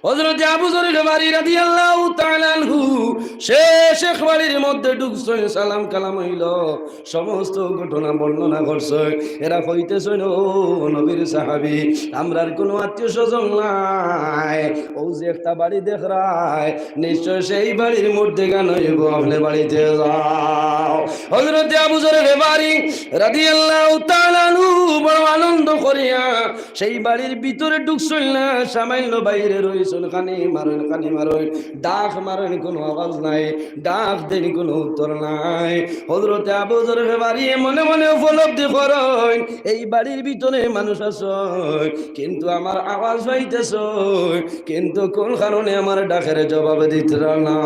হযরতে আবু যর গিফারী রাদিয়াল্লাহু তাআলা আনহু শেষ এক বাড়ির মধ্যে ঢুকছইন, সালাম কালাম অইলো, সমস্ত ঘটনা বর্ণনা করছইন। এরা কইতেছইন, "ও নবীর সাহাবী, আমরার কোনো আত্মীয় স্বজন নাই, ও যে একটা বাড়ি দেখরায়, নিশ্চয় সেই বাড়ির মুর্দেগান অইবো, আপনে বাড়িতে যাও।" হযরতে আবু যর গিফারী রাদিয়াল্লাহু তাআলা আনহু বড় আনন্দ করিয়া সেই বাড়ির ভিতরে ঢুকছইন না, সামান্য বাইরে রইছইন, খানি মারইন, খানি মারইন, ডাক মারইন, কোনো আওয়াজ নাই, ডাক দেইন, কোনো উত্তর নাই। হযরতে আবু যর গিফারী মনে মনে উপলব্ধি করইন, এই বাড়ির ভিতরে মানুষ আছইন, কিন্তু আমার আওয়াজ পাইতেছইন, কিন্তু কোন কারণে আমার ডাকের জবাব দিতরা না।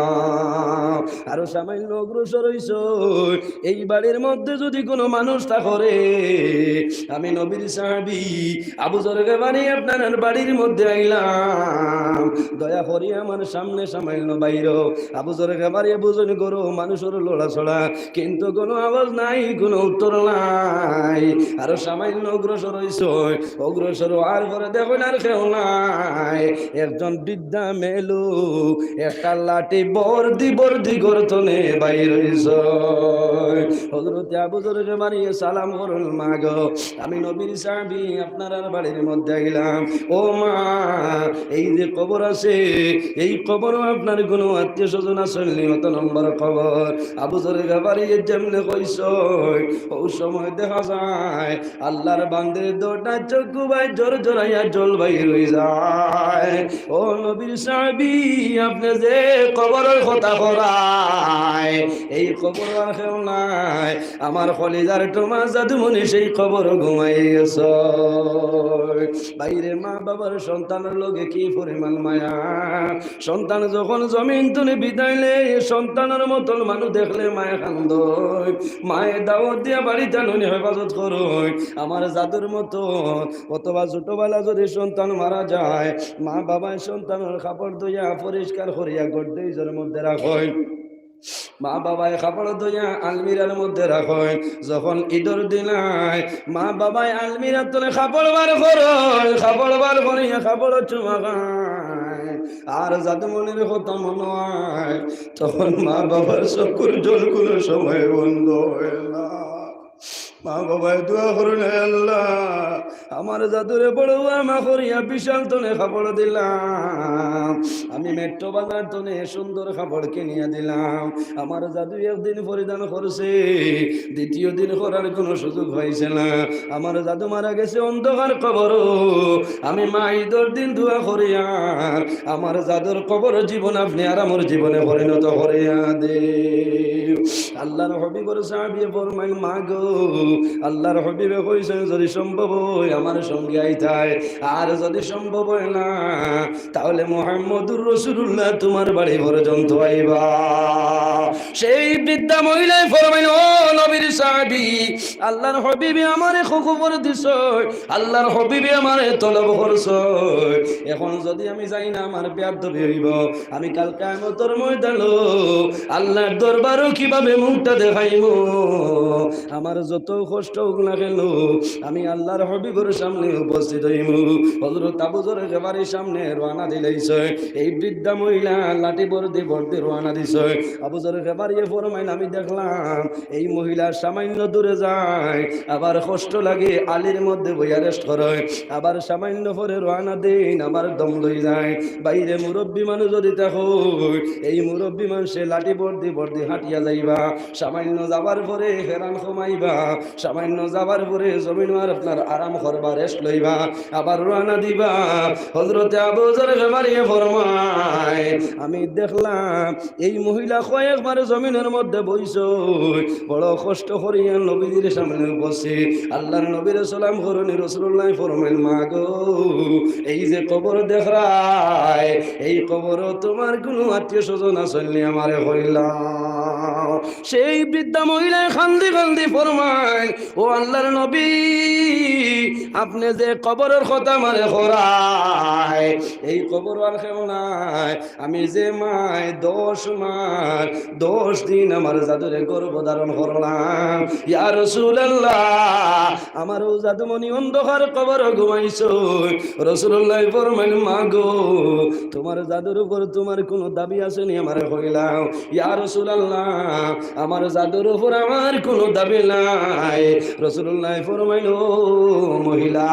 আরো সামান্য অগ্রসর অইছইন, এই বাড়ির মধ্যে যদি কোনো মানুষ থাকরে, আমি নবীর সাহাবী আবু যর গিফারী আপনার বাড়ির মধ্যে আইলাম, দয়া করি আমার সামনে সামান্য বাইরো। আবু যর গিফারী বুঝইন ঘরো মানুষর লড়াচড়া, কিন্তু কোনো আওয়াজ নাই, কোনো উত্তর নাই। আরো সামান্য অগ্রসর অইছইন, অগ্রসর অওয়ার পরে দেখইন আর কেউ নাই, একজন বৃদ্ধা মেয়ে লোক একটা লাঠি বর্দি বর্দি ঘর তনে বাইর অইছইন। হযরতে আবু যর গিফারীয়ে সালাম করইন, "মা গো, আমি নবীর সাহাবী, আপনারার বাড়ির মধ্যে আইলাম। ও মা, এই যে কবর আছে, এই কবরো আপনার কোনো আত্মীয় স্বজন আছইন নি? অত নম্বর কবর।" আবু যর গিফারীয়ে যেমনে কইছইন, অউ সময় দেখা যায় আল্লাহর বান্দির দুইটা চক্ষু বায় জড় জড়াইয়া জল বাইর অই যায়। ও নবীর সাহাবী, আপনে যে কবরর কথা কইরা, এই কবরো আর কেউ নাই। আমার কলিজার টুমা জাদুমণি সেই কবরো ঘুমাই গেছইন। ভাইরে, মা বাবার সন্তানর লগে কি পরিমাণ মায়া। সন্তান যখন জমিন তনে বিদায় নেয়, সন্তানর মতন মানুষ দেখলে মায়ে কান্দইন, মায়ে দাওয়াত দিয়া বাড়িত আনইন, হেফাজত করইন। আমার জাদুর মতন, অথবা ছোটবেলা যদি সন্তান মারা যায়, মা বাবায় সন্তানর কাপড় ধইয়া পরিষ্কার করিয়া গড্রেজর মধ্যে রাখইন। মা বাবায় কাপড় ধইয়া আলমিরার মধ্যে রাখইন। যখন ইদর দিন আয়, মা বাবায় আলমিরার তনে কাপড় বার করইন, কাপড় বার করিয়া কাপড়ো চুমা খাইন। আর জাদুমণির কথা মনো অয়, তখন মা বাবার চকুর জল কোনো সময় বন্ধ অয় না। মা বাবায় দোয়া করইন, "হে আল্লাহ, আমার জাদুরে বড় ওয়ামা করিয়া বিশাল তনে কাপড় দিলাম, আমি মেট্রো বাজার তনে সুন্দর কাপড় কিনিয়া দিলাম, আমার জাদু একদিন পরিধান করছে, দ্বিতীয় দিন করার কোনো সুযোগ পাইছে না, আমার জাদু মারা গেছে অন্ধকার কবরো, আমি মা ঈদর দিন দোয়া করিয়ার আমার জাদুর কবর জীবন আপনে আর আমার জীবনে পরিণত করিয়া দে।" আল্লাহর হাবিবর সাহাবিয়ে ফরমাইন, "মা গো, আল্লাহর হাবিবে কইছইন, যদি সম্ভব অয় আমার সঙ্গে আইতায়, আর যদি সম্ভব অয় না, তাহলে মুহাম্মদুর রাসূলুল্লাহ তুমার বাড়ি পর্যন্ত আইবা।" সেই বৃদ্ধা মহিলায় ফরমাইন, "ও নবীর সাহাবী, আল্লাহর হাবিবে আমারে খবর দিছইন, আল্লাহর হাবিবে আমারে তলব করছইন, এখন যদি আমি যাই না আমার বেয়াদবি অইবো, আমি কাল কিয়ামতর ময়দানো আল্লাহর দরবারো কিভাবে মুখটা দেখাইমু? আমার যত কষ্ট অউক না কেন, আমি আল্লাহর হাবিবর সামনে উপস্থিত অইমু।" হযরত আবু যর গিফারির সামনে রওয়ানা দিলাইছইন। এই বৃদ্ধা মহিলা লাঠি বর্দি বর্দি রওয়ানা দিছইন। আবু যর গিফারিয়ে ফরমাইন, আমি দেখলাম এই মহিলা সামান্য দূরে যায়, আবার কষ্ট লাগে, আলির মধ্যে বইয়া রেস্ট করে, আবার সামান্য পরে রওয়ানা দেইন, আবার দম লই যায়। বাইরে মুরব্বী মানুষ যদি থাকো, এই মুরব্বী মানুষে লাঠি বর্দি বর্দি হাঁটিয়া যাইবা, সামান্য যাবার পরে হেরান কমাইবা, সামান্য যাবার পরে জমিনো আর আপনার আরাম করবা, রেস্ট লইবা, আবার রওয়ানা দিবা। হযরতে আবু যর গিফারিয়ে ফরমাইন, আমি দেখলাম এই মহিলা কয়েকবার জমিনর মধ্যে বইছইন, বড় কষ্ট করিয়া নবীজির সামনে বসে, আল্লাহর নবীরে সালাম করইন। রাসূলুল্লাহ ফরমাইন, মা গো, এই যে কবর দেখরায়, এই কবরো তুমার কুনু আত্মীয় স্বজন আছইন নি আমারে কইলাও। সেই বৃদ্ধা মহিলায় কান্দি কান্দি ফরমাইন, ও আল্লাহর নবী, আপনে যে কবরর কথা আমারে করায়, এই কবর আর কেউ নাই। আমি যে মায় দশ মাস দশ দিন আমার জাদুরে গর্ভ ধারণ করলাম, ইয়া রাসূলুল্লাহ, আমার অউ জাদুমণি অন্ধকার কবরো ঘুমাইছইন। রাসূলুল্লাহ ফরমাইন, মা গো, তুমার জাদুর উপর তুমার কুনু দাবি আছে নি আমারে কইলাও। ইয়া রাসূলুল্লাহ, আমার জাদুর উপর আমার কুনু দাবি নাই। রাসূলুল্লাহ ফরমাইন, ও মহিলা,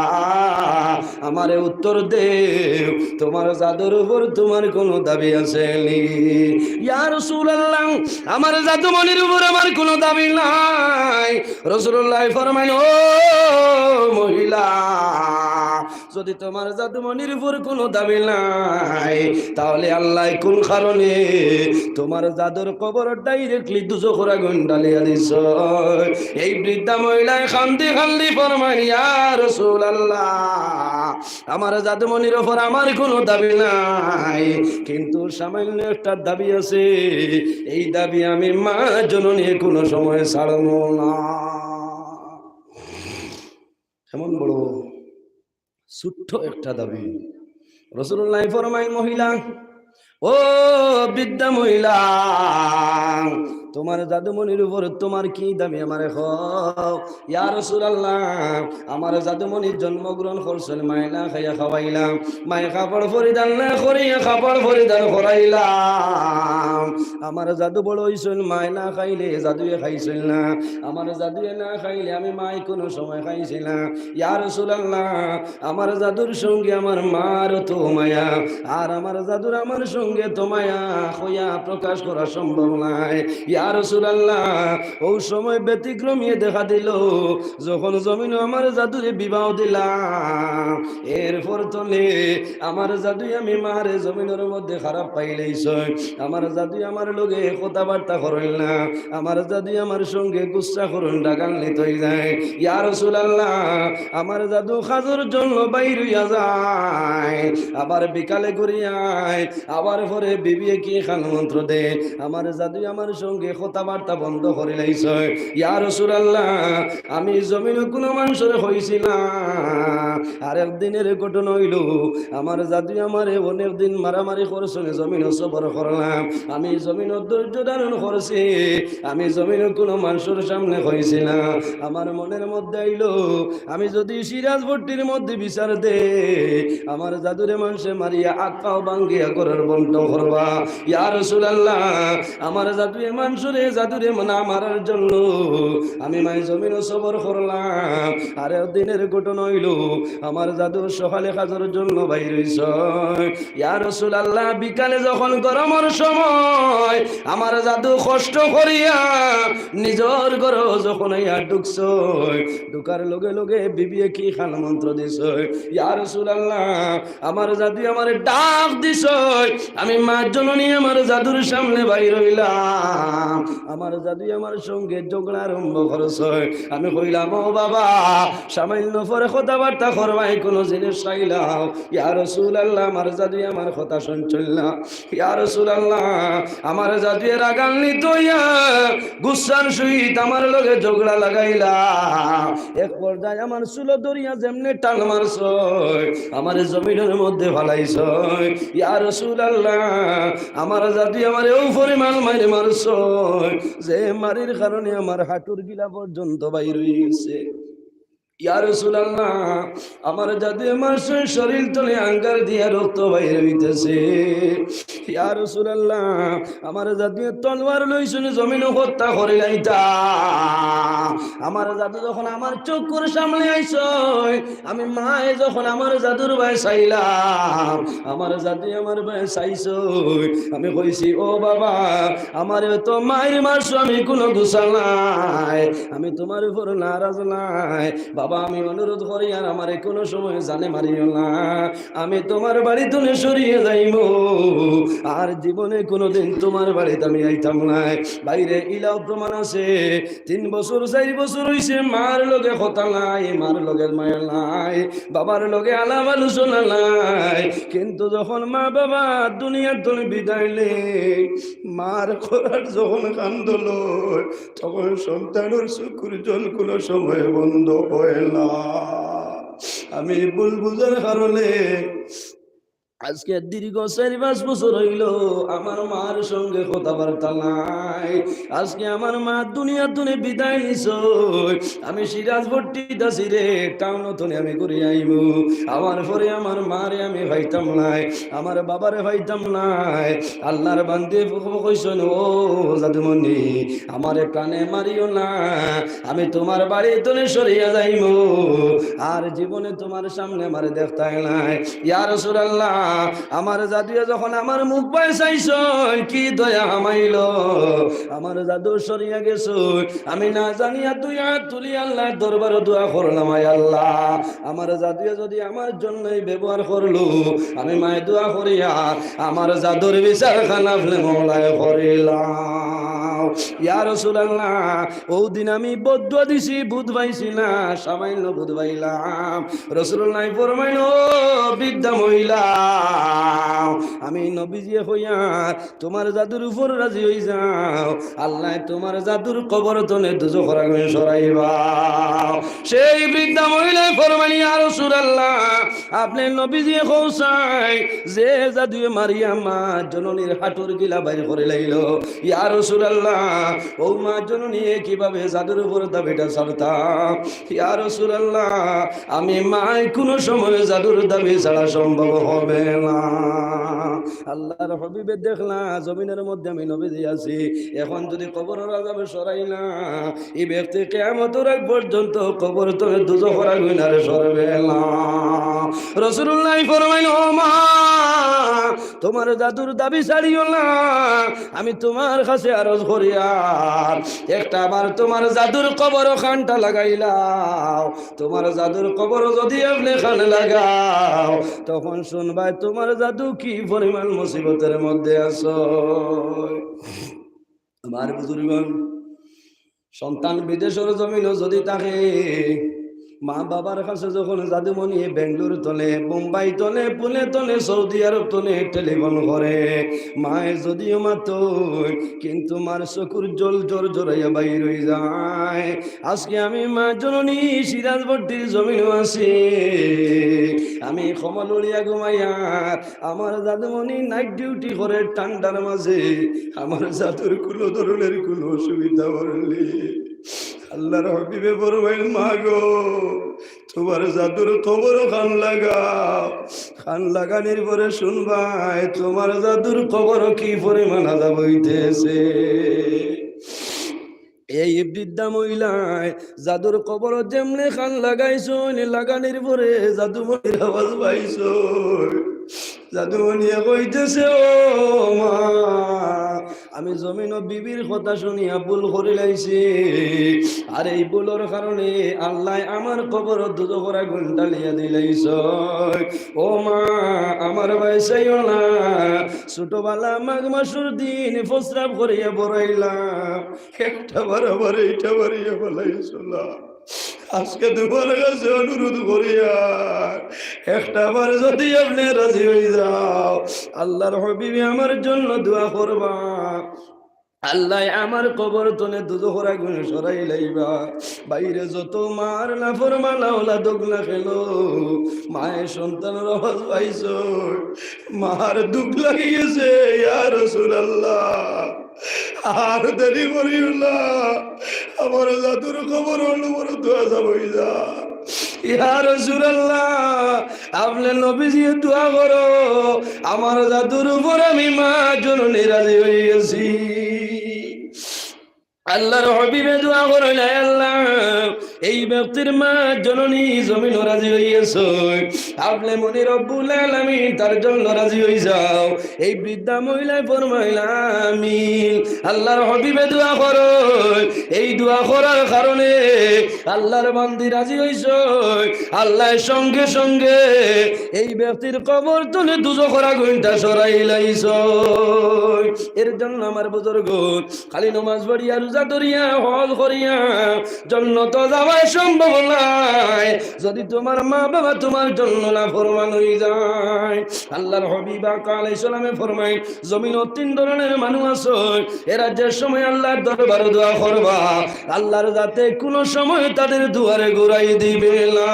আমারে উত্তর দেও, তুমার জাদুর উপর তুমার কুনু দাবি আছে নি? ইয়া রাসূলুল্লাহ, আমার জাদুমণির উপর আমার কুনু দাবি নাই। রাসূলুল্লাহ ফরমাইন, ও মহিলা, যদি তুমার জাদুমণির উপর কুনু দাবি নাই, তাহলে আল্লায় কুন কারণে তুমার জাদুর কবরো directly দুজখর আগুন ঢালিয়া দিছইন? এই বৃদ্ধা মহিলায় কান্দি কান্দি ফরমাইন, ইয়া রাসূলুল্লাহ, আমার জাদুমণির উপর আমার কুনু দাবি নাই, কিন্তু সামান্য একটা দাবি আছে, এই দাবি আমি মা জননী কুনু সময় ছাড়মু না। এমন বড় ছোট্ট একটা দাবি। রাসূলুল্লাহ ফরমাইন, মহিলা, ও বৃদ্ধা মহিলা, তুমার জাদুমণির উপর তুমার কি দাবি আমারে কও? ইয়া রাসূলুল্লাহ, আমার জাদুমণি জন্মগ্রহণ করছইন, মায় না খাইয়া খাওয়াইলাম, মায় কাপড় পরিধান না করিয়া কাপড় পরিধান করাইলাম। আমার জাদু বড় অইছইন, মায় না খাইলে জাদুয়ে খাইছইন না, আমার জাদুয়ে না খাইলে আমি মায় কুনু সময় খাইছি না। ইয়া রাসূলুল্লাহ, আমার জাদুর সঙ্গে আমার মার অত মায়া, আর আমার জাদুর আমার সঙ্গে অত মায়া কইয়া প্রকাশ করা সম্ভব নায়। ইয়া রাসূলুল্লাহ, অউ সময় ব্যতিক্রমী দেখা দিল, যখন জমিনো আমার জাদুরে বিবাহ দিলাম, এরপর তনে আমার জাদুয়ে আমি মারে জমিনর মধ্যে খারাপ পাইলাইছইন, আমার জাদুয়ে আমার লগে কথাবার্তা করইন না, আমার জাদুয়ে আমার সঙ্গে গুসা করইন, রাগান্বিত অইযায়। ইয়া রাসূলুল্লাহ, আমার জাদু কাজর জন্য বাইর অইয়া যায়, আবার বিকালে ঘুরি আয়, আবার পরে বিবিয়ে কিখান মন্ত্র দেয়, আমার জাদুয়ে আমার সঙ্গে কথাবার্তা বন্ধ করিলাইছইন। ইয়া রাসূলুল্লাহ, আমি জমিনো কুনু মানষরে কইছি না, আরেক দিনের ঘটনা অইলো, আমার জাদুয়ে আমারে অনেক দিন মারামারি করছইন, জমিনো সবর করলাম, আমি জমিনো ধৈর্য ধারণ করছি, আমি জমিনো কুনু মানষর সামনে কইছি না। আমার মনের মধ্যে আইলো, আমি যুদি সিরাজপট্টির মধ্যে বিচার দেই, আমার জাদুরে মানষে মারিয়া আত পাও ভাঙ্গিয়া ঘরর বন্ধ করবা। ইয়া রাসুলাল্লাহ, আমার জাদুয়ে মানষরে জাদুরে না মারার জন্য আমি মাই জমিনো সবর করলাম। আরেক দিনের ঘটনা অইলো, আমার জাদু সকালে কাজর জন্য বাইর অইছইন। ইয়া রাসুলাল্লাহ, বিকালে যখন গরমর সময় আমার জাদু কষ্ট করিয়া নিজর ঘরো যখন আইয়া ঢুকছইন, ঢুকার লগে লগে বিবিয়ে কি খান মন্ত্র দিছইন। ইয়া রাসুলাল্লাহ, আমার জাদুয়ে আমারে ডাক দিছইন, আমি মা জননী আমার জাদুর সামনে বাইর অইলাম, আমার জাদুয়ে আমার সঙ্গে ঝগড়া আরম্ভ করছইন। আমি কইলাম, "ও বাবা, সামান্য পরে কথাবার্তা করবায়, কুনু জিনিস চাইলাও।" ইয়া রাসুলাল্লাহ, আমার জাদুয়ে আমার কথা শুনছইন না। ইয়া রাসুলাল্লাহ, আমার জাদুয়ে রাগান্বিত অইয়া গুসার সহিত আমার লগে ঝগড়া লাগাইলা। এক পর্যায়ে আমার চুলো ধরিয়া যেমনে টান মারছইন, আমারে জমিনর মধ্যে ফালাইছইন। ইয়া রাসুলাল্লাহ, আমার জাদুয়ে আমারে অউ পরিমাণ মাইর মারছইন, যে মারির কারণে আমার হাঁটুর গিলা পর্যন্ত বাইর অইগেছে। ইয়া রাসুলাল্লাহ, আমার জাদুয়ে মারছইন, শরীর তনে আঙ্গার দিয়া রক্ত বাইর অইতেছে। ইয়া রাসুলাল্লাহ, আমার জাদুয়ে তলোয়ার লইছইন, জমিনো হত্যা করিলাইতা। আমার জাদু যখন আমার চক্ষুর সামনে আইছইন, আমি মায়ে যখন আমার জাদুর বায় চাইলাম, আমার জাদুয়ে আমার বায় চাইছইন, আমি কইছি, "ও বাবা, আমারে তো মাইর মারছো, আমি কুনু গুসা নাই, আমি তুমার উপর নারাজ নাই। বাবা, আমি অনুরোধ করি, আর আমারে কুনু সময় জানে মারিও না, আমি তুমার বাড়ি তনে সরিয়া যাইমু, আর জীবনে কুনুদিন তুমার বাড়িত আমি আইতাম নায়।" বাইরে ইলাও প্রমাণ আছে, তিন বছর, চাইর বছর অইছে, মার লগে কথা নাই, মার লগে মায়া নাই, বাবার লগে আলাপ আলোচনা নাই। কিন্তু যখন মা বাবা দুনিয়ার তনে বিদায় নেয়, মার করার যখন কান্দ লয়, তখন সন্তানর চক্ষুর জল কুনু সময় বন্ধ অয় না। আমি ভুল বুঝার কারণে আজকে দীর্ঘ চাইর পাঁচ বছর অইলো আমার মার সঙ্গে কথাবার্তা নাই। আজকে আমার মা দুনিয়া তনে বিদায় নিছইন। আমি সিরাজপট্টিত আছি রে, টাউন তনে আমি ঘুরি আইমু। আমার পরে আমার মারে আমি পাইতাম নায়, আমার বাবারে পাইতাম নায়। আল্লার বান্দি কইছইন, "ও জাদুমণি, আমারে প্রাণে মারিও না, আমি তুমার বাড়ি তনে সরিয়া যাইমু, আর জীবনে তুমার সামনে আমারে দেখতায় নায়।" ইয়া রাসুলাল্লাহ, আমার জাদুয়ে যখন আমার মুখ বায় চাইছইন, কি দয়া হামাইলো, আমার জাদু সরিয়া গেছইন। আমি না জানিয়া দুই আত তুলি আল্লার দরবারো দোয়া করলাম, "আয় আল্লা, আমার জাদুয়ে যুদি আমার জন্যই ব্যবহার করলো, আমি মায় দোয়া করিয়ার আমার জাদুর বিচার খান আপনে মওলায় করিলাও।" ইয়া রাসুলাল্লাহ, অউ দিন আমি বদদোয়া দিছি, বুঝ পাইছি না, সামান্য বুঝ পাইলাম। রাসুলুল্লায় ফরমাইন, "ও বৃদ্ধা মহিলা, আমি নবীজিয়ে কইয়ার তুমার জাদুর উপর রাজি অইযাও, আল্লায় তুমার জাদুর কবর তনে দুজখর আগুন সরাইবা।" সেই বৃদ্ধা মহিলায় ফরমাইন, "ইয়া রাসুলাল্লাহ, আপনে নবীজিয়ে কওছাইন, যে জাদুয়ে মারিয়া মা জননীর হাঁটুর গিলা বাইর করিলাইলো। ইয়া রাসুলাল্লাহ, অউ মা জননীয়ে কিভাবে জাদুর উপর দাবিটা ছাড়তা? ইয়া রাসুলাল্লাহ, আমি মায় কুনু সময় জাদুর দাবি ছাড়া সম্ভব হবে না।" আল্লার হাবিবে দেখলা, জমিনর মধ্যে আমি নবীজি আছি, এখন যুদি কবরর আযাব সরাই না, ই ব্যক্তি কিয়ামতর আগ পর্যন্ত কবর তনে দুজখর আগুন আর সরবে না। রাসুলুল্লায় ফরমাইন, "ও মা, তুমার জাদুর দাবি ছাড়িও না, আমি তুমার কাছে আরজ করিয়ার, একটা বার তুমার জাদুর কবরো খানটা লাগাইলাও, তুমার জাদুর কবরো যুদি আপনে খান লাগাও, তখন শুনবায় তুমার জাদু কি পরিমাণ মুসিবতর মধ্যে আছইন।" আমার বুজুর্গগণ, সন্তান বিদেশর জমিনো যুদি থাকে, মা বাবার কাছে যখন জাদুমণি বেঙ্গালুরু তনে, বোম্বাই তনে, পুনে তনে, সৌদি আরব তনে টেলিফোন করে, মায়ে যদিও মাতইন, কিন্তু মার চকুর জল জোর জোরাইয়া বাইর অই যায়। আজকে আমি মা জননী সিরাজবট্টির জমিনো আছি, আমি কম্বল উড়িয়া ঘুমাইয়ার, আমার জাদুমণি নাইট ডিউটি করে ঠান্ডার মাঝে, আমার জাদুর কুনো ধরনের কুনো অসুবিধা অইলে আল্লাহর হাবিবে ফরমাইন, "মা গো, তুমার জাদুর কবরো কান লাগাও, কান লাগানির পরে হুনবায় তুমার জাদুর কবরো কি পরিমাণ আযাব অইতেছে।" এই বৃদ্ধা মহিলায় জাদুর কবরো যেমনে কান লাগাইছইন, লাগানির পরে জাদুমণির আওয়াজ পাইছইন। জাদুমণিয়ে কইতেছে, "ও মা, আমি জমিনো বিবির কথা হুনিয়া ভুল করিলাইছি, আর এই ভুলর কারণে আল্লায় আমার কবরো দুজখর আগুন ঢালিয়া দিলাইছইন। ও মা, আমারে বাঁচাইও না।" ছোটবেলা মাঘ মাসর দিন প্রস্রাব করিয়া বড়াইলাম, একটা বার আবার এইটা বাড়িয়া ফালাইছলা। আজকে তুমার কাছে অনুরোধ করিয়ার, একটা বার যদি আপনে রাজি অই যাও, আল্লাহর হাবিবে আমার জন্য দোয়া করবা, আল্লায় আমার কবর তনে দুজখর আগুন সরাইলাইবা। বাইরে যত মার নাফরমান আওলাদ অকল খেলো, মায়ে সন্তানর আওয়াজ পাইছইন, মার দুখ লাগি গেছে, ইয়া রাসূলুল্লাহ, আর দেরি করিও না, আমার জাদুর কবর অনবরত আযাব অই যায়। ইয়া রাসূলুল্লাহ, আপনে নবীজিয়ে দোয়া করো, আমার জাদুর উপর আমি মা জননী রাজি অই গেছি। আল্লাহর হাবিবে দোয়া করইন, "আয় আল্লাহ, এই ব্যক্তির মা জননী জমিনো রাজি অই গেছইন, আপনে মনি রব্বুল আলামিন তার জন্য রাজি অই যাও।" এই বৃদ্ধা মহিলায় ফরমাইলা, "আমিন।" আল্লাহর হাবিবে দোয়া করইন, এই দোয়া করার কারণে আল্লাহর বান্দি রাজি অইছইন, আল্লায় সঙ্গে সঙ্গে এই ব্যক্তির কবর তনে দুজখর আগুনটা সরাইলাইছইন। এর জন্য আমার বুজুর্গ খালি নমাজ পড়িয়া, রোজা ধরিয়া, হজ করিয়া জন্নতো যাওয়া সম্ভব নায়, যদি তুমার মা বাবা তুমার জন্য নাফরমান অই যায়। আল্লাহর হাবিব আকা আলাইহিস সালামে ফরমাইন, জমিনো তিন ধরনের মানুষ আছে, এরা যে সময় আল্লাহর দরবারো দোয়া করবা, আল্লাহর জাতে কুনু সময় তাদের দুয়ারে ঘুরাই দিবে না।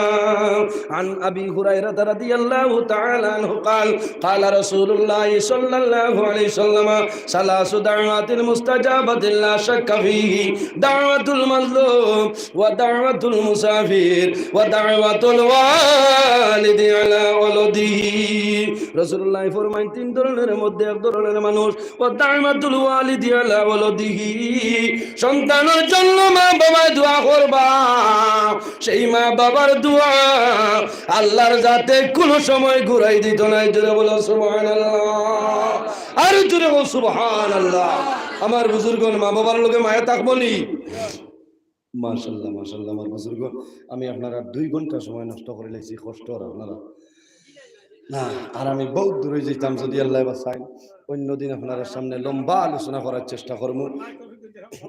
عن أبي هريرة رضي الله تعالى عنه قال، قال رسول الله صلى الله عليه وسلم: ثلاث دعوات مستجابة لا شك فيه، دعوة المظلوم، ودعوة المسافر، ودعوة الوالد على ولده। রাসূলুল্লাহ ফরমাইন, তিন ধরনের মধ্যে এক ধরনের মানুষ, ودعوة الوالد على ولده, সন্তানর জন্য মা বাবায় দোয়া করবা, সেই মা বাবার দোয়া আল্লাহর জাতে কুনু সময় ঘুরাই দিতো নায়। জোরে বলো সুবহানাল্লাহ, আরো জোরে বলো সুবহানাল্লাহ। আমার বুজুর্গন, মা বাবার লগে মায়া থাকবো নি? মাশাআল্লাহ, মাশাআল্লাহ, আমার বুজুর্গ, আমি আপনারার দুই ঘন্টা সময় নষ্ট করিলাইছি, কষ্ট আর আপনারা না, আর আমি বউত দূরে যাইতাম যদি আল্লায় বাঁচাইন। অন্য দিন আপনারার সামনে লম্বা আলোচনা করার চেষ্টা করমু।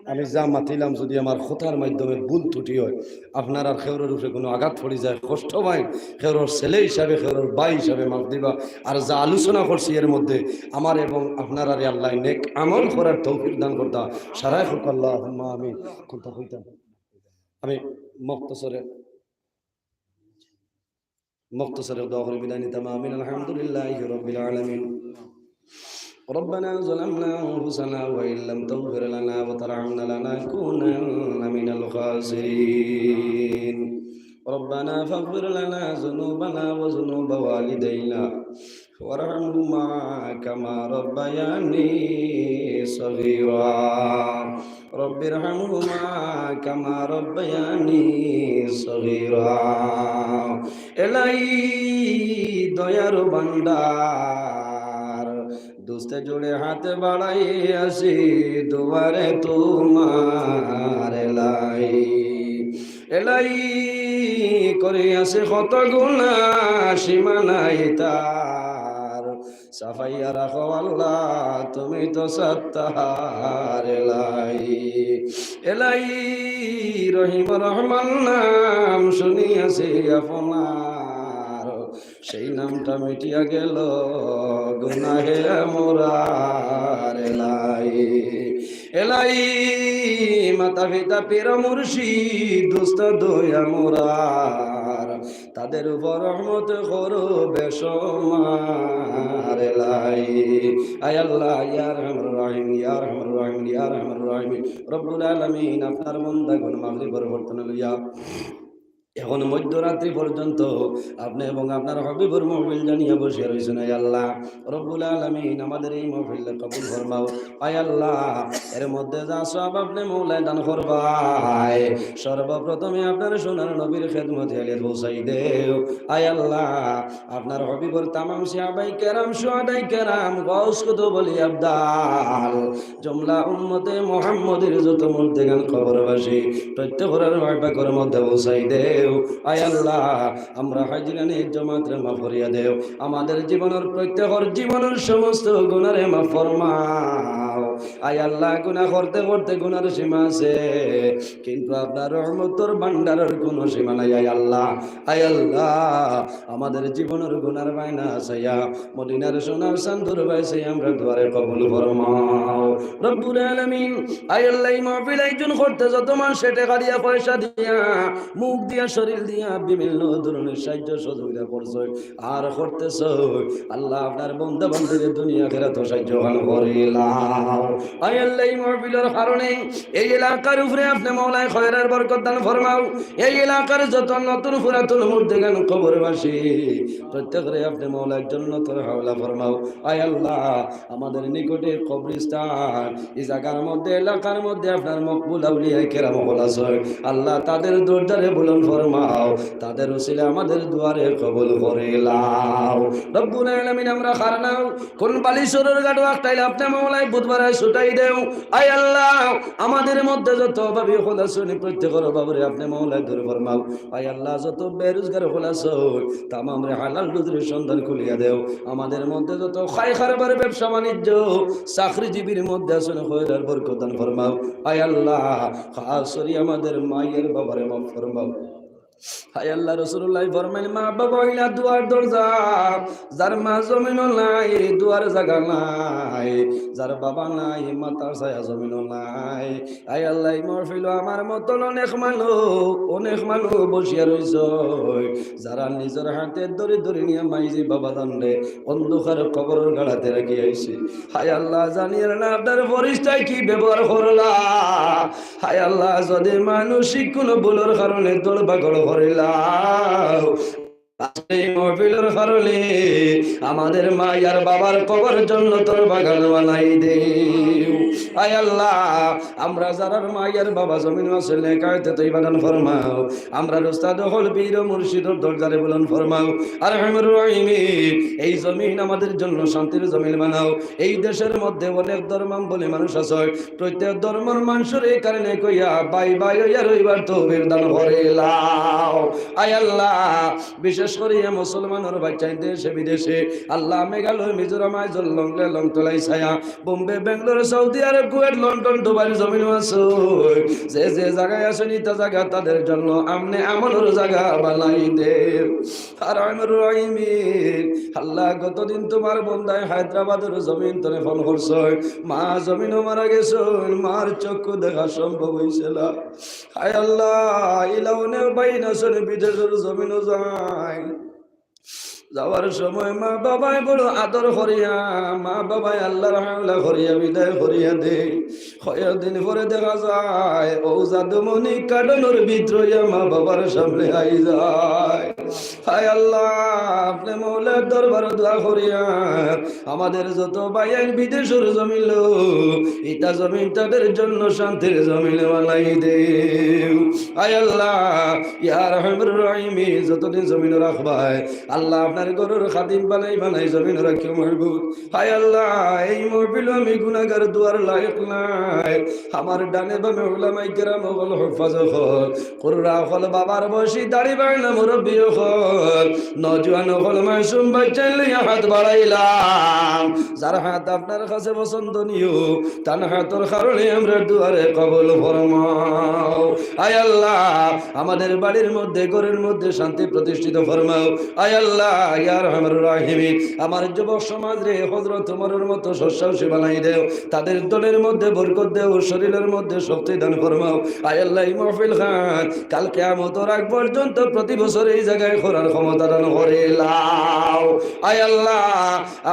আমি যা মাতিলাম যদি আমার কথার মাধ্যমে ভুল ত্রুটি অয়, আপনারার কেউরর উপরে কুনু আঘাত পড়ি যায়, কষ্ট পাইন, কেউরর ছেলে হিসাবে, কেউরর ভাই হিসাবে মাফ দিবা। আর যা আলোচনা করছি এর মধ্যে আমার এবং আপনারারে আল্লায় নেক আমল করার তৌফিক দান করতা। সারাই হোক আল্লাহুম্মা আমিন। কোনটা কইতাম? আমি মুখতসরে, মুখতসরে দোয়া করি বিদায় নিতাম। আমিন। الحمد لله رب العالمين. ربنا ظلمنا أنفسنا وإن لم تغفر لنا وترحمنا لنكونن من الخاسرين. ربنا فاغفر لنا ذنوبنا وذنوب والدينا وارحمهما كما ربياني صغيرا. رب ارحمهما كما ربياني صغيرا. এলাই দয়ার ভান্ডার, দুস্তে জুড়ে হাত বাড়াই আসি দুয়ারে তুমার এলাই। এলাই করে আছে কত গুনা, সীমা নাই তার। ছাপাইয়া রাখো আল্লাহ, তুমি তো সত্তার এলাহি। এলাহি রহিম রহমান নাম শুনিয়াছি আপনার, সেই নামটা মিটিয়া গেল গুনাহে মোরার এলাহি। এলাহি মাতা পিতা পীর মুর্শিদ উস্তাদ দয়া মোরার, তাদের উপর রহমত করো বেশমার এলাহি। আয় আল্লাহ, ইয়া আরহামার রাহিমিন, ইয়া আরহামার রাহিমিন, ইয়া আরহামার রাহিমিন। রব্বুল আলামিন, আপনার বন্দাগণ মাগরিবর প্রার্থনা লইয়া এখন মধ্যরাত্রি পর্যন্ত আপনি এবং আপনার হাবিবর মাহফিল জানিয়া বসে রইছেন। আয় আল্লাহ, রব্বুল আলামিন, আমাদের এই মাহফিল কবুল ফরমাও। আয় আল্লাহ, এর মধ্যে যা সওয়াব আপনি মওলায় দান করবায়, সর্বপ্রথমে আপনার সোনার নবীর খেদমতে আলিয়াত পৌঁছাই দেও। আয় আল্লাহ, আপনার হাবিবর তামাম সাহাবায়ে কেরাম, শুহাদায়ে কেরাম, গাউস কুতুব আউলিয়া আবদাল, জুমলা উম্মতে মুহাম্মদীর যত মুর্দেগান কবরবাসী, প্রত্যেকর রুহ পাকর মধ্যে পৌঁছাই দেও। আয় আল্লাহ, আমরা হাজিরানে জমাতরে মাফ করিয়া দেও। আমাদের জীবনের, প্রত্যেকর জীবনের সমস্ত গুনারে মাফ ফরমাও। আয় আল্লাহ, গুনা করতে করতে গুনার সীমা আছে, কিন্তু আপনার রহমতর ভান্ডারর কোনো সীমা নাই। আয় আল্লাহ, আয় আল্লাহ, আমাদের জীবনের গুনার বায়না চাইয়া মদিনার সোনার চান্দর বায় চাইয়া আমরা দুয়ারে কবুল ফরমাও। রব্বুল আলামিন, আয় আল্লাহ, এই মাহফিল আয়োজন করতে যত মানুষে টেকা দিয়া, পয়সা দিয়া, মুখ দিয়া, শরীর দিয়া বিভিন্ন ধরনের সাহায্য সহযোগিতা করছে আর করতেছে, আল্লাহ, আপনার বন্দা বান্দিরে দুনিয়া আখিরাতো সাহায্য দান করিলাও। আয় আল্লাহ, এই মাহফিলর কারণে এই এলাকার উপরে আপনি মওলায় খয়রার বরকত দান ফরমাও। এই এলাকার যত নতুন পুরাতন মুর্দেগান কবরবাসী, প্রত্যেকরে আপনি মওলায় জন্নতর হাওলা ফরমাও। আয় আল্লাহ, আমাদের নিকটে কবরস্থান, এই জাগার মধ্যে, এলাকার মধ্যে আপনার মকবুল আউলিয়ায়ে কেরাম অকল আছে। আল্লাহ, তাদের দরজারে বুলন্দ ফরমাও, তাদের উসিলায় আমাদের দুয়ারে কবুল করিলাও। রব্বুল আলামিন, আমরা খারনাও কোন বালিশরর গাটো আখটাইলে আপনি মওলায় বুধবারে ছুটাই দেও। আয় আল্লাহ, আমাদের মধ্যে যত অভাবী অকল আছে, প্রত্যেকর অভাবরে আপনি মওলায় দূর ফরমাও। আয় আল্লাহ, যত বেরোজগার অকল আছে, তামামরে হালাল রুজির সন্ধান খুলিয়া দেও। আমাদের মধ্যে যত খাই কারবার, ব্যবসা বাণিজ্য, চাকরিজীবীর মধ্যে আছে, খয়রার বরকত দান ফরমাও। আয় আল্লাহ, খাস করি আমাদের মায়ের বাবারে মাফ ফরমাও। হায় আল্লাহ, রাসূলুল্লাহ ফরমাইন, মা বাবা অইলা দুয়ার দরজা, যার মা জমিনো নাই, দুয়ার জাগা নাই, যার বাবা নাই, মাথার ছায়া জমিনো নাই। আয় আল্লাহ, এই মাহফিলো আমার মতন অনেক মানুষ, অনেক মানুষ বসিয়া রইছে, যারা নিজর হাতে ধরি ধরি নিয়া মাইজি বাবা জানরে অন্ধকার কবরর গাড়াতে রাখি আইছে। হায় আল্লাহ, জানিয়ার না আপনার ফিরিস্তায় কি ব্যবহার করলা। হায় আল্লাহ, যদি মানসিক কোনো ভুলর কারণে দৌড় বাগড় করিলাও, আজকে এই মাহফিলর কারণে আমাদের মা আর বাবার কবর জন্নতর বাগান বানাই দেও। আয় আল্লাহ, আমরা যারার মা আর বাবা জমিনো আছে, নেক হায়াতে তৈবা দান ফরমাও। আমরার উস্তাদ অকল পীর মুর্শিদর দরজারে বুলন্দ ফরমাও। আরহামুর রাহিমিন, এই জমিন আমাদের জন্য শান্তির জমিন বানাও। এই দেশের মধ্যে অনেক ধর্মাবলম্বী মানুষ আছে, প্রত্যেক ধর্মর মানুষর এই কারণে কইয়া ভাই ভাই অইয়া রইবার তৌফিক দান করিলাও। আয় আল্লাহ, বিশেষ করিয়া মুসলমানর বাচ্চাইন দেশে বিদেশে, আল্লাহ, মেঘালয়, মিজোরাম, আইজল, লংলে, লংতলাই, ছায়া, বোম্বে, বেঙ্গালোর, সৌদি আরব, কুয়েত, লন্ডন, দুবাইর জমিনো আছে, যে যে জাগায় আছইন, ইতা জাগা তাদের জন্য আমনে আমলর জাগা বানাই দেও। আরহামুর রাহিমিন, আল্লাহ, গতদিন তোমার বন্দায় হায়দ্রাবাদর জমিন তনে ফোন করছইন, মা জমিনো মারা গেছইন, মার চক্ষু দেখা সম্ভব অইছে না। হায় আল্লাহ, ইলা অনেক ভাইয়াইন আছইন বিদেশর জমিনো যাইন, যাওয়ার সময় মা বাবায় বড় আদর করিয়া, মা বাবায় আল্লাহর হাওলা করিয়া বিদায় করিয়া দেইন। কয়দিন পরে দেখা যায়, অউ জাদুমণি কাটানোর ভিতরে মা বাবার সামনে আই যায়। হায় আল্লাহ, আপনে মওলার দরবারো দোয়া করিয়া, আমাদের যত ভাইয়াইন বিদেশর জমিনো, ইতা জমিন তাদের জন্য শান্তির জমিন বানাই দেও। আয় আল্লাহ, ইয়া আরহামুর রাহিমিন, যতদিন জমিনো রাখবায়, আল্লাহ, আপনে আর ঘরর খাদিম বানাই বানাই জমিনো রাখিও মাবুদ। হায় আল্লাহ, এই মাহফিলো আমি গুনাহগার, দুয়ার লায়েক নাই। আমার ডানে বামে উলামায়ে কেরাম অকল, হুফাজ অকল, কুররা অকল, বাবার বয়সী দাড়ি বাড়া মুরব্বি অকল, নওজোয়ান অকল, মাসুম বাইচ্চাইন লইয়া হাত বাড়াইলাম। যার হাত আপনার কাছে পছন্দনীয়, তান হাতর কারণে আমরার দুয়ারে কবুল ফরমাও। আয় আল্লাহ, আমাদের বাড়ির মধ্যে, ঘরর মধ্যে শান্তি প্রতিষ্ঠিত ফরমাও। আয় আল্লাহ, ইয়া আরহামার রাহিমিন, আমার যুবক সমাজরে হযরত ওমরর মতো সৎসাহসী বানাই দেও, তাদের ধনের মধ্যে বরকত দেও, শরীরর মধ্যে শক্তি দান ফরমাও। আয় আল্লাহ, এই মাহফিল খান কাল কিয়ামতর আগ পর্যন্ত প্রতি বছর এই জাগায় করার ক্ষমতা দান করিলাও। আয় আল্লাহ,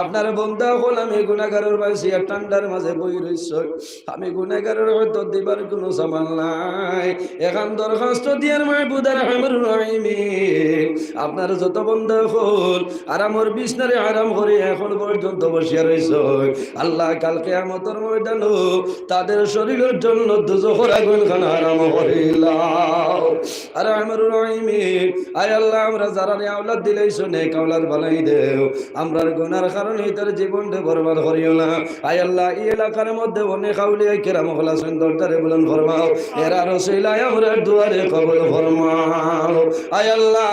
আপনার বন্দা অকল আমি গুনাহগারর বাসিয়া ঠান্ডার মাঝে বই রইছইন। আমি গুনাহগারর হয়তো দিবার কুনু সামান নাই। এখান দরখাস্ত দিয়ার মাবুদ আরহামার রাহিমিন, আপনার যত বন্দা অকল আরামর বিছনারে আরাম করি এখন পর্যন্ত বসিয়া রইছইন, আল্লাহ, কাল কিয়ামতর ময়দানো তাদের শরীরর জন্য দুজখর আগুন খান হারাম করিলাও। আরহামার রাহিমিন, আয় আল্লাহ, আমরা যারারে আওলাদ দিলাইছো, নেক আওলাদ বানাই দেও। আমরার গুনার কারণে ইতার জীবনটা বরবাদ করিও না। আয় আল্লাহ, এই এলাকার মধ্যে অনেক আউলিয়া কেরাম অকল আছইন, দরজারে বুলন্দ ফরমাও। এরার উসিলায় আমরার দুয়ারে কবুল ফরমাও। আয় আল্লাহ,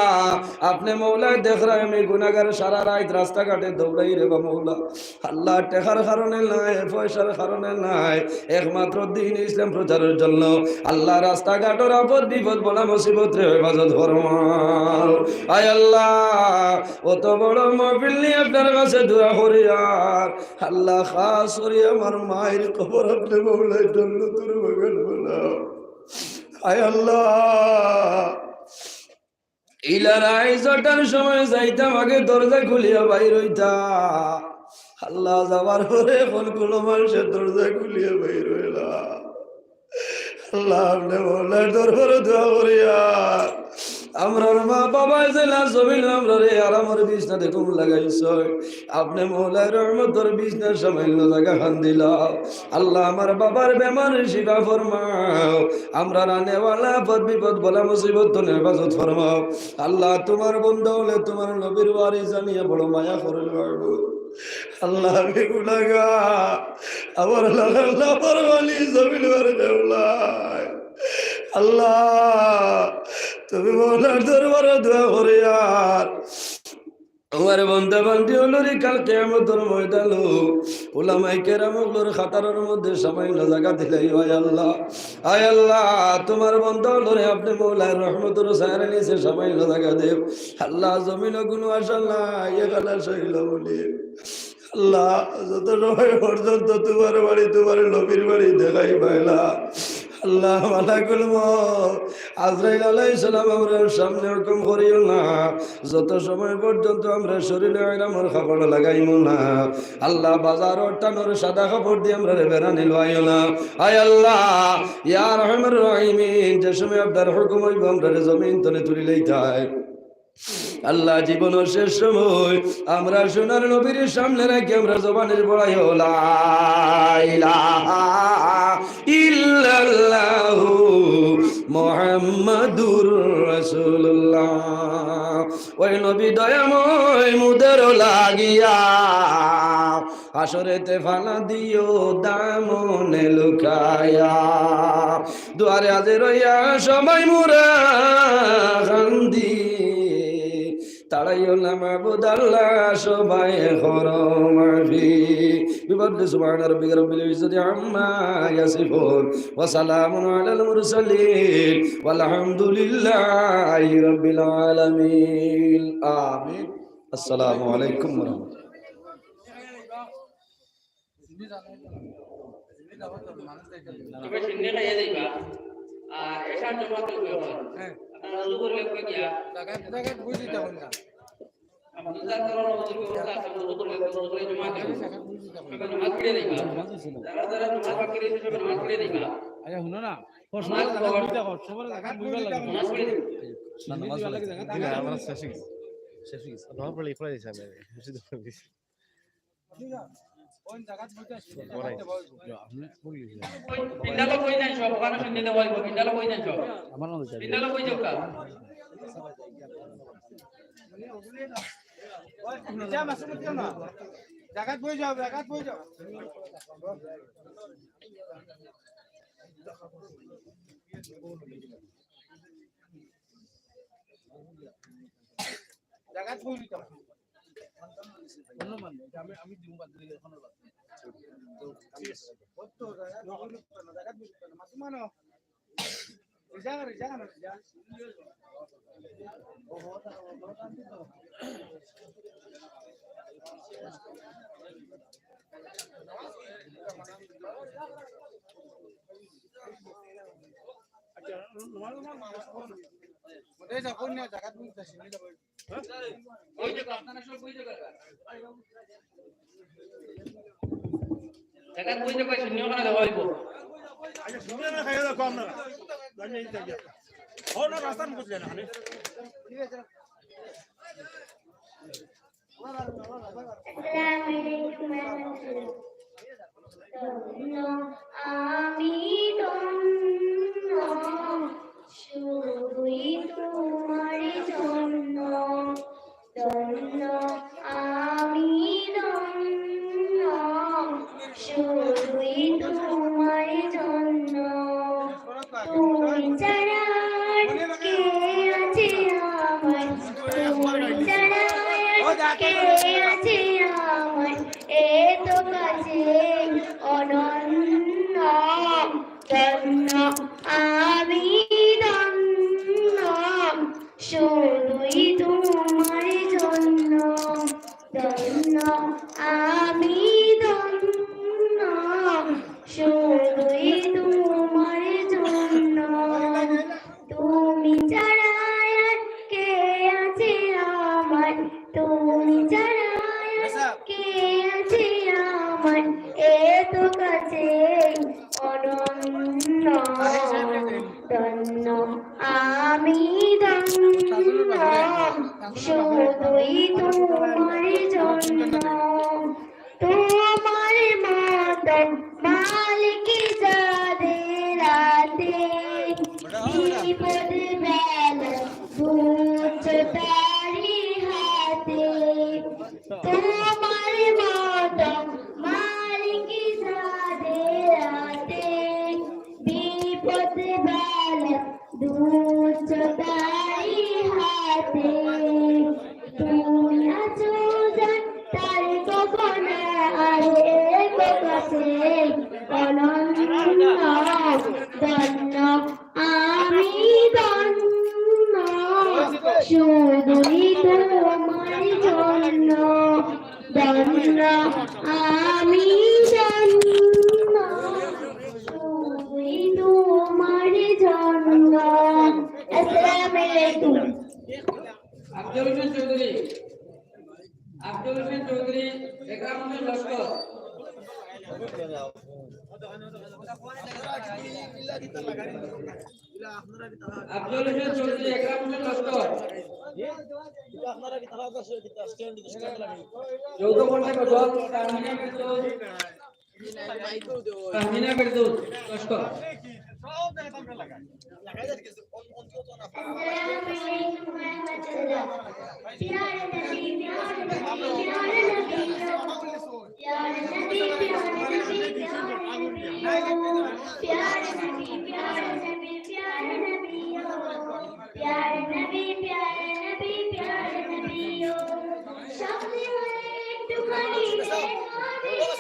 আপনে মওলায় দেখরায় আমি গুনাহগার, সারা রাইত রাস্তাঘাটে দৌড়াই রে বা মওলা। আল্লাহ, টেকার কারণে নায়, পয়সার কারণে নায়, একমাত্র দ্বীন ইসলাম প্রচারর জন্য। আল্লাহ, রাস্তাঘাটর আপদ বিপদ বালা মুসিবতরে হেফাজত ফরমাও। আয় আল্লাহ, অত বড় মাহফিল নিয়া আপনার কাছে দোয়া করি, আর আল্লাহ, খাস করি আমার মায়ের কবর আপনে মওলায় জান্নাতুর বাগান বানাও। আয় আল্লাহ, ইলা রাইত ছয়টার সময় যাইতাম, আগে দরজা খুলিয়া বাইর অইতা। আল্লাহ, যাওয়ার পরে অখন কুনু মানষে দরজা খুলিয়া বাইর অয় না। আল্লাহ, আপনে মওলার দরবারো দোয়া করি, আর আমরার মা বাবায় যেলা জমিনো আমরারে আরামর বিছনাত ঘুম লাগাইছইন, আপনে মওলায় রহমতর বিছনার সামান্য জাগা খান দিলাও। আল্লাহ, আমার বাবার বেমারর শিফা ফরমাও। আমরার আনেওয়ালা আপদ বিপদ বালা মুসিবত থনে হেফাজত ফরমাও। আল্লাহ, তুমার বন্দা অকলে তুমার নবীর ওয়ারিস জানিয়া বড় মায়া করইন মাবুদ। আল্লাহ, আমি গুনাহগার, আমার লাখান নাফরমানি জমিনর মাঝে কেউ নাই। আল্লাহ, তুমি মওলার দরবারো দোয়া করি, আর আমার বন্দা বান্দি অকলরে কাল কিয়ামতর ময়দানো উলামায়ে কেরাম অকলর কাতারর মধ্যে সামান্য জাগা দিলাইও, আয় আল্লাহ। আয় আল্লাহ, তুমার বন্দা অকলরে আপনে মওলার রহমতর ছায়ার নিচে সামান্য জাগা দেও। আল্লাহ, জমিনো কুনু আশা নাই, এখান আশা অইলো বলি। আল্লাহ, যত সময় পর্যন্ত তুমার বাড়ি, তুমার নবীর বাড়ি দেখাইবায় না, আল্লাহ, মালাকুল মউত আজরাইল আলাইহিস সালাম আমরার সামনে হুকুম করিও না। যত সময় পর্যন্ত আমরার শরীলো ইহরামর কাপড় লাগাইমু না, আল্লাহ, বাজারর টানর সাদা কাপড় দি আমরারে বেড়ানি লওয়াইও না। আয় আল্লাহ, ইয়া আরহামার রাহিমিন, যে সময় আপনার হুকুম অইবো, আমরারে জমিন থনে তুলিলাইতায়। আল্লাহ, জীবনর শেষ সময় আমরা সোনার নবীর সামনে রাখি আমরা জবানে পড়াই, লা ইলাহা ইল্লাল্লাহু মুহাম্মাদুর রাসূলুল্লাহ। ওই নবী দয়াময় মুদের লাগিয়া হাশরেতে ফানা দিও দামনে লুকায়া। দুয়ারে হাজির অইয়া সবাই মুরা কান্দি। তাড়াইও না মাবুদ আল্লাহ, সবাই করো মাফি। بفضل سبحان ربك رب العزة عما يصفون وسلام على المرسلين والحمد لله رب العالمين. آمين. السلام عليكم ورحمة الله. তুমি সিন্নি খাইয়া যাইবা। আর এশার জমাত অইবো। আপনারা উজু করিয়া গিয়া। জাগা, জাগা বুঝি তখন না। আপনারা যারা উজু করিয়া, আপনারা উজু করিয়া, উজু করিয়া জমাত অইবো। সবাই নামাজ পড়িয়া যাইবা। যারা যারা নামাজ বাকি রইছে, সবাই নামাজ পড়িয়া যাইবা। আচ্ছা, হুনো না। নামাজ পড়। নামাজ পড়িয়া যাইবা। না, নামাজ পড়িয়া যাইবা। না, আমরা শেষ অই গেছে। শেষ অই গেছে। নামাজ পড়লে পড়ে দিছি আমি। পিন্ডালো কই নাই সব, ওখানে পিন্ডালো কই, পিন্ডালো কই নাই সব। পিন্ডালো কই যাও কা? ওই, নিচে মাসুম উঠিও না। জাগাত বই যাও, জাগাত বই যাও। জাগাত বই যাও। অন্য মানে, এটা আমি, আমি দিমু বাদ দিলে এখন আর বাদ নেই। তো, ঠিক আছে। ওই তো, জাগাত বই যাও না, জাগাত বই যাও না। মাসুম আনো। জাগাত বই যাও, শুনিও না, দেওয়া হইব। আচ্ছা, শুনিও না, খাইয়া দেখো আপনারা। জানি এই জায়গা। ও না, রাস্তার মুখে যান, হানি। আসসালামু আলাইকুম ওয়া রাহমাতুল্লাহ। ধন্য আমি ধন্য, শুধুই তোমার জন্য। ধন্য আমি ধন্য, শুধুই তোমার জন্য। তুমি ছাড়া আর কে আছে আমার? তুমি ছাড়া আর কে আছে আমার? এত কাছে অনন্য। ধন্য আমি ধন্য, শুধুই তোমার জন্য। ধন্য আমি ধন্য, শুধুই তোমার জন্য। তুমি ছাড়া আর কে আছে আমার? তুমি ছাড়া আর কে আছে আমার? এত কাছে অনন্য। ধন্য আমি ধন্য, শুধুই তোমার জন্য। তোমার মতন মালিক যাদের হাতে, বিপদ বেলা দুঃখ তারই হাতে। তোমার মতন মালিক যাদের হাতে, বিপদ বেলা দুঃখ তারই হাতে। তুমি আছো জান তার কখনো আর এক কাছে অনন্য। ধন্য আমি ধন্য, শুধুই তোমার জন্য। ধন্য আমি ধন্য, শুধুই তোমার জন্য। আসসালামু আলাইকুম। আফজল হোসেন চৌধুরী, আফজল হোসেন চৌধুরী, একরাম হোসেন লস্কর। আফজল হোসেন চৌধুরী, একরাম হোসেন লস্কর। যৌথ কণ্ঠে গজল, তাহমিনা ফেরদৌস, তাহমিনা ফেরদৌস, লস্কর। السلام عليكم ورحمة الله. پیارے نبی، پیارے نبی، پیارے نبی، پیارے نبی، پیارے نبی، پیارے نبی، پیارے نبی، پیارے نبی، پیارے نبی، پیارے نبی، پیارے نبی، پیارے نبی۔ شکل میں ایک ٹکڑی دیکھا دیو،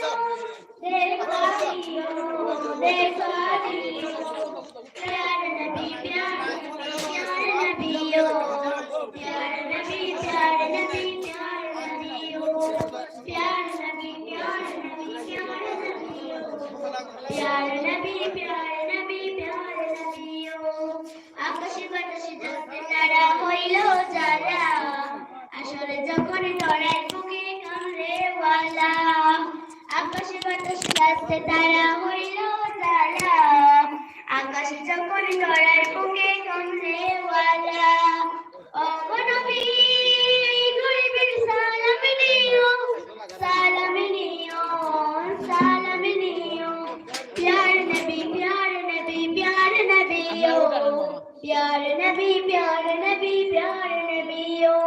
دیکھا دیو، دیکھا دیو۔ پیارے نبی، پیارے نبی، پیارے نبی، او۔ پیارے نبی، پیارے نبی، پیارے نبی، او۔ پیارے نبی، پیارے نبی، پیارے نبی، او۔ پیارے نبی، پیارے نبی، پیارے نبی، او۔ আকাশে বাতাসে যাচ্ছে তারা হইল যারা, হাশরে যখন ধরার বুকে কামড়েওয়ালা। আকাশে বাতাসে যাচ্ছে তারা হইল যারা, আকাশে যখন ধরার বুকে কামড়েওয়ালা। ও গো নবী, এই গরিবের সালাম নিও, সালাম নিও, সালাম নিও। پیارے نبی، پیارے نبی، پیارے نبی، او۔ پیارے نبی، پیارے نبی، پیارے نبی، او۔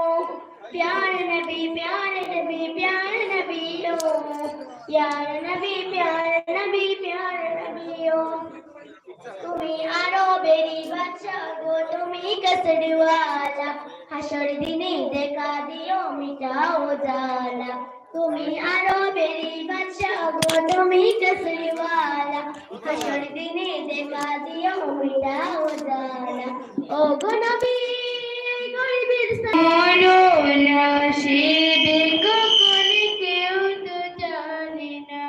پیارے نبی، پیارا نبی، پیارا نبی، پیارا نبی او۔ তুমি আরবেরই বাদশা গো, তুমি কাসরিওয়ালা। হাসর দিনে দেখা দিও, মিটাও জ্বালা। তুমি আরবেরই বাদশা গো, তুমি কাসরিওয়ালা। হাসর দিনে দেখা দিও, মিটাও জ্বালা। ও গো নবী, এই গরিবের সা- মরণ আসিবে কখন কেউ তো জানে না।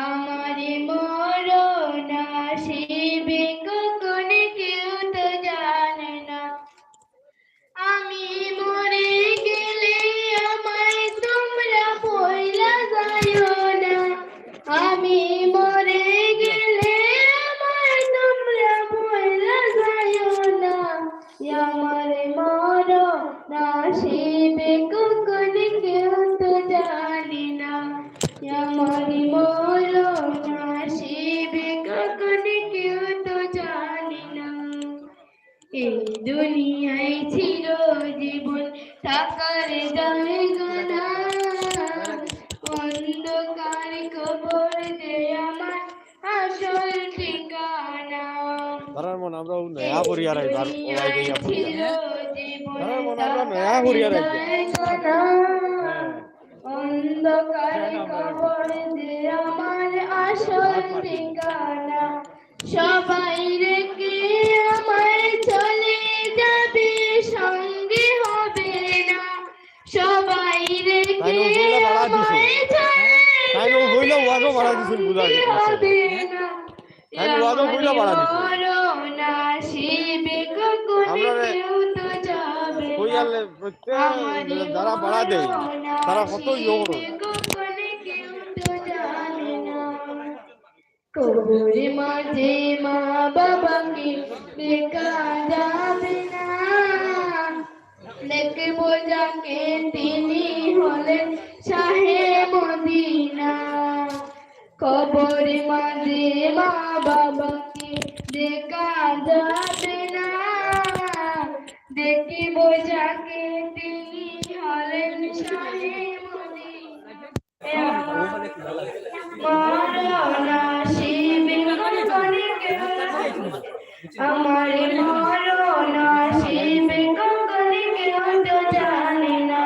আমার মরণ আসিবে কখন কেউ তো জানে না। আমি মরে গেলে আমায় তোমরা ভুইলা যাইও না। আমি মরে গেলে আমায় তোমরা ভুইলা যাইও না। আমার মরণ আসিবে কখন কেউ তো জানে না। আমার মরণ আসিবে কখন কেউ তো জানে না। এই দুনিয়ায় চিরজীবন থাকার জায়গা না, অন্ধকার কবর যে আমার আসল ঠিকানা। ধরার মন আমরা ও নয়া করিয়া রাখবার, ও আই গইয়া পড়িয়া। ধরার মন আমরা নয়া করিয়া রাখবার। অন্ধকার কবর যে আমার আসল ঠিকানা। সবাই রেখে আমায় চলে যাবে, সঙ্গে হবে না। সবাই রেখে তাই না, ওগুলো বাড়া দিছে। আমায় চলে তাই না, ওগুলো ওয়াজও বাড়া দিছে, বুঝা গেছে। হবে না। তাই না, ওয়াজও ওগুলো বাড়া দিছে। মরণ আসিবে কখন আমরা রে কেউ তো যাবে না। কইয়ালে প্রত্যেক আমার যারা বাড়া দেয়, মরণ তারা কত ইয়ে করো। আসিবে কখন কেউ তো যাবে না। কবর মাঝে মা বাবাকে দেখা যাবে না। দেখব যাকে তিনি হলেন শাহে মদিনা। কবর মাঝে মা বাবাকে দেখা যাবে না। দেখব যাকে তিনি হলেন শাহে মদিনা। মরণ আসিবে কখন কেউ, আমার মরণ আসিবে কখন কেউ তো জানে না।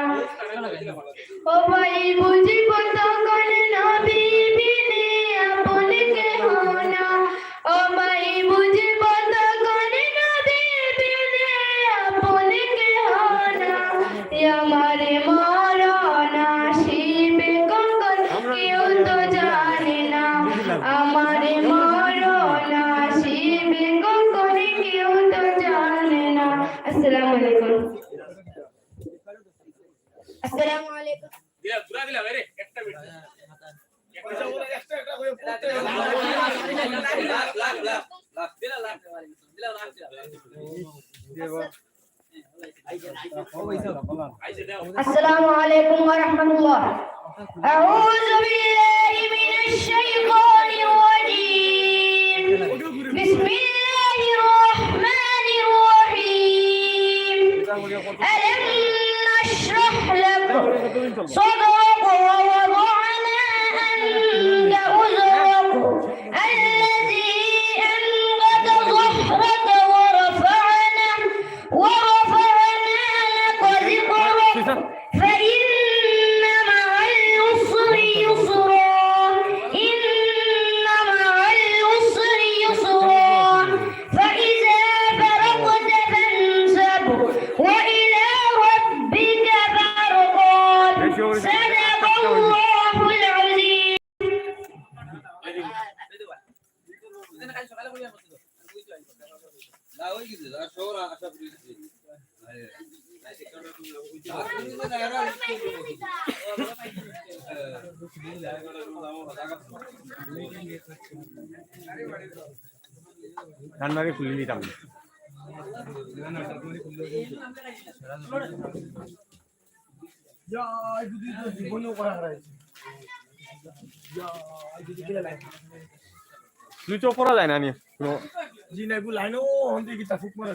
ও ভাই বুঝিব তখন নবী বিনে আপন কেহ না। ও ভাই বুঝিব তখন নবী বিনে আপন কেহ না। আমার মরণ আসিবে কখন কেউ তো জানে না। আমার মরণ আসিবে কখন কেউ তো জানে না। আসসালামু আলাইকুম। আসসালামু আলাইকুম। দিলা, পুরা দিলা, ভাই রে, একটা মিনিট। السلام عليكم ورحمة الله. أعوذ بالله من الشيطان الرجيم. بسم الله الرحمن الرحيم. ألم نشرح لك صدرك ووضعنا عنك وزرك الذي أنقض ظهرك ورفعنا، ورفعنا لك ذكرك فإن مع العسر يسرا، إن مع العسر يسرا، فإذا فرغت فانصب، وإلى ربك فارغب. صدق الله العظيم. রান্নারে খুলে দিতাম। সুইচ অফ করা যায় না নি? জি না, এগুলো লাইনও হন্দি কিতা ফুক মারা।